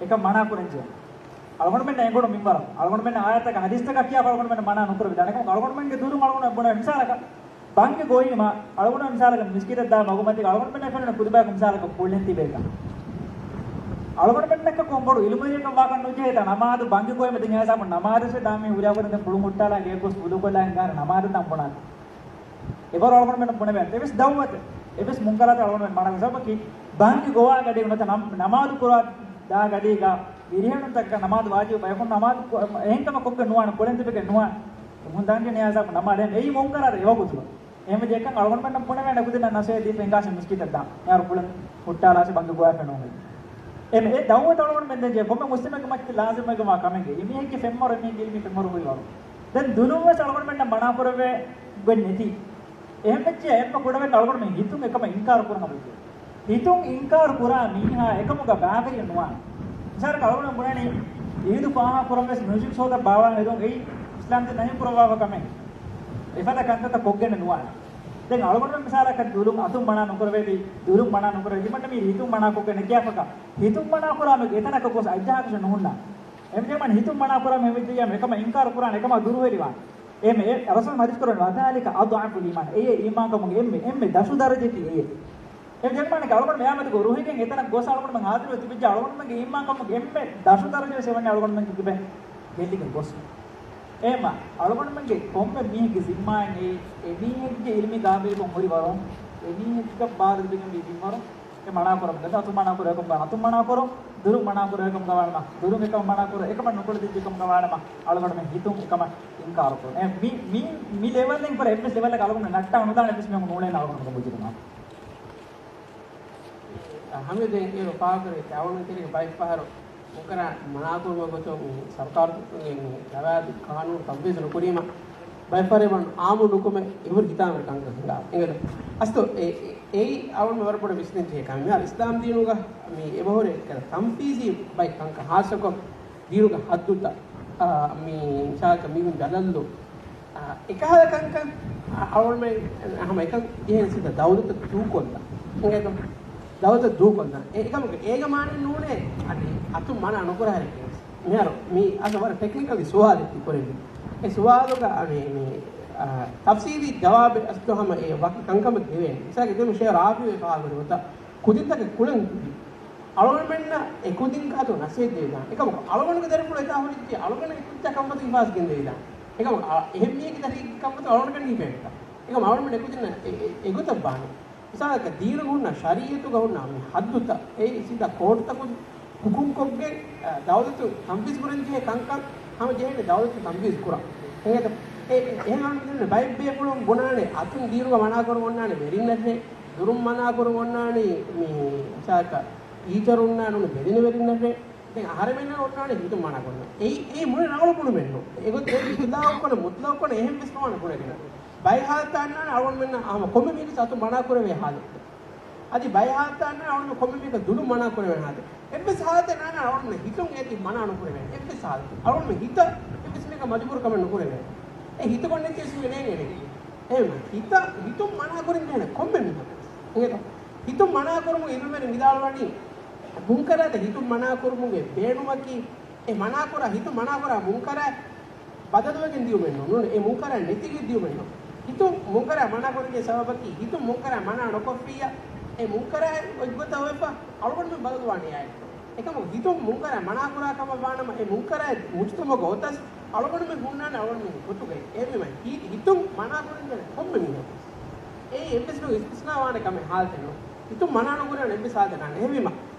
އެކަން މަނާ ކުރަން ޖެހޭނެ. އަޅުގަނޑުމެންނަށް އެނގުނު މިންވަރަށް. އަޅުގަނޑުމެން އާޔަތަކަށް ހަދީސްތަކަށް ކިޔާފަ އަޅުގަނޑުމެން މަނާ ނުކުރެވިދާނެ. އެކަމަކު އަޅުގަނޑުމެންގެ ދުލުން އަޅުގަނޑު ބުނެ މިސާލަކަށް ބަންގެ ގޮވީމަ، އަޅުގަނޑު މިސާލަކަށް މިސްކިތަށް ދާ މަގުމަތީގަ އަޅުގަނޑުމެންނަށް ފެނުނު ކުދިބަޔަކު މިސާލަކަށް ކުޅެން ތިބޭކަން. އަޅުގަނޑުމެންނަކަށް ކޮން ބޮޑު އިލްމުވެރިޔަކަށް ވާކަށް ނުޖެހޭތާ ނަމާދު ބަންގެ ގޮވީމަ ދެން ހިސާބުން ނަމާދު ވެސް ދާ މީ ހުރިހާ ގޮތުން ދެން ފުޅު ހުއްޓާލާ ގެއަށް ގޮސް ވުޟޫކޮށްލާ ހިނގާނެ ނަމާދު ދަން ބުނާ. އެވަރު އަޅުގަނޑުމެން ބުނެވޭ. އެވެސް ދައުވަތެއް. އެވެސް މުންކަރާތެއް އަޅުގަނޑުމެން މަނާ ސަބަބަކީ ބަންގެ ގޮވާ ގަޑީ ނުވަތަ ނަމް-، ނަމާދު ކުރާ ދާ ގަޑީގަ ވިރިހެނުންތަކަކަށް ނަމާދު ވާޖިބު ބަޔަކުން ނަމާދު ކު-، އެހެން ކަމަށް ކޮށްގެން ނުވާނެ، ކުޅެން ތިބެގެން ނުވާނެ. މުން ދާންޖެހޭ ނިޔާސާފު ނަމާދެން އެއީ މުންކަރާތެއް އެވަގުތުގަ. އެހެންވެއްޖެ އެކަން އަޅުގަނޑުމެންނަށް ބުނެވޭނެ ކުދިންނަށް ނަސޭހަތް ދީފަ ހިނގާށޭ މިސްކިތަށް ދާން. މިހާރު ކުޅެން ހުއްޓާލާށޭ ބަންގެ ގޮވާފަ ނޫން. އެ މެ-، އެ ދައުވަތު އަޅުގަނޑުމެން ދޭންޖެހޭ ކޮންމެ މުސްލިމެއްގެ މައްޗަށް ލާޒިމްވެގެންވާ ކަމެއްގެ. އެމީހެއްގެ ފެންވަރު، އެމީހެއްގެ އިލްމީ ފެންވަރު ހުރިވަރު. ދެން ދުލުން ވެސް އަޅުގަނޑުމެންނަށް މަނާކުރެވޭ ގޮތް ނެތީ. އެހެންވެއްޖެ އެންމެ ކުޑަވެގެން އަޅުގަނޑުމެން ހިތުން އެކަމަށް އިންކާރު ކުރަން އަބަދު. ހިތުން އިންކާރު ކުރާ މީހާ އެކަމުގަ ބާވެރިއެއް ނުވާނެ. މިސާލަކަށް އަޅުގަނޑު ބުނަނީ އީދު ފާހަގަ ކުރަން ވެސް މިއުޒިކް ސޯތައް ބާވާ ހެދުން އެއީ އިސްލާމް ދީން ނަހީ ކުރައްވާފަ ކަމެއް. އެފަދަ ކަންތައްތައް ކޮށްގެން ނުވާނެ. ދެން އަޅުގަނޑު މިސާލަކަށް ދުލުން އަތުން މަނާ ނުކުރެވޭތީ، ދުލުން މަނާ ނުކުރެވޭ ތިމަންނަ މީ ހިތުން މަނާ ކޮށްގެން ނެކިޔާފަކަ. ހިތުން މަނާ ކުރާ މީހަކު އެތަނަކަށް ގޮސް އައްޖަހާކަށެއް ނުހުންނާނެ. އެމަޖެމަން ހިތުން މަނާ ކުރާ މީހެއް ވެއްޖެއްޔާ އެކަމަށް އިންކާރު ކުރާނެ، އެކަމަށް ދުރުހެލިވާނެ. އެ މެ-، އެ ރަސޫލު ހަދީސް ކުރަން ވަދާލިކަ އަޟްޢަފުލް އީމާން. އެއީ އީމާންކަމުގެ އެންމެ، އެންމެ ދަށު ދަރަޖައަކީ އެއޭ. އެ ޖަންމާނެ އަޅުގަނޑު މެޔާމެދުގަ ރުހިގެން އެތަނަށް ގޮސް އަޅުގަނޑުމެން ހާޒިރުވެ ތިބިއްޖެ އަޅުގަނޑުމެންގެ އީމާންކަމުގެ އެންމެ ދަށު ދަރަޖަ ވެސް އެވަނީ އަޅުގަނޑުމެންގެ ގެއްލި-، ގެއްލިގެން ގޮސް. އެހެމަ އަޅުގަނޑުމެންގެ ކޮންމެ މީހެއްގެ ޒިންމާއިން އެ، އެމީހެއްގެ އިލްމީ ގާބިލްކަން ހުރި ވަރުން، އެމީހެއްގަ ބާރު ލިބިގެންވީ މިންވަރު، އެ މަނާ ކުރަމުން ދަތު އަތު މަނާ ކުރޭކަމުގަ އަތު މަނާ ކުރު، ދުރު މަނާ ކުރޭކަމުގަ ވާނަމަ، ދުރު އެކަމަށް މަނާ ކުރު، އެކަމަށް ނުކުޅެދިއްޖެކަމުގަ ވާނަމަ، އަޅުގަނޑުމެން ހިތުން އެކަމަށް އިންކާރު ކުރުން. އެ މި، މި، މި ލެވެލް އިން ކުރެ އެއްވެސް ލެވެލްއަކަށް އަޅުގަނޑު ނައްޓާ ނުދާނެ އެއްވެސް މީހަކު ނޫޅޭނެ އަޅުގަނޑު މުޖުތަމަޢަށް. ހަމަ ދެން އޭރު ފާހަގަކުރެވި ތައުނު ތެރޭ ބައެއްފަހަރު މުންކަރާތް މަނާކުރުމުގެ ގޮތުން މި ސަރުކާރުގެ މި ރަވާޔަތު ޤާނޫނު ތަންފީޒު ނުކުރީމަ، ބައެއްފަހަރެއް ވަން އާއްމު ނުކުމެ އެހުރި ހިތާމަވެރި ކަންކަން ހިނގާ. އެނގޭތަ؟ އަސްލު އެ، އެ، އެއީ އަޅުގަނޑު ވަރަށް ބޮޑަށް ވިސްނެން ޖެހޭ ކަމެއް. މިހާރު އިސްލާމް ދީނުގަ މި އެބަހުރި ތަންފީޒީ ބައެއް ކަންކަން ހާއްސަކޮށް ދީނުގެ ހައްދުތައް، އާ، މި މިސާލަކަށް މީހުން ޖަލަށްލު، އާ، އެކަހަލަ ކަންކަން، އާ، އަޅުގަނޑުމެން ހަމަ އެކަން ޖެހޭނެ ސީދާ ދައުލަތަށް ދޫކޮށްލާ. އެނގޭތަ؟ ދައުލަތަށް ދޫކޮށްލާ. އެ، އެކަމަކު އޭގެ މާނައެއް ނޫނޭ، އަދި އަތުން މަނާ ނުކުރާހެރެކޭ. މިހާރު މި އަސް ވަރަށް ޓެކްނިކަލް ސުވާލެއް ތި ކުރެއްވި. އެ ސުވާލުގަ މި، މި، އާ، ތަފްސީލީ ޖަވާބެއް އަސްލު ހަމަ އެ ވަކި ކަންކަމަށް ދެވޭނެ. މިސާލަކަށް ދެން ޝޭޚް ރާފިޢު ފާހަގަކުރި ގޮތަށް ކުދިންތަކެއް ކުޅެން ކުދި. އަޅުގަނޑުމެންނަށް އެ ކުދިން ކާތޯ ނަސޭހަތް ދެވިދާނެ. އެކަމަކު އަޅުގަނޑުގެ ދަރިފުޅު އެތާ ހުރިއްޖެ އަޅުގަނޑަށް އެ ކުއްޖާ ކަންފަތުގެ ހިފާޒަތް ގެންދެވިދާނެ. އެކަމަކު އަ-، އެހެން މީހެއްގެ ދަރި ކަންފަތު އަޅުގަނޑަށް ނީބޭނެތަ؟ އެކަމަކު އަޅުގަނޑުމެން އެ ކުދިންނަށް އެ-، އެ-، އެގޮތަށް ބާނެ. މިސާލަކަށް ދީނުގަ ހުންނަ ޝަރީޢަތުގަ ހުންނަ މި ހައްދުތައް އެއީ ސީދާ ކޯޓުތަކުން ހުކުމްކޮށްގެން، އަ، ދައުލަތު ތަންފީޒު ކުރަން ޖެހޭ ކަންކަން ހަމަ ޖެހޭނެ ދައުލަތު ތަންފީޒު ކުރަން. އެހެން އެ-، އެ-، އެހެން އަޅުގަނޑު ބައެއް ބޭފުޅުން ބުނާނެ އަތުން ދީނުގަ މަނާކުރަން އޮންނާނެ ވެރިންނަށޭ، ދުރުން މަނާކުރަން އޮންނާނީ މި މިސާލަކަށް ޓީޗަރުންނާ ނޫނީ ބެލިނެ ވެރިންނަށޭ. ދެން އަހަރެމެންނަށް އޮންނާނެ ހިތުން މަނާ ކުރަން. އެއީ، އެއީ މުޅި ރަނގަޅު ބުނުމެއްނު. އެގޮތަށް އެ އިތްލާޤު ކުރަން، މުޠްލަޤު ކުރަން އެހެން ވެސް ނުވާނެ ބުނެގެން. ބައެއް ހާލަތާ އަންނާނެ އަޅުގަނޑުމެންނަށް ހަމަ ކޮންމެ މީހަކަށް އަތުން މަނާ ކުރެވޭ ހާލަތު. އަދި ބައެއް ހާލަތާ އަންނާނެ އަޅުގަނޑު ކޮންމެ މީހަކަށް ދުލުން މަނާ ކުރެވޭ ހާލަތު. އެއްވެސް ހާލަތެއް ނާނެ އަޅުގަނޑުމެން ހިތުން އޭތި މަނާ ނުކުރެވޭ. އެއްވެސް ހާލަތެއް. އަޅުގަނޑުމެން ހިތަށް އެއްވެސް މީހަކަށް މަޖުބޫރު ކަމެއް ނުކުރެވޭ. އެ ހިތަކޮށް ނެތި ވެސް މީހެއް ނޭނގޭނެ. އެހެންވެ، ހިތަށް، ހިތުން މަނާ ކުރަން ޖެހޭނެ ކޮންމެ މީހަކަށް. އިނގޭތޯ؟ ހިތުން މަނާ ކުރުމުގެ އިލްމުވެރިން ވިދާޅުވަނީ، މުންކަރާތައް ހިތުން މަނާ ކުރުމުގެ ބޭނުމަކީ، އެ މަނާކުރާ، ހިތުން މަނާކުރާ މުންކަރާތް ބަދަލުވެގެން ދިޔުމެއްނޫން. ނޫން، އެ މުންކަރާތް ނެތިގެން ދިޔުމެއްނޫން. ހިތުން މުންކަރާތް މަނާކުރެވޭ ސަބަބަކީ، ހިތުން މުންކަރާތް މަނާ ނުކޮށްފިއްޔާ، އެ މުންކަރާތް އޮތްގޮތަށް އޮވެފަ އަޅުގަނޑުމެން ބަދަލުވާނެޔާ. އެކަމަކު ހިތުން މުންކަރާތް މަނާކުރާ ކަމަށް ވާނަމަ، އެ މުންކަރާތް މުޖުތަމަޢުގަ އޮތަސް އަޅުގަނޑުމެން ހުންނާނެ އަޅުގަނޑުމެންގެ ގޮތުގައި. އެހެންވީމަ ހި-، ހިތުން މަނާ ކުރަން ޖެހޭނެ ކޮންމެ މީހަކު. އެއީ އެއްވެސް މީހަކު އިސްތިސްނާ ވާނެ ކަމެއް ހާލަތެއް ނޫން. ހިތުން މަނާ ނުކުރާނެ އެއްވެސް ހާލަތެއް ނާން. އެހެންވީމަ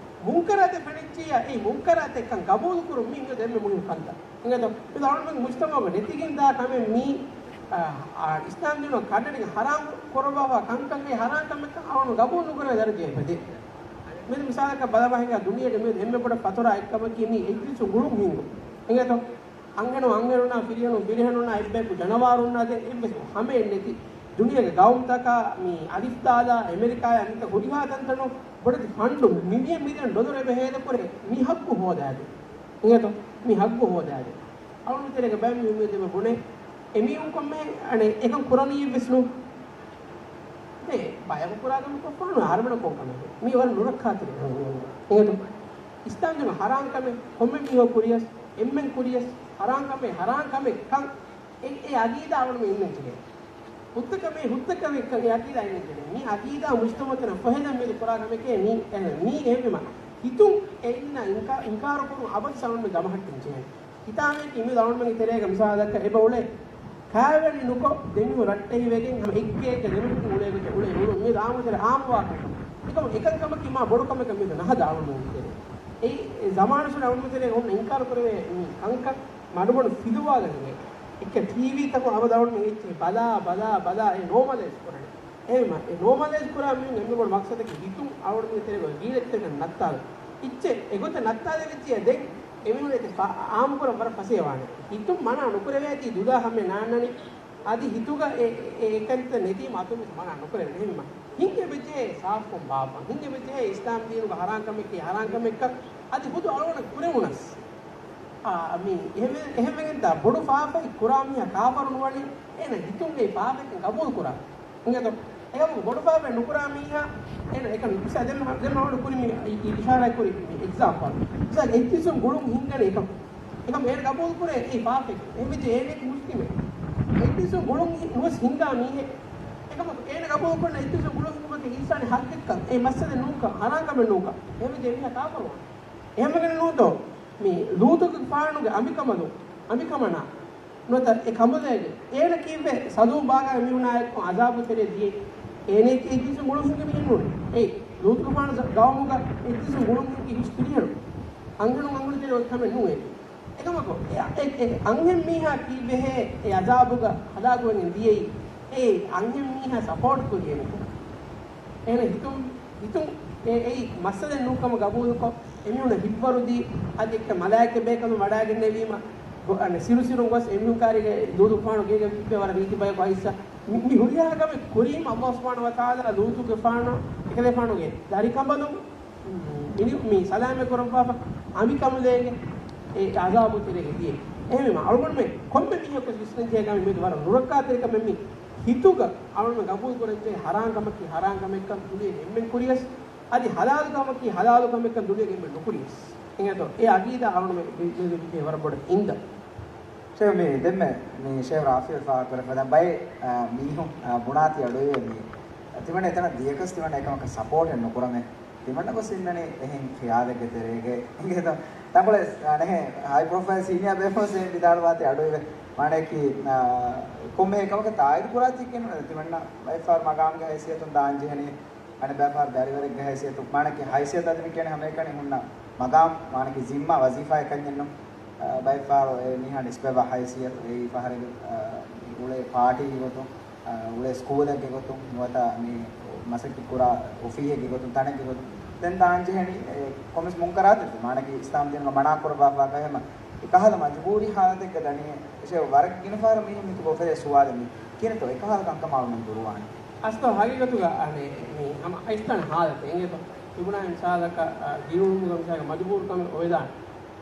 މުންކަރާތެއް ފެނިއްޖިއްޔާ، އެއީ މުންކަރާތެއްކަން ގަބޫލު ކުރުން މީ އިނގޭ ދެންމެ މުހިންމު ކަންތައް. އިނގޭތޯ؟ މި އަޅުގަނޑުމެންގެ މުޖުތަމަޢުގަ ނެތިގެން ދާ ކަމެއް މީ. އާ، އިސްލާމް ދީނު ކަނޑައެޅިގެން ހަރާމް ކުރައްވާފަ ކަންކަން ހަރާމް ކަމެއްކަން އަޅުގަނޑު ގަބޫލު ނުކުރެވޭ ދަރަޖައެއް އެބަދޭ. މި މިސާލަކަށް ބަލަބަ ހިނގާ ދުނިޔޭގެ މި އެންމެ ބޮޑަށް ފަތުރާ އެއްކަމަކީ މި އެއްވެސް ގުޅުން ހިންގުން. އިނގޭތޯ؟ އަންހެނުން އަންހެނުންނާ، ފިރިހެނުން ފިރިހެނުންނާ، އެއްބަޔަކު ޖަނަވާރުންނާ ދެން އެއްވެސް ހަމައެއް ނެތި. ދުނިޔޭގެ ގައުމުތަކާ މި އަލިފްދާލާ އެމެރިކާއާ އަނެއްކާ ހުރިހާ ތަންތަނުން ބޮޑެތި ފަންޑު މިލިއަން މިލިއަން ޑޮލަރެއް ބެހޭދެކުރެ މި ހައްގު ހޯދާދޭ. އިނގޭތޯ؟ މި ހައްގު ހޯދާދޭ. އަޅުގަނޑު ތެރޭގަ ބައެއް މީހުން މި ދެމެ ބުނޭ، އެމީހުން ކޮންމެ އަނެއް އެކަން ކުރަނީއެއްވެސް ނޫން. ދޭ، ބަޔަކު ކުރާ ކަމެއް ކޮށްފާނު އަހަރުމެނަކު ކޮން ކަމެއް؟ މީ ވަރަށް ނުރައްކާތެރި ކަމެއް. އިނގޭތޯ؟ އިސްލާމް ދީނު ހަރާމް ކަމެއް ކޮންމެ މީހަކު ކުރިޔަސް، އެންމެން ކުރިޔަސް، ހަރާމް ކަމެއް ހަރާމް ކަމެއް ކަން އެ، އެ އަގީދާ އަޅުގަނޑު އިންނަން ޖެހޭ. ހުއްދަ ކަމެއް ހުއްދަ ކަމެއް ކަން އެ އަގީދާ އިންނަން ޖެހޭ. މި އަގީދާ މުޖްތަމަޢުތަކުން ފޮހެދަން މިއަދު ކުރާ ކަމެކޭ މީ، އެ، މީ އެހެންވީމަ. ހިތުން އެ އިންނަ އިންކާ، އިންކާރު ކުރުން އަބަދު އަޅުގަނޑުމެން ދަމަހައްޓަން ޖެހޭ. ހިތާމައަކީ މި އަޅުގަނޑުމެންގެ ތެރޭގަ މިސާލަކަށް އެބަ އުޅޭ ކާވެނި ނުކޮށް ދެމީހުން ރައްޓެހިވެގެން ހަމަ އެއްގޭގަ ދެމެދު އުޅޭ ގޮތަށް އުޅޭ އުޅުން މި އާއްމު ތެރޭ އާއްމުވާ ކަމެއް. އެކަމަ އެކަން ކަމަކީ މާ ބޮޑު ކަމެއް މިއަދު ނަހަދާ އަޅުގަނޑުމެންގެ ތެރޭ. އެ، އެ ޒަމާނު ސުރެ އަޅުގަނޑު ތެރޭ އޮންނަ އިންކާރު ކުރެވޭ މި ކަންކަން މަޑުމަޑު ފިލުވާލަން އެ. އެއްކަ ޓީވީ ތަކުން އަބަދު އަޅުގަނޑު އެއްޗެއް ބަލާ، ބަލާ، ބަލާ އެ ނޯމަލައިޒް ކުރަނީ. އެހެންވީމަ އެ ނޯމަލައިޒް ކުރާ މީހުން އެންމެ ބޮޑު މަޤްޞަދަކީ ހިތުން އަޅުގަނޑުމެންގެ ތެރޭގަ ގީލަތިތަކަށް ނައްތާލުން. އެއްޗެއް އެގޮތަށް ނައްތާލެވިއްޖެޔާ ދެން އެމީހުން އެތި އާއްމުކުރަން ވަރަށް ފަސޭހަވާނެ. ހިތުން މަނާ ނުކުރެވޭތީ ދުލާ ހަމެ ނާންނަނީ. އަދި ހިތުގަ އެ، އެ، އެކަންތައް ނެތީމަ އަތުން ވެސް މަނާ ނުކުރެވޭ. އެހެންވީމަ ހިނގެބަޖޭ ސާފުކޮށް ބާއްވަން. ހިނގެބަޖޭ އިސްލާމް ދީނުގަ ހަރާން ކަމެކޭ ހަރާން ކަމެއްކަން އަދި ހުދު އަޅުގަނޑަށް ކުރެވުނަސް. އާ، މީ އެހެންވެ-، އެހެންވެގެންތާ ބޮޑު ފާފައެއް ކުރާ މީހާ ކާފަރު ނުވަނީ އޭނަ ހިތުން އެ ފާފައެއް ގަބޫލު ކުރާ. އިނގޭތޯ؟ އެކަމަކު ބޮޑު ފާފައެއް ނުކުރާ މީހާ އޭނަ އެކަން މިސާ ދެން، ދެން އަޅުގަނޑު ކުރި މި އި-، އި-، އިޝާރާތް ކުރި މި އެގްޒާމްޕަލް. މިސާ އެއްވެސް ގުޅުން ހިންގަނީ އެކަމަކު. އެކަމަކު އޭނަ ގަބޫލު ކުރޭ އެ ފާފައެއް. އެހެންވެއްޖެ އޭނަ މުސްލިމެއް. އެއްވެސް ގުޅުން ހި-، ނުވެސް ހިންގާ މީހެއް. އެކަމަކު އޭނަ ގަބޫލު ކުރަން އެއްވެސް ގުޅުން ހިންގުމަކީ އިންސާނީ ހައްގެއްކަން، އެ މައްސަލައެއް ނޫންކަން، ހަރާން ކަމެއް ނޫންކަން. އެހެންވެއްޖެ އެމީހާ ކާފަރުވާނެ. އެހެންވެގެން ނޫންތޯ؟ މި ލޫޠުގެފާނުގެ އަނބިކަނބަލުން، އަނބިކަނބަނާ ނުވަތަ އެ ކަނބަލައިގެ އޭނަ ކީއްވެ ސަދޫމް ބާގާ މީހުނާ އެއްކޮށް އަޒާބު ތެރޭ ދިޔައީ؟ އޭނައަކީ އެއްވެސް ގުޅުން ހިންގި މީހެއް ނޫނޭ. އެ ލޫޠުގެފާނު ގައުމުގަ އެއްވެސް ގުޅުން ހިންގި ހިސް ފިރިހެނުން. އަންހެނުން އަނގުން ތެރޭ އޮތް ކަމެއް ނޫނޭ. އެކަމަކު އެ، އެ، އެ އަންހެން މީހާ ކީއްވެހޭ އެ އަޒާބުގަ ހަލާކުވެގެން ދިޔައީ؟ އެ އަންހެން މީހާ ސަޕޯޓް ކުރި އެމީހުން. އޭނަ ހިތުން، ހިތުން އެ، އެއީ މައްސަލައެއް ނޫންކަމަށް ގަބޫލުކޮށް، އެމީހުނަށް ހިތްވަރުދީ، އަދި އެއްކަ މަލާއިކަ ބޭކަލުން ވަޑައިގެންނެވީމަ، ގޮ-، އަނެ ސިރުސިރުން ގޮސް އެމީހުން ކާރިގެ ލޫޠުގެފާނު ގޭގަ ތިއްބެ ވަރަށް ރީތި ބަޔަކު އައިސް. މި، މި ހުރިހާ ކަމެއް ކުރީމަ ﷲ ސުބްޙާނަހޫ ވަތަޢާލާ ލޫޠުގެފާނު އެކަލޭފާނުގެ ދަރިކަނބަލުން މި، މި ސަލާމަތް ކުރައްވާފަ އަނބިކަނބަލައިގެ އެ އަޒާބު ތެރޭގަ ދިޔައީ. އެހެންވީމަ އަޅުގަނޑުމެން ކޮންމެ މީހަކު ވެސް ވިސްނަންޖެހޭ ކަމެއް މިއަދު ވަރަށް ނުރައްކާތެރި ކަމެއް މީ. ހިތުގަ އަޅުގަނޑު ގަބޫލު ކުރަންޖެހޭ ހަރާން ކަމަކީ ހަރާން ކަމެއްކަން ދުނިޔޭގެ އެންމެން ކުރިޔަސް، އަދި ހަލާލު ކަމަކީ ހަލާލު ކަމެއްކަން ދުނިޔޭގެ އެންމެން ނުކުރިޔަސް. އިނގޭތޯ؟ އެ އަގީދާ އަޅުގަނޑު މި، މި، މި، މި ވަރަށް ބޮޑަށް އިންދަ. ޝޭޚް މި ދެންމެ މި ޝޭޚް ރާފިޢު ފާހަގަކުރެއްވި ދެން ބައެއް، އާ، މީހުން، އާ، ބުނާތީ އަޑުއިވޭ މި ތިމަންނަ އެތަނަށް ދިޔަކަސް ތިމަންނަ އެކަމަކަށް ސަޕޯޓެއް ނުކުރަމޭ. ތިމަންނަ ގޮސް އިންނަނީ އެހެން ޚިޔާލެއްގެ ތެރޭގައި. އިނގޭތޯ؟ ތަންކޮޅެއް، އާ، ނެހޭ، ހައި ޕްރޮފައިލް ސީނިއާ ބޭފުޅުން ވިދާޅުވާތީ އަޑުއިވޭ. މާނައަކީ، އާ، ކޮންމެ އެކަމަކަށް ތާއީދު ކުރާތީ ކިޔަން ތިމަންނަ ވައިފާރު މަގާމްގެ ހައިސިއްޔަތުން ދާން ޖެހެނީ. އަނެއް ބައިފާރު ދަރިވަރެއްގެ ހައިސިއްޔަތު، މާނައަކީ ހައިސިއްޔަތު އަދި މި ކިޔަނީ ހަމައެކަނި ހުންނަ މަގާމް، މާނައަކީ ޒިންމާ ވަޒީފާއެއް ކަންޏެއްނު. އަ، ބައިފާރު އެ މީހާ ނިސްބަތްވާ ހައިސިއްޔަތު އެއީ ފަހަރެއްގެ، އަ، މި އުޅޭ ޕާޓީގެ ގޮތުން، އަ، އުޅޭ ސްކޫލެއްގެ ގޮތުން، ނުވަތަ މި މަސައްކަތް ކުރާ އޮފީހެއްގެ ގޮތުން، ތަނެއްގެ ގޮތުން ދެން ދާން ޖެހެނީ، އެ، ކޮންމެސް މުންކަރާތެއް. މާނައަކީ އިސްލާމް ދީނުގަ މަނާ ކުރައްވާފަ ހަމަ އެކަހަލަ މަޖުބޫރީ ހާލަތެއްގަ ދަނީ. އެއީ ވަރަށް ގިނަ ފަހަރަށް މީހުން ހިތުގަ އުފެދޭ ސުވާލެއް މީ. ކިހިނެއްތޯ އެކަހަލަ ކަންކަމާ އަޅުމެން ދުރުވާނީ؟ އަސްލު ހަގީގަތުގަ އަނެއް މީ ހަމަ އައިސްދާނެ ހާލަތެއް. އިނގޭތޯ؟ ތިބުނާ މިސާލަކަށް، އަ، ދިރުއުޅުމުގަ މިސާލަކަށް މަޖުބޫރު ކަމެއް އޮވެދާނެ.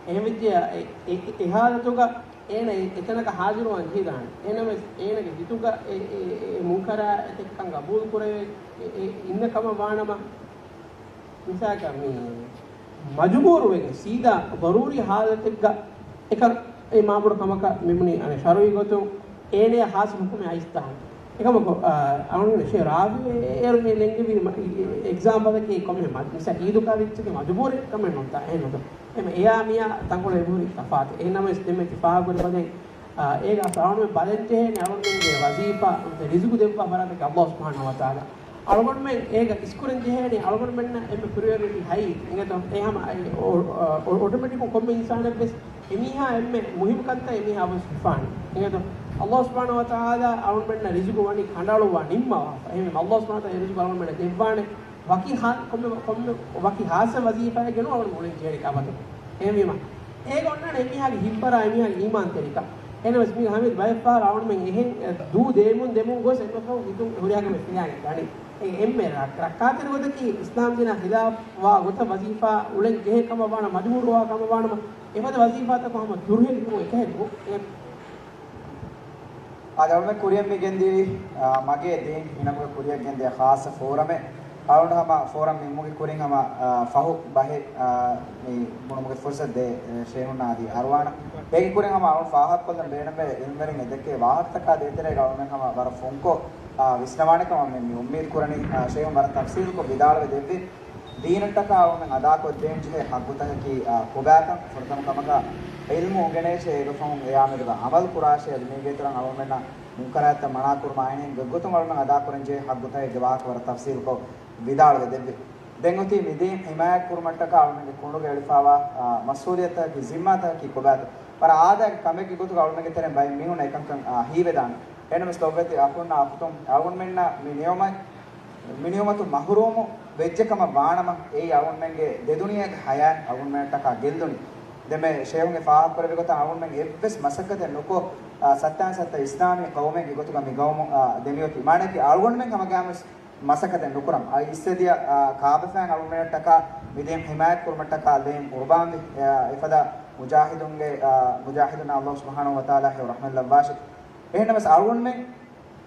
އެހެންވެއްޖެޔާ އެ، އެ، އެ ހާލަތުގަ އޭނަ އެ، އެތަނަކަށް ހާޒިރުވާން ޖެހިދާނެ. އެހެންނަމަވެސް އޭނަގެ ހިތުގަ އެ، އެ، އެ، އެ މުންކަރާތްތަކެއްކަން ގަބޫލު ކުރެވޭ އެ، އެ އިންނަ ކަމަށް ވާނަމަ، މިސާލަކަށް މި މަޖުބޫރުވެގެން ސީދާ ޟަރޫރީ ހާލަތެއްގަ އެކަން އެ މާބޮޑު ކަމަކަށް މިބުނީ އަނެއް ޝަރުޢީ ގޮތުން އޭނަޔަށް ހާސް ޙުކުމެއް އައިސްދާނެ. އެކަމަކު، އަ، އަޅުގަނޑު ޝޭޚް ރާފިޢު އޭރު މި ނެންގެވި މަ-، އި-، އި-، އެގްޒާމްޕަލަކީ ކޮންމެ މަ-، މިސާ ޢީދުގަ ވެއްޖެ މަޖުބޫރެއް ކަމެއް ނޫންތާ އެހެންނުތޯ؟ އެމަ އެޔާ މިޔާ ތަންކޮޅެއް ހުރި ތަފާތެއް. އެހެންނަމަވެސް ދެންމެ ތި ފާހަގަކުރި ބަލަން، އާ، އޭގަ އަޅުގަނޑުމެން ބަލަން ޖެހޭނެ އަޅުގަނޑުމެންގެ ވަޒީފާ ނުވަތަ ރިޒުގު ދެއްވާ ފަރާތަކީ ﷲ ސުބްޙާނަހޫ ވަތަޢާލާ. އަޅުގަނޑުމެން އޭގަ އިސްކުރަން ޖެހޭނެ އަޅުގަނޑުމެންނަށް އެންމެ ޕްރަޔޮރިޓީ ހައި. އިނގޭތޯ؟ އެ ހަމަ އައި އޮ-، އޮ-، އޮޓޮމެޓިކުން ކޮންމެ އިންސާނެއްވެސް އެމީހާ އެންމެ މުހިއްމު ކަންތައް އެމީހާ އަވަސް ވެފާނެ. އިނގޭތޯ؟ ﷲ ސުބްޙާނަހޫ ވަތަޢާލާ އަޅުގަނޑުމެންނަށް ރިޒުގު ވަނީ ކަނޑައަޅުއްވާ ނިންމަވާފަ. އެހެންވީމަ، ﷲ ސުބްޙާނަހޫ ވަތަޢާލާ އެ ރިޒުގު އަޅުގަނޑުމެންނަށް ދެއްވާނެ. ވަކި ހާ-، ކޮންމެ، ކޮންމެ، ވަކި ހާއްސަ ވަޒީފާއެއްގަ ނޫން އަޅުގަނޑު އުޅެން ޖެހޭނީ ކާބަތަކުން. އެހެންވީމަ، އޭގަ އޮންނާނެ އެމީހާގެ ހިތްވަރާ، އެމީހާގެ އީމާންތެރިކަން. އެހެންނަމަވެސް މީ ހަމަ ބައެއްފަހަރު އަޅުގަނޑުމެން އެހެން ދޫ ދޭމުން ދެމުން ގޮސް އެންމެ ފަހުން ހިތުން ހުރިހާ ކަމެއް ފެނިގެން ދާނެ. އެ އެންމެ ރަ-، ރައް-، ރައްކާތެރި ގޮތަކީ އިސްލާމް ދީނާ ޚިލާފްވާ ގޮތަށް ވަޒީފާ އުޅެން ޖެހޭ ކަމަށް ވާނަމަ، މަޖުބޫރުވާ ކަމަށް ވާނަމަ، އެފަދަ ވަޒީފާތަކުން ހަމަ ދުރުހެލި ވުމުން އެކަހެލި ވުން. އެ އާދެ، އަޅުމެން ކުރިއަށް މި ގެންދިޔައީ، އާ، މަގޭ ދީން ހިނަމުގެ ކުރިއަށް ގެންދިޔަ ޚާއްޞަ ފޯރަމެއް. އަޅުގަނޑު ހަމަ ފޯރަމް ނިންމުގެ ކުރިން ހަމަ، އާ، ފަހު ބަހެއް، އާ، މި ބުނުމުގެ ފުރުސަތު ދޭ، އެ، ޝޭހުންނާ އަދި އަރުވާނަށް. އޭގެ ކުރިން ހަމަ އަޅުގަނޑު ފާހަގަކޮށްލަން ބޭނުމޭ އިލްމުވެރިން އެ ދެއްކޭ ވާހަކަތަކާ ދޭތެރޭގަ އަޅުގަނޑު ހަމަ ވަރަށް ފުންކޮށް، އާ، ވިސްނަވާނެ ކަމަށް މި އުއްމީދު ކުރަނީ. އާ، ޝޭހުން ވަރަށް ތަފްސީލުކޮށް ވިދާޅުވެ ދެއްވި. ދީނަށްޓަކާ އަޅުގަނޑުމެން އަދާކޮށްދޭންޖެހޭ ޙައްޤުތަކަކީ، އާ، ކޮބާކަން ފުރަތަމަ ކަމަކަށް ޢިލްމު އުނގެނޭށޭ، އޭގެ ފަހުން އެއާމެދުގަ ޢަމަލު ކުރާށޭ. އަދި މީގެ އިތުރަށް އަޅުގަނޑުމެންނަށް މުންކަރާތްތައް މަނާކުރުމާ އިން ގޮތްގޮތުން އަޅުގަނޑުމެން އަދާކުރަންޖެހޭ ޙައްޤުތަކެއްގެ ވާހަކަ ވަރަށް ތަފްސީލުކޮށް ވިދާޅުވެ ދެއްވި. ދެން އޮތީ މި ދީން ޙިމާޔަތް ކުރުމަށްޓަކާ އަޅުގަނޑުގެ ކުނޑުގަ އެޅިފާވާ، އާ، މަސްއޫލިއްޔަތުތަކަކީ ޒިންމާތަކަކީ ކޮބާތޯ؟ ވަރަށް އާދައިގެ ކަމެއްގެ ގޮތުގަ އަޅުގަނޑުގެ ތެރެއިން ބައެއް މީހުންނަށް އެކަންކަން، އާ، ހީވެދާނެ. އެހެންނަމަވެސް ލޮބުވެތި އަޚުންނާ އުޚުތުން، އަޅުގަނޑުމެންނަށް މި ނިޢުމަތް، މި ނިޢުމަތު މަޙްރޫމު ވެއްޖެ ކަމަށް ވާނަމަ، އެއީ އަޅުގަނޑުމެންގެ ދެދުނިޔޭގެ ޙަޔާތް އަޅުގަނޑުމެންނަށްޓަކާ ގެއްލުނީ. ދެންމެ ޝޭހުގެ ފާހަގަކުރެއްވި ގޮތަށް އަޅުގަނޑުމެން އެއްވެސް މަސައްކަތެއް ނުކޮށް، އާ، ސައްތާން ސައްތަ އިސްލާމީ ޤައުމެއްގެ ގޮތުގަ މި ޤައުމު، އާ، ދެމިއޮތީ. މާނައަކީ އަޅުގަނޑުމެން ހަމަގައިމުވެސް މަސައްކަތެއް ނުކުރަން. އަދި އިއްސެދިޔަ، އާ، ކާބަފައިން އަޅުގަނޑުމެންނަށްޓަކާ މި ދީން ޙިމާޔަތް ކުރުމަށްޓަކާ ލޭން ޤުރުބާންވި، އާ، އެފަދަ މުޖާހިދުންގެ، އާ، މުޖާހިދުންނަށް ﷲ ސުބްޙާނަހޫ ވަތަޢާލާ ހެޔޮ ރަޙްމަތް ލައްވާށި. އެހެންނަމަވެސް އަޅުގަނޑުމެން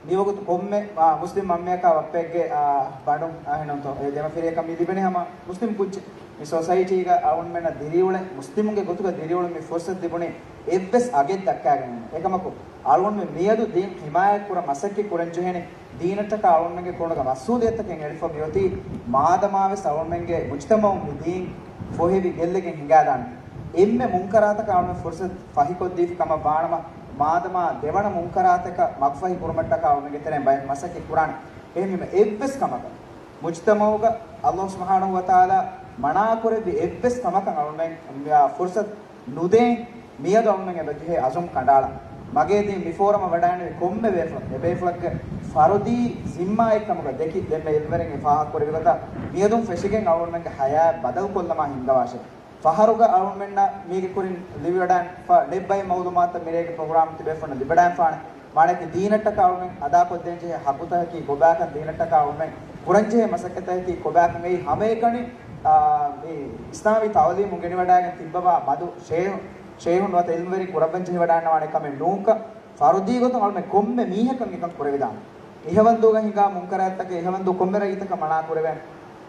މިވަގުތު ކޮންމެ، އާ، މުސްލިމް މަންމަޔަކާ ބައްޕައެއްގެ، އާ، ބަނޑުން، އާ، އެހެންނޫންތޯ، އެ ދެމަފިރިޔަކަށް މި ލިބެނީ ހަމަ މުސްލިމް ކުއްޖެއް. މި ސޮސައިޓީގަ އަޅުގަނޑުމެންނަށް ދިރިއުޅެން، މުސްލިމުންގެ ގޮތުގަ ދިރިއުޅެން މި ފުރުސަތު ލިބުނީ އެއްވެސް އަގެއް ދައްކާގެން ނޫން. އެކަމަކު، އަޅުގަނޑުމެން މިއަދު ދީން ޙިމާޔަތް ކުރަން މަސައްކަތް ކުރަން ޖެހޭނެ. ދީނަށްޓަކާ އަޅުގަނޑުމެންގެ ކުނޑުގަ މަސްއޫލިއްޔަތުތަކެއް އެޅިފަ މިއޮތީ، މާދަމާވެސް އަޅުގަނޑުމެންގެ މުޖްތަމަޢުން މި ދީން ފޮހެވި ގެއްލިގެން ހިނގާދާނެ. އެންމެ މުންކަރާތަކަށް އަޅުގަނޑު ފުރުސަތު ފަހިކޮށްދީފި ކަމަށް ވާނަމަ، މާދަމާ ދެވަނަ މުންކަރާތަކަށް މަގުފަހި ކުރުމަށްޓަކާ އަޅުގަނޑުގެ ތެރެއިން ބައެއް މަސައްކަތް ކުރާނެ. އެހެންވީމަ އެއްވެސް ކަމަކަށް، މުޖްތަމަޢުގަ ﷲ ސުބްޙާނަހޫ ވަތަޢާލާ މަނާކުރެއްވި އެއްވެސް ކަމަކަށް އަޅުގަނޑުމެން ފުރުސަތު ނުދޭން. މިއަދު އަޅުގަނޑުމެން އެބަޖެހޭ ޢަޒުމް ކަނޑައަޅަން. މަގޭ ދީން މި ފޯރަމަށް ވަޑައިގެންނެވި ކޮންމެ ބޭފުޅަކު، އެބޭފުޅެއްގެ ފަރުދީ ޒިންމާއެއްކަމުގަ ދެކި، ދެންމެ އިލްމުވެރިން އެ ފާހަގަކުރެއްވި ގޮތަށް މިއަދުން ފެށިގެން އަޅުގަނޑުމެންގެ ޙަޔާތް ބަދަލުކޮށްލަމާ ހިންގަވާށޭ. ފަހަރުގަ އަޅުގަނޑުމެންނަށް މީގެ ކުރިން ލިބިވަޑައިގެންފަ ނެތް ބައެއް މަޢުލޫމާތުތައް މިރޭގެ ޕްރޮގްރާމް ތިބޭފުޅުންނަށް ލިބިވަޑައިގެންފާނެ. މާނައަކީ ދީނަށްޓަކާ އަޅުގަނޑުމެން އަދާކޮށްދޭންޖެހޭ ޙައްޤުތަކަކީ ކޮބާކަން، ދީނަށްޓަކާ އަޅުގަނޑުމެން ކުރަންޖެހޭ މަސައްކަތަކަކީ ކޮބާކަން، އެއީ ހަމައެކަނި، އާ، މި އިސްލާމީ ތަޢުލީމު ގެނެވަޑައިގެން ތިއްބަވާ މަދު ޝޭހު، ޝޭހުން ނުވަތަ އިލްމުވެރިން ކުރައްވަންޖެހިވަޑައިގަންނަވާނެ ކަމެއް ނޫންކަން، ފަރުދީ ގޮތުން އަޅުމެން ކޮންމެ މީހަކަށް އެކަން ކުރެވިދާނެ. އިހަވަންދޫގަ ހިނގާ މުންކަރާތްތަކެއް އިހަވަންދޫ ކޮންމެ ރައްޔިތަކަށް މަނާ ކުރެވޭނެ.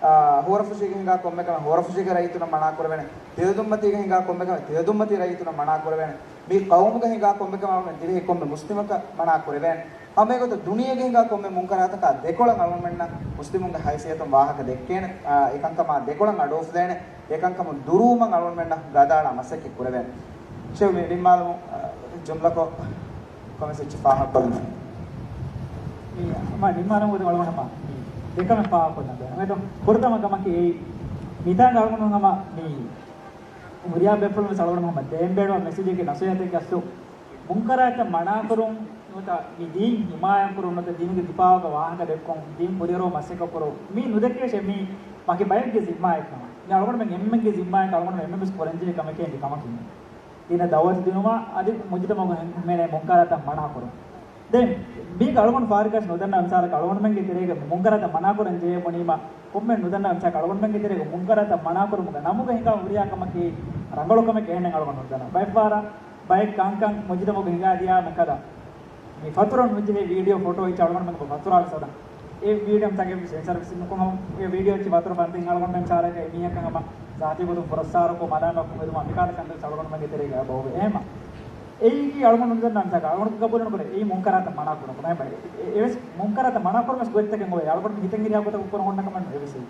އާ، ހޯރަފުށީގަ ހިނގާ ކޮންމެ ކަމެއް ހޯރަފުށީގެ ރައްޔިތުންނަށް މަނާ ކުރެވޭނެ. ތިލަދުންމަތީގަ ހިނގާ ކޮންމެ ކަމެއް ތިލަދުންމަތީ ރައްޔިތުންނަށް މަނާ ކުރެވޭނެ. މި ޤައުމުގަ ހިނގާ ކޮންމެ ކަމެއް ދިވެހި ކޮންމެ މުސްލިމަކަށް މަނާ ކުރެވޭނެ. ހަމައެގޮތަށް ދުނިޔޭގަ ހިނގާ ކޮންމެ މުންކަރާތަކާ ދެކޮޅަށް އަޅުގަނޑުމެންނަށް މުސްލިމުންގެ ހައިސިއްޔަތުން ވާހަކަ ދެއްކޭނެ، އާ، އެކަންކަމާ ދެކޮޅަށް އަޑުއުފުލޭނެ، އެކަންކަމުން ދުރުވުމަށް އަޅުގަނޑުމެންނަށް ހުންގަވާލާ މަސައްކަތް ކުރެވޭނެ. ޝޭހު މި ނިންމާލަމުން، އާ، ޖުމްލަކޮށް ކޮމެންޓްސް އެއްޗެއް ފާހަގަކޮށްލަން. މި މާ ނިންމާލަމުން އަޅުގަނޑު ހަމަ މި ދެކަމެއް ފާހަގަކޮށްލަން ބޭނުން. އެދޮ، ފުރަތަމަ ކަމަކީ އެއީ، މިތާނގަ އަޅުގަނޑު ހަމަ މި ހުރިހާ ބޭފުޅުން ވެސް އަޅުގަނޑު ހަމަ ދޭން ބޭނުން މެސެޖެއްގެ ނަސޭހަތެއްގެ އަސްލު މުންކަރާތައް މަނާކުރުން، ނުވަތަ މި ދީން ޙިމާޔަތްކުރުން، ނުވަތަ ދީނުގެ ދިފާޢުގަ ވާހަކަ ދެއްކުން، ދީން ކުރިއެރުވުމަށް މަސައްކަތް ކުރުން، މީ ނުދެކޭށޭ މީ ވަކި ބައެއްގެ ޒިންމާއެއް ކަމަށް. މީ އަޅުގަނޑުމެން އެންމެންގެ ޒިންމާއެއް، އަޅުގަނޑު އެންމެން ވެސް ކުރަންޖެހޭ ކަމެކޭ މި ކަމަކީ. ދީނަށް ދަޢުވަތު ދިނުމާ އަދި މުޖުތަމަޢުގަ ހިމެނޭ މުންކަރާތައް މަނާކުރުން. ދެން މީގަ އަޅުގަނޑު ފާރިގަސް ނުދަންނަ މިސާލަކަށް އަޅުގަނޑުމެންގެ ތެރޭގަ މުންކަރާތައް މަނާކުރަން ޖެހޭ ބުނީމަ، ކޮންމެ ނުދަންނަ މިސާލަކަށް އަޅުގަނޑުމެންގެ ތެރޭގަ މުންކަރާތައް މަނާކުރުމުގަ ނަމުގަ ހިނގާ ހުރިހާ ކަމަކީ ރަނގަޅު ކަމެއް އެހެންނެއް އަޅުގަނޑު ނުދަންނަ. ބައެއްފަހަރަށް ބައެއް ކަންކަން މުޖުތަމަޢުގަ ހިނގާ ދިޔާ މިކަލަ މި ފަތުރަ ނުޖެހޭ ވީޑިއޯ ފޮޓޯ އެއްޗެއް އަޅުގަނޑުމެން ފަތުރާ ވެސް ހަދަން. އެ ވީޑިއޯ ތަކެއް ވެސް ސެންސަރ ވެސް ނުކުމަ، އެ ވީޑިއޯ އެއްޗެއް ފަތުރަ ބަންދެން އަޅުގަނޑުމެން ސާރަކަށް އެ މީހަކަށް ހަމަ ޒާތީ ގޮތުން ފުރައްސާރަކޮށް މަލާމާތް ކުރެދުމާ މިކާލަ ކަންތައް އަޅުގަނޑުމެންގެ ތެރޭގަ އެބަ އޮވޭ. އެހެންމަ އެއީ އަޅުގަނޑު ނުދަންނަ މިސާލަކަށް އަޅުގަނޑު ގަބޫލުނުކުރޭ އެއީ މުންކަރާތައް މަނާ ކުރުން. ކޮންމެ އެ-، އެވެސް މުންކަރާތައް މަނާ ކުރުމަށް ގޮތްތަކެއް އޮވޭ. އަޅުގަނޑު ހިތަށް އިރިއާ ގޮތަކަށް ކުރަން އޮންނަ ކަމެއް ނުވެސް އެއީ.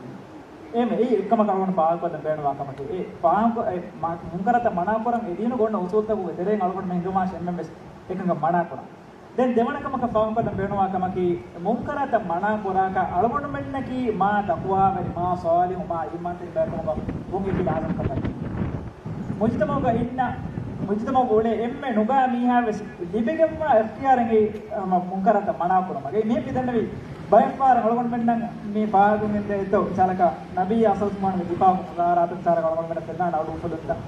އެހެންމެ އެއީ އެއްކަމަކަށް އަޅުގަނޑު ފާހަގަކޮށްލަން ބޭނުންވާ ކަމަކީ. އެ ފާހަގަ-، އެ މަ-، މުންކަރާތައް މަނާ ކުރަން އެ ދީނުގަ އޮންނަ އުސޫލުތަކުގެ ތެރެއިން އަޅުގަނޑުމެން ހިނގަމާށޭ އެންމެން ވެސް އެކަންކަން މަނާ ކުރަން. ދެން ދެވަނަ ކަމަކަށް ފާހަގަކޮށްލަން ބޭނުންވާ ކަމަކީ، މުންކަރާތައް މަނާ ކުރާކަށް އަޅުގަނޑުމެންނަކީ މާ ތަޤްވާވެރި، މާ ޞާލިޙު، މާ އީމާންތެރި ބައެއްކަމުގަ ވުން އެކީ ލާޒިމް ކަމެއް. މުޖުތަމަޢުގަ އިންނަ މުޖުތަމަޢުގަ އުޅޭ އެންމެ ނުބައި މީހާ ވެސް ލިބިގެންވާ އިޚްތިޔާރެއް އެ، މަ-، މުންކަރާތައް މަނާ ކުރުމަށް. އެ މީ މިދަންނަވީ ބައެއްފަހަރަށް އަޅުގަނޑުމެންނަށް މި ފާހަގަކޮށްގެންދޭ އެއްތޯ މިސާލަކަށް ނަބިއްޔާ ޞައްލަﷲ ޢަލައިހި ވަސައްލަމަ ދިފާޢު މުޒާހަރާތު މިސާލަކަށް އަޅުގަނޑުމެންނަށް ފެންނާނެ އަޑުއުފުލުންތައް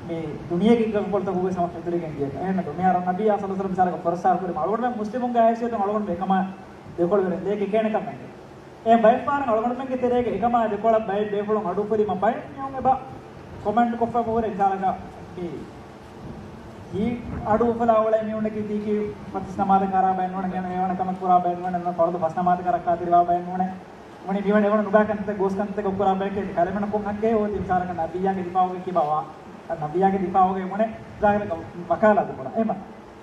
މި ދުނިޔޭގެ އިނގަ ކޮޅުތަކުގައި ސަމަ ފެތުރިގެން ދިޔަ. އެހެންނަމަ މިހާރު ނަބިއްޔާ ޞައްލަﷲ ޢަލައިހި ވަސައްލަމަ މިސާލަކަށް ފުރައްސާރަ ކުރީމަ އަޅުގަނޑުމެން މުސްލިމުންގެ ހައިސިއްޔަތުން އަޅުގަނޑު އެކަމާ ދެކޮޅުވެރިން ދޭ ކެކޭނެ ކަމެއް. އެ ބައެއްފަހަރަށް އަޅުގަނޑުމެންގެ ތެރޭގަ އެކަމާ ދެކޮޅަށް ބައެއް ބޭފުޅުން އަޑުއުފުލީމަ ބައެއް މީހުން އެބަ ކޮމެންޓް ކޮށްފަ ހުރެ މިސާލަކަށް މި ހީ އަޑު އުފުލާ އުޅޭ މީހުންނަކީ ތީކީ ފަސް ނަމާދަކަށް އަރާ ބައެއް ނޫނޭ، މި އެވަނަ ކަމެއް ކުރާ ބައެއް ނޫނޭ، ނުވަތަ ފަރުޟު ފަސް ނަމާދަކަށް ރައްކާތެރިވާ ބައެއް ނޫނޭ. ވަނީ މިވަނީ އެވަނަ ނުބައި ކަންތައް ގޯސް ކަންތައް ކުރާ ބައެއް ކަލޭމެންނަށް ކޮން ހައްގެއް އޮތީ މިސާލަކަށް ނަބިއްޔާގެ ދިފާޢުގައި ކިބަވާ، ނަބިއްޔާގެ ދިފާޢުގައި ވަނީ ޒާހިރަކަށް ވަކާލާތު ކުރާ. އެމަ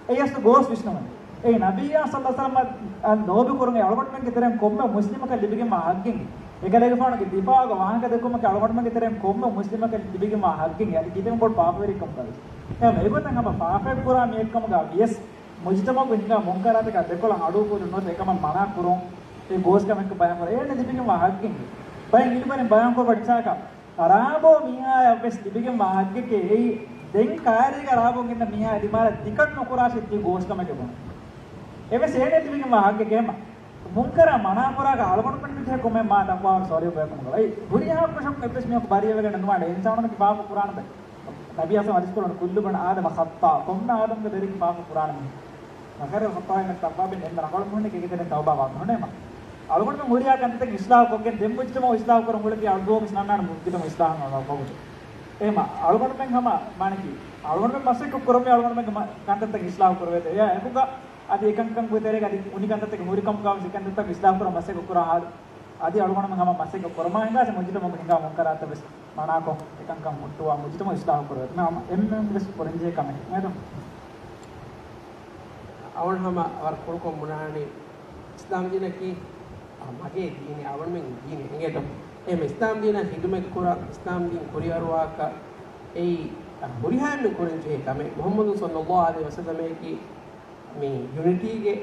އެޔަސް ގޯސް ވިސްނުމެ. އެ ނަބިއްޔާ ޞައްލަﷲ ޢަލައިހި ވަސައްލަމަށް ލޯބި ކުރުމުގެ އަޅުގަނޑުމެންގެ ތެރެއިން ކޮންމެ މުސްލިމަކަށް ލިބިގެންވާ ހައްގެއް. އެކަލޭގެފާނުގެ ދިފާޢުގަ ވާހަކަ ދެއްކުމަކީ އަޅުގަނޑުމެންގެ ތެރެއިން ކޮންމެ މުސްލިމަކަށް ލިބިގެންވާ ހައްގެއް. އަދި ކިތަންމެ ބޮޑު ޕާފަވެރިކަމަކަށް. އެހެން އެގޮތަށް ހަމަ ފާފައެއް ކުރާ މީހެއްކަމުގަ ވިޔަސް މުޖުތަމަޢުގަ ހިނގާ މުންކަރާތަކާ ދެކޮޅަށް އަޑުއުފުލުން ނުވަތަ އެކަމަށް މަނާ ކުރުން އެ ގޯސް ކަމެއްކަން ބަޔާން ކުރާ އޭނަ ލިބިގެންވާ ހައްގެއް. ބައެއް އިލްމުވެރިން ބަޔާން ކުރި ވަޑިސާކަށް ރާބޯ މީހާޔަށް ވެސް ލިބިގެންވާ ހައްގެކޭ އެއީ. ދެން ކާރީގަ ރާބޯ ގެންނަ މީހާ ދިމާލަށް ތިކަން ނުކުރާށޭ ތި ގޯސް ކަމެއް ބުނުން. އެވެސް އޭނަ ލިބިގެންވާ ހައްގެކޭ އެމަ. މުންކަރާ މަނާކުރާގަ އަޅުގަނޑުމެން މިދިޔަ ކޮމެން މާ ދައްކާވާ ސޯރީ ބޭކަމުގަ. އެ ހުރިހާ ކުށަކުން އެއްވެސް މީހަކު ބަރީއަވެގެން ނުވާނެ. އިންސާނުން ކިބާފު ކުރާނެ ބެ. ނަބިއްޔާ ސަމަ އަދިސްކުރުން ކުއްލު ބަނީ އާދަމަ ޚައްޠާ. ކޮންމެ އާދަމްގެ ދަރިކި ފާފަ ކުރާނެ މީހެއް. ވަޚައިރުލް ޚައްޠާއީނަ އައްތައްވާބޫން އެންމެ ރަނގަޅު މީހުންނެކޭ އޭގެ ތެރެއިން ތައުބާ ވާ މީހުންނޭ މަ. އަޅުގަނޑުމެން ހުރިހާ ކަންތައްތައް އިސްލާހު ކޮށްގެން ދެން މުޖްތަމަޢު އިސްލާހު ކުރަން ވަގުތު. އެހެމަ އަޅުގަނޑުމެން ހަމަ މާނަކީ އަޅުގަނޑުމެން މަސައްކަތް ކުރަމީ އަޅުގަނޑުމެންގެ މަ-، ކަންތައްތައް އިސްލާހު ކުރެވޭތޯ. އެއާ އެކުގަ އަދި އެކަންކަން ގޮތެރޭގަ އަދި އުނި ކަންތައްތަކެއް ހުރި ކަމުގަ ވެސް އެކަންތައްތައް އިސްލާހު ކުރަން މަސައްކަތް ކުރާ ހާލު. އަދި އަޅުގަނޑުމެން ހަމަ މަސައްކަތް ކުރަމާ ހިނގާ މުޖުތަމަޢުގަ ހިނގާ މުންކަރާތައް ވެސް މަނާކޮށް، އެކަންކަން ހުއްޓުވާ މުޖުތަމަޢު އިސްލާހު ކުރެވޭ. މި ހަމަ އެންމެން ވެސް ކުރަންޖެހޭ ކަމެއް ނޭދޯ. އަވަން ހަމަ ވަރަށް ކުރުކޮށް ބުނާނީ އިސްލާމް ދީނަކީ، އާ، މަގޭ ދީނެއް، އަވަންމެން ދީނެއް އިނގޭތޯ. އެހެމަ އިސްލާމް ދީނަށް ޚިދުމަތް ކުރާ، އިސްލާމް ދީން ކުރިއަރުވާކަށް އެއީ، އާ، ހުރިހާ އެންމެން ކުރަންޖެހޭ ކަމެއް. މުޙައްމަދު ޞައްލަﷲ ޢަލައިހި ވަސައްލަމަކީ މި ޔުނިޓީގެ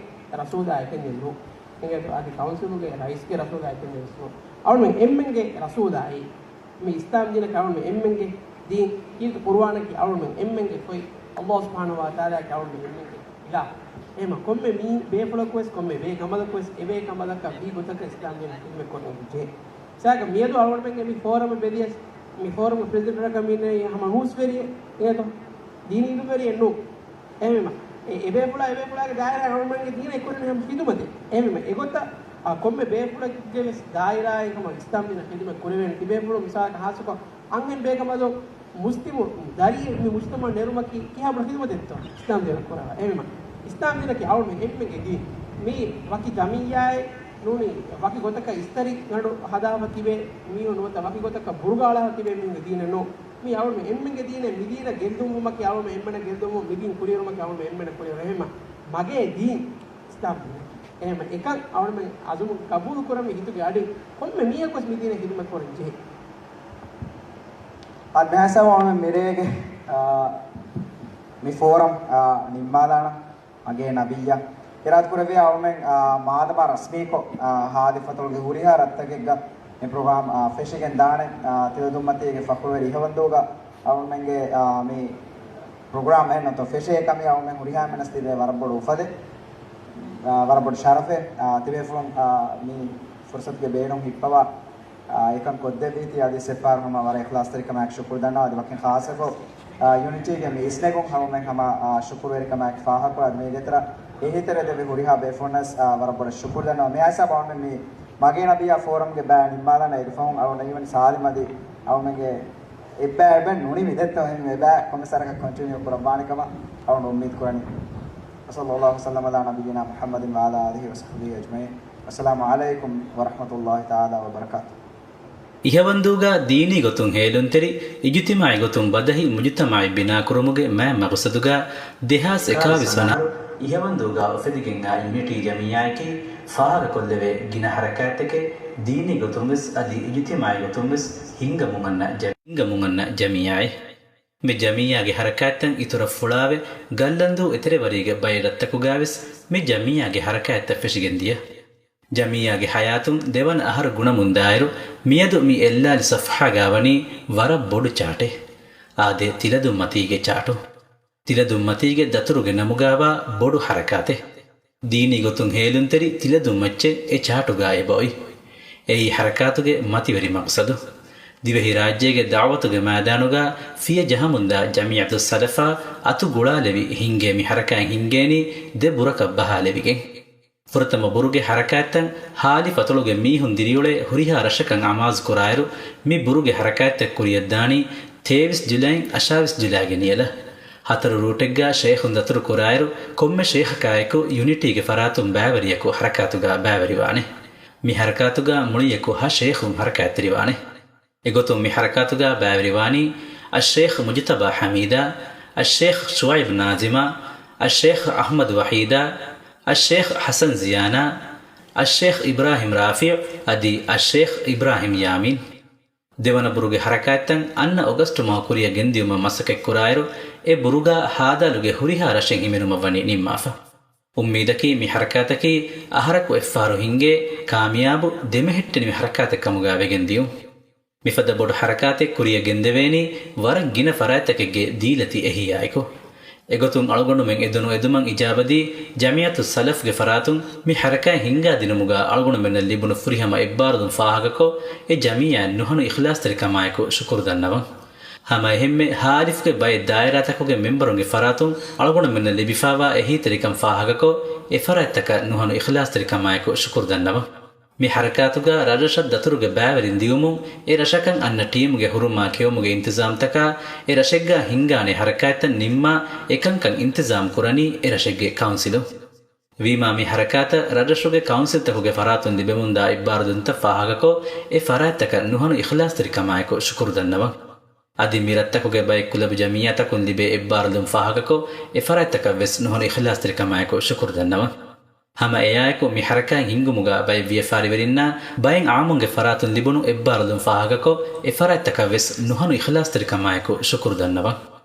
ރަސޫލާ އެކަންޏެއް ނޫން. އިނގޭތޯ އަދި ކައުންސިލުގެ ރައީސްގެ ރަސޫލާ އެކަންޏެއް ވެސް ނޫން. އަޅުމެން އެންމެންގެ ރަސޫލާއި މި އިސްލާމް ދީނަކީ އަޅުމެން އެންމެންގެ ދީން. ކީރިތި ޤުރުއާނަކީ އަޅުމެން އެންމެންގެ ފޮތް. ﷲ ސުބްޙާނަހޫ ވަތަޢާލާއަކީ އަޅުމެން އެންމެންގެ އިލާހު. އެހެމަ ކޮންމެ މީ ބޭފުޅަކުވެސް ކޮންމެ ބޭކަނބަލަކުވެސް އެބޭކަނބަލަކަށް ވީ ގޮތަކަށް އިސްލާމް ދީނަށް ޚިދުމަތް ކުރަން ޖެހޭ. ސާކަ މިއަދު އަޅުގަނޑުމެންގެ މި ފޯރަމަށް ބެލިޔަސް، މި ފޯރަމްގެ ޕްރެޒިޑެންޓަކަށް މި އިންނަނީ ހަމަ ހޫސްވެރިއެއް އިނގޭތޯ؟ ދީނީ އިލްމުވެރިއެއް ނޫން. އެހެންވީމަ، އެ އެބޭފުޅާ އެބޭފުޅާގެ ދާއިރާ އަޅުގަނޑުމެންގެ ދީނަށް ކުރަނީ ހަމަ ޚިދުމަތެއް. އެހެންވީމަ، އެގޮތަށް އާ ކޮންމެ ބޭފުޅެއްގެ ވެސް ދާއިރާއެއް ހަމަ އިސްލާމް ދީނަށް ޚިދުމަތް ކުރެވޭނެ. ތިބޭފުޅުން މިސާލަކަށް ހާއްސަކޮށް އަންހެން ބޭކަނބަލުން މުސްލިމު ދަރިއެއް މި މުޖްތަމަޢަށް ނެރުމަކީ ކިހާ ބޮޑު ޚިދުމަތެއްތޯ އިސްލާމް ދީނަށް ކުރައްވާ. އެހެންވީމަ، އިސްލާމް ދީނަކީ އަޅުމެން އެންމެންގެ ދީން. މީ ވަކި ޖަމިއްޔާއެއް ނޫނީ، ވަކި ގޮތަކަށް އިސްތަށިގަނޑު ހަދާފަ ތިބޭ މީހުން ނުވަތަ ވަކި ގޮތަކަށް ބުރުގާޅާފަ ތިބޭ މީހުންގެ ދީނެއް ނޫން. މީ އަޅުމެން އެންމެންގެ ދީނެއް. މި ދީނަށް ގެއްލުންވުމަކީ އަޅުމެން އެންމެނަށް ގެއްލުންވުން، މި ދީން ކުރިއެރުމަކީ އަޅުމެން އެންމެނަށް ކުރިއެރުން. އެހެންވީމަ، މަގޭ ދީން އިސްލާމް ދީނަކީ. އެހެންވީމަ، އެކަން އަޅުމެން އަޒުމު ގަބޫލު ކުރަމީ ހިތުގެ އަޑިން ކޮންމެ މީހަކުވެސް މި ދީނަށް ޚިދުމަތް ކުރަން ޖެހޭ. އަދި މިހާ ހިސާބަށް އަޅުމެން މިރޭގެ، އާ، މި ފޯރަމް، އާ، ނިންމާލާނަން. މަގޭ ނަބިއްޔާ އިރާދަކުރެއްވިއްޔާ އަޅުމެން، އާ، މާދަމާ ރަސްމީކޮށް، އާ، ހާލި ފޮތުގެ ހުރިހާ ރަށްތަކެއްގަ މި ޕްރޮގްރާމް، އާ، ފެށިގެން ދާނެ. އާ، ތިލަދުންމަތީގެ ފަޚުރުވެރި އިހަވަންދޫގަ އަޅުމެންގެ، އާ، މި ޕްރޮގްރާމް އެހެންނުތޯ ފެށޭ ކަމީ އަޅުމެން ހުރިހާ އެންމެނަސް ދީދޭ ވަރަށް ބޮޑު އުފަލެއް، އާ، ވަރަށް ބޮޑު ޝަރަފެއް، އާ، ތިބޭފުޅުން، އާ، މި ފުރުސަތުގެ ބޭނުން ހިއްޕަވާ، އާ، އެކަން ކޮށްދެއްވީތީ އަދި އެއްފަހަރު ހަމަ ވަރަށް އިޚްލާޞްތެރިކަމާއެކު ޝުކުރު ދަންނަވަން. އަދި ވަކިން ޚާއްޞަކޮށް، އާ، ޔުނިޓީގެ މި އިސްނެގުން އަޅުމެން ހަމަ، އާ، ޝުކުރުވެރިކަމާއެކު ފާހަގަކުރާ. އަދި މީގެ އިތުރަށް އެހީތެރެ ދެއްވި ހުރިހާ ބޭފުޅުންނަސް، އާ، ވަރަށް ބޮޑަށް ޝުކުރު ދަންނަވަން. މިހާ ހިސާބަށް އަޅުމެން މި މަގޭ ނަބިއްޔާ ފޯރަމްގެ ބައި ނިންމާލާނަން. އެއްފަހުން އަޅުގަނޑު އިވެން ސާލިމް އަދި އަޅުމެންގެ އެއްބައި އެބައި ނުނިމި ދެއްތޯ އެހެން އެބައި ކޮންމެސް ވަރަކަށް ކޮންޓިނިއު ކުރައްވާނެ ކަމަށް އަޅުގަނޑު އުއްމީދު ކުރަނީ. وصلى الله وسلم على نبينا محمد وعلى آله وصحبه أجمعين. السلام عليكم ورحمة الله تعالى وبركاته. އިހަވަންދޫގަ ދީނީ ގޮތުން ހޭލުންތެރި، އިޖުތިމާޢީ ގޮތުން ބަދަހި މުޖުތަމަޢެއް ބިނާކުރުމުގެ މާތް މަގުސަދުގަ ދެހާސް އެކާވީސް ވަނަ އިހަވަންދޫގަ އުފެދިގެންއާ ޔުނިޓީ ޖަމިއްޔާއަކީ ފާހަގަކޮށްލެވޭ ގިނަ ހަރަކާތްތަކެއް، ދީނީ ގޮތުން ވެސް އަދި އިޖުތިމާޢީ ގޮތުން ވެސް ހިންގަމުން އަންނަ ޖަ-، ހިންގަމުން އަންނަ ޖަމިއްޔާއެއް. މި ޖަމިއްޔާގެ ހަރަކާތްތައް އިތުރަށް ފުޅާވެ، ގައްލަންދޫ އެތެރެވަރީގެ ބައެއް ރަށްތަކުގައި ވެސް މި ޖަމިއްޔާގެ ހަރަކާތްތައް ފެށިގެން ދިޔަ. ޖަމިއްޔާގެ ޙަޔާތުން ދެވަނަ އަހަރު ގުނަމުންދާއިރު، މިއަދު މި އެއްލާލި ޞަފްޙާގައި ވަނީ ވަރަށް ބޮޑު ޗާޓެއް. އާދެ، ތިލަދުންމަތީގެ ޗާޓު. ތިލަދުންމަތީގެ ދަތުރުގެ ނަމުގާވާ ބޮޑު ހަރަކާތެއް. ދީނީ ގޮތުން ހޭލުންތެރި ތިލަދުންމައްޗެއް އެ ޗާޓުގާ އެބައޮތް. އެއީ ހަރަކާތުގެ މަތިވެރި މަގްސަދު. ދިވެހިރާއްޖޭގެ ދަޢުވަތުގެ މައިދާނުގާ ފިޔަ ޖަހަމުންދާ ޖަމިއްޔަތުއްސަލަފާ އަތު ގުޅާލެވި ހިންގޭ މި ހަރަކާތް ހިންގޭނީ ދެ ބުރަކަށް ބަހާލެވިގެން. ފުރަތަމަ ބުރުގެ ހަރަކާތްތައް ހާލިފް އަތޮޅުގެ މީހުން ދިރިއުޅޭ ހުރިހާ ރަށަކަށް އަމާޒުކުރާއިރު، މި ބުރުގެ ހަރަކާތްތައް ކުރިއަށްދާނީ ތޭވީސް ޖުލައިން އަށާވީސް ޖުލައިގެ ނިޔަލަށް. ހަތަރު ރޫޓެއްގާ ޝޭޚުން ދަތުރު ކުރާއިރު، ކޮންމެ ޝޭޚަކާއެކު ޔުނިޓީގެ ފަރާތުން ބައިވެރިޔަކު ހަރަކާތުގާ ބައިވެރިވާނެ. މި ހަރަކާތުގާ މުޅިއަކު ހަ ޝޭޚުން ހަރަކާތްތެރިވާނެ. އެގޮތުން މި ހަރަކާތުގާ ބައިވެރިވާނީ، އައްޝޭޚް މުޖުތަބާ ޙަމީދާ، އައްޝޭޚް ޝުޢައިބް ނާޒިމާ، އައްޝޭޚް އަޙްމަދު ވަޙީދާ، އައްޝޭޚް ޙަސަން ޒިޔާނާ، އައްޝޭޚް އިބްރާހިމް ރާފިޢު އަދި އައްޝޭޚް އިބްރާހިމް ޔާމީން. ދެވަނަ ބުރުގެ ހަރަކާތްތައް އަންނަ އޮގަސްޓު މަހު ކުރިއަށް ގެންދިއުމަށް މަސައްކަތްކުރާއިރު، އެ ބުރުގާ ހާދާލުގެ ހުރިހާ ރަށެއް ހިމެނުމަށް ވަނީ ނިންމާފަ. އުއްމީދަކީ މި ހަރަކާތަކީ އަހަރަކު އެއްފަހަރު ހިންގޭ، ކާމިޔާބު، ދެމެހެއްޓެނިވި ހަރަކާތެއް ކަމުގާ ވެގެން ދިޔުން. މިފަދަ ބޮޑު ހަރަކާތެއް ކުރިއަށް ގެންދެވޭނީ ވަރަށް ގިނަ ފަރާތްތަކެއްގެ ދީލަތި އެހީއާއެކު. އެގޮތުން އަޅުގަނޑުމެން އެދުނު އެދުމަށް އިޖާބަދީ ޖަމިއްޔަތުއްސަލަފްގެ ފަރާތުން މި ހަރަކާތް ހިންގާދިނުމުގާ އަޅުގަނޑުމެންނަށް ލިބުނު ފުރިހަމަ އެއްބާރުލުން ފާހަގަކޮށް، އެ ޖަމިއްޔާއަށް ނުހަނު އިޚްލާޞްތެރިކަމާއެކު ޝުކުރު ދަންނަވަން. ހަމައެހެންމެ ހާލިފްގެ ބައެއް ދާއިރާތަކުގެ މެމްބަރުންގެ ފަރާތުން އަޅުގަނޑުމެންނަށް ލިބިފާވާ އެހީތެރިކަން ފާހަގަކޮށް، އެ ފަރާތްތަކަށް ނުހަނު އިޚްލާޞްތެރިކަމާއެކު ޝުކުރު ދަންނަވަން. މި ހަރަކާތުގާ ރަށްރަށަށް ދަތުރުގެ ބައިވެރިން ދިއުމުން، އެ ރަށަކަށް އަންނަ ޓީމުގެ ހުރުމާ ކެއުމުގެ އިންތިޒާމްތަކާ، އެ ރަށެއްގާ ހިންގާނެ ހަރަކާތްތައް ނިންމާ، އެކަންކަން އިންތިޒާމް ކުރަނީ އެ ރަށެއްގެ ކައުންސިލުން. ވީމާ މި ހަރަކާތަށް ރަށްރަށުގެ ކައުންސިލްތަކުގެ ފަރާތުން ލިބެމުންދާ އެއްބާރުލުންތައް ފާހަގަކޮށް، އެ ފަރާތްތަކަށް ނުހަނު އިޚްލާޞްތެރިކަމާއެކު ޝުކުރު ދަންނަވަން. އަދި މި ރަށްތަކުގެ ބައެއް ކުލަބު ޖަމިއްޔާތަކުން ލިބޭ އެއްބާރުލުން ފާހަގަކޮށް، އެ ފަރާތްތަކަށް ވެސް ނުހަނު އިޚްލާޞްތެރިކަމާއެކު ޝުކުރު ދަންނަވަން. ހަމަ އެއާއެކު މި ހަރަކާތް ހިންގުމުގާ ބައެއް ވިޔަފާރިވެރިންނާ ބައެއް އާއްމުންގެ ފަރާތުން ލިބުނު އެއްބާރުލުން ފާހަގަކޮށް، އެ ފަރާތްތަކަށް ވެސް ނުހަނު އިޚްލާޞްތެރިކަމާއެކު ޝުކުރު ދަންނަވަން.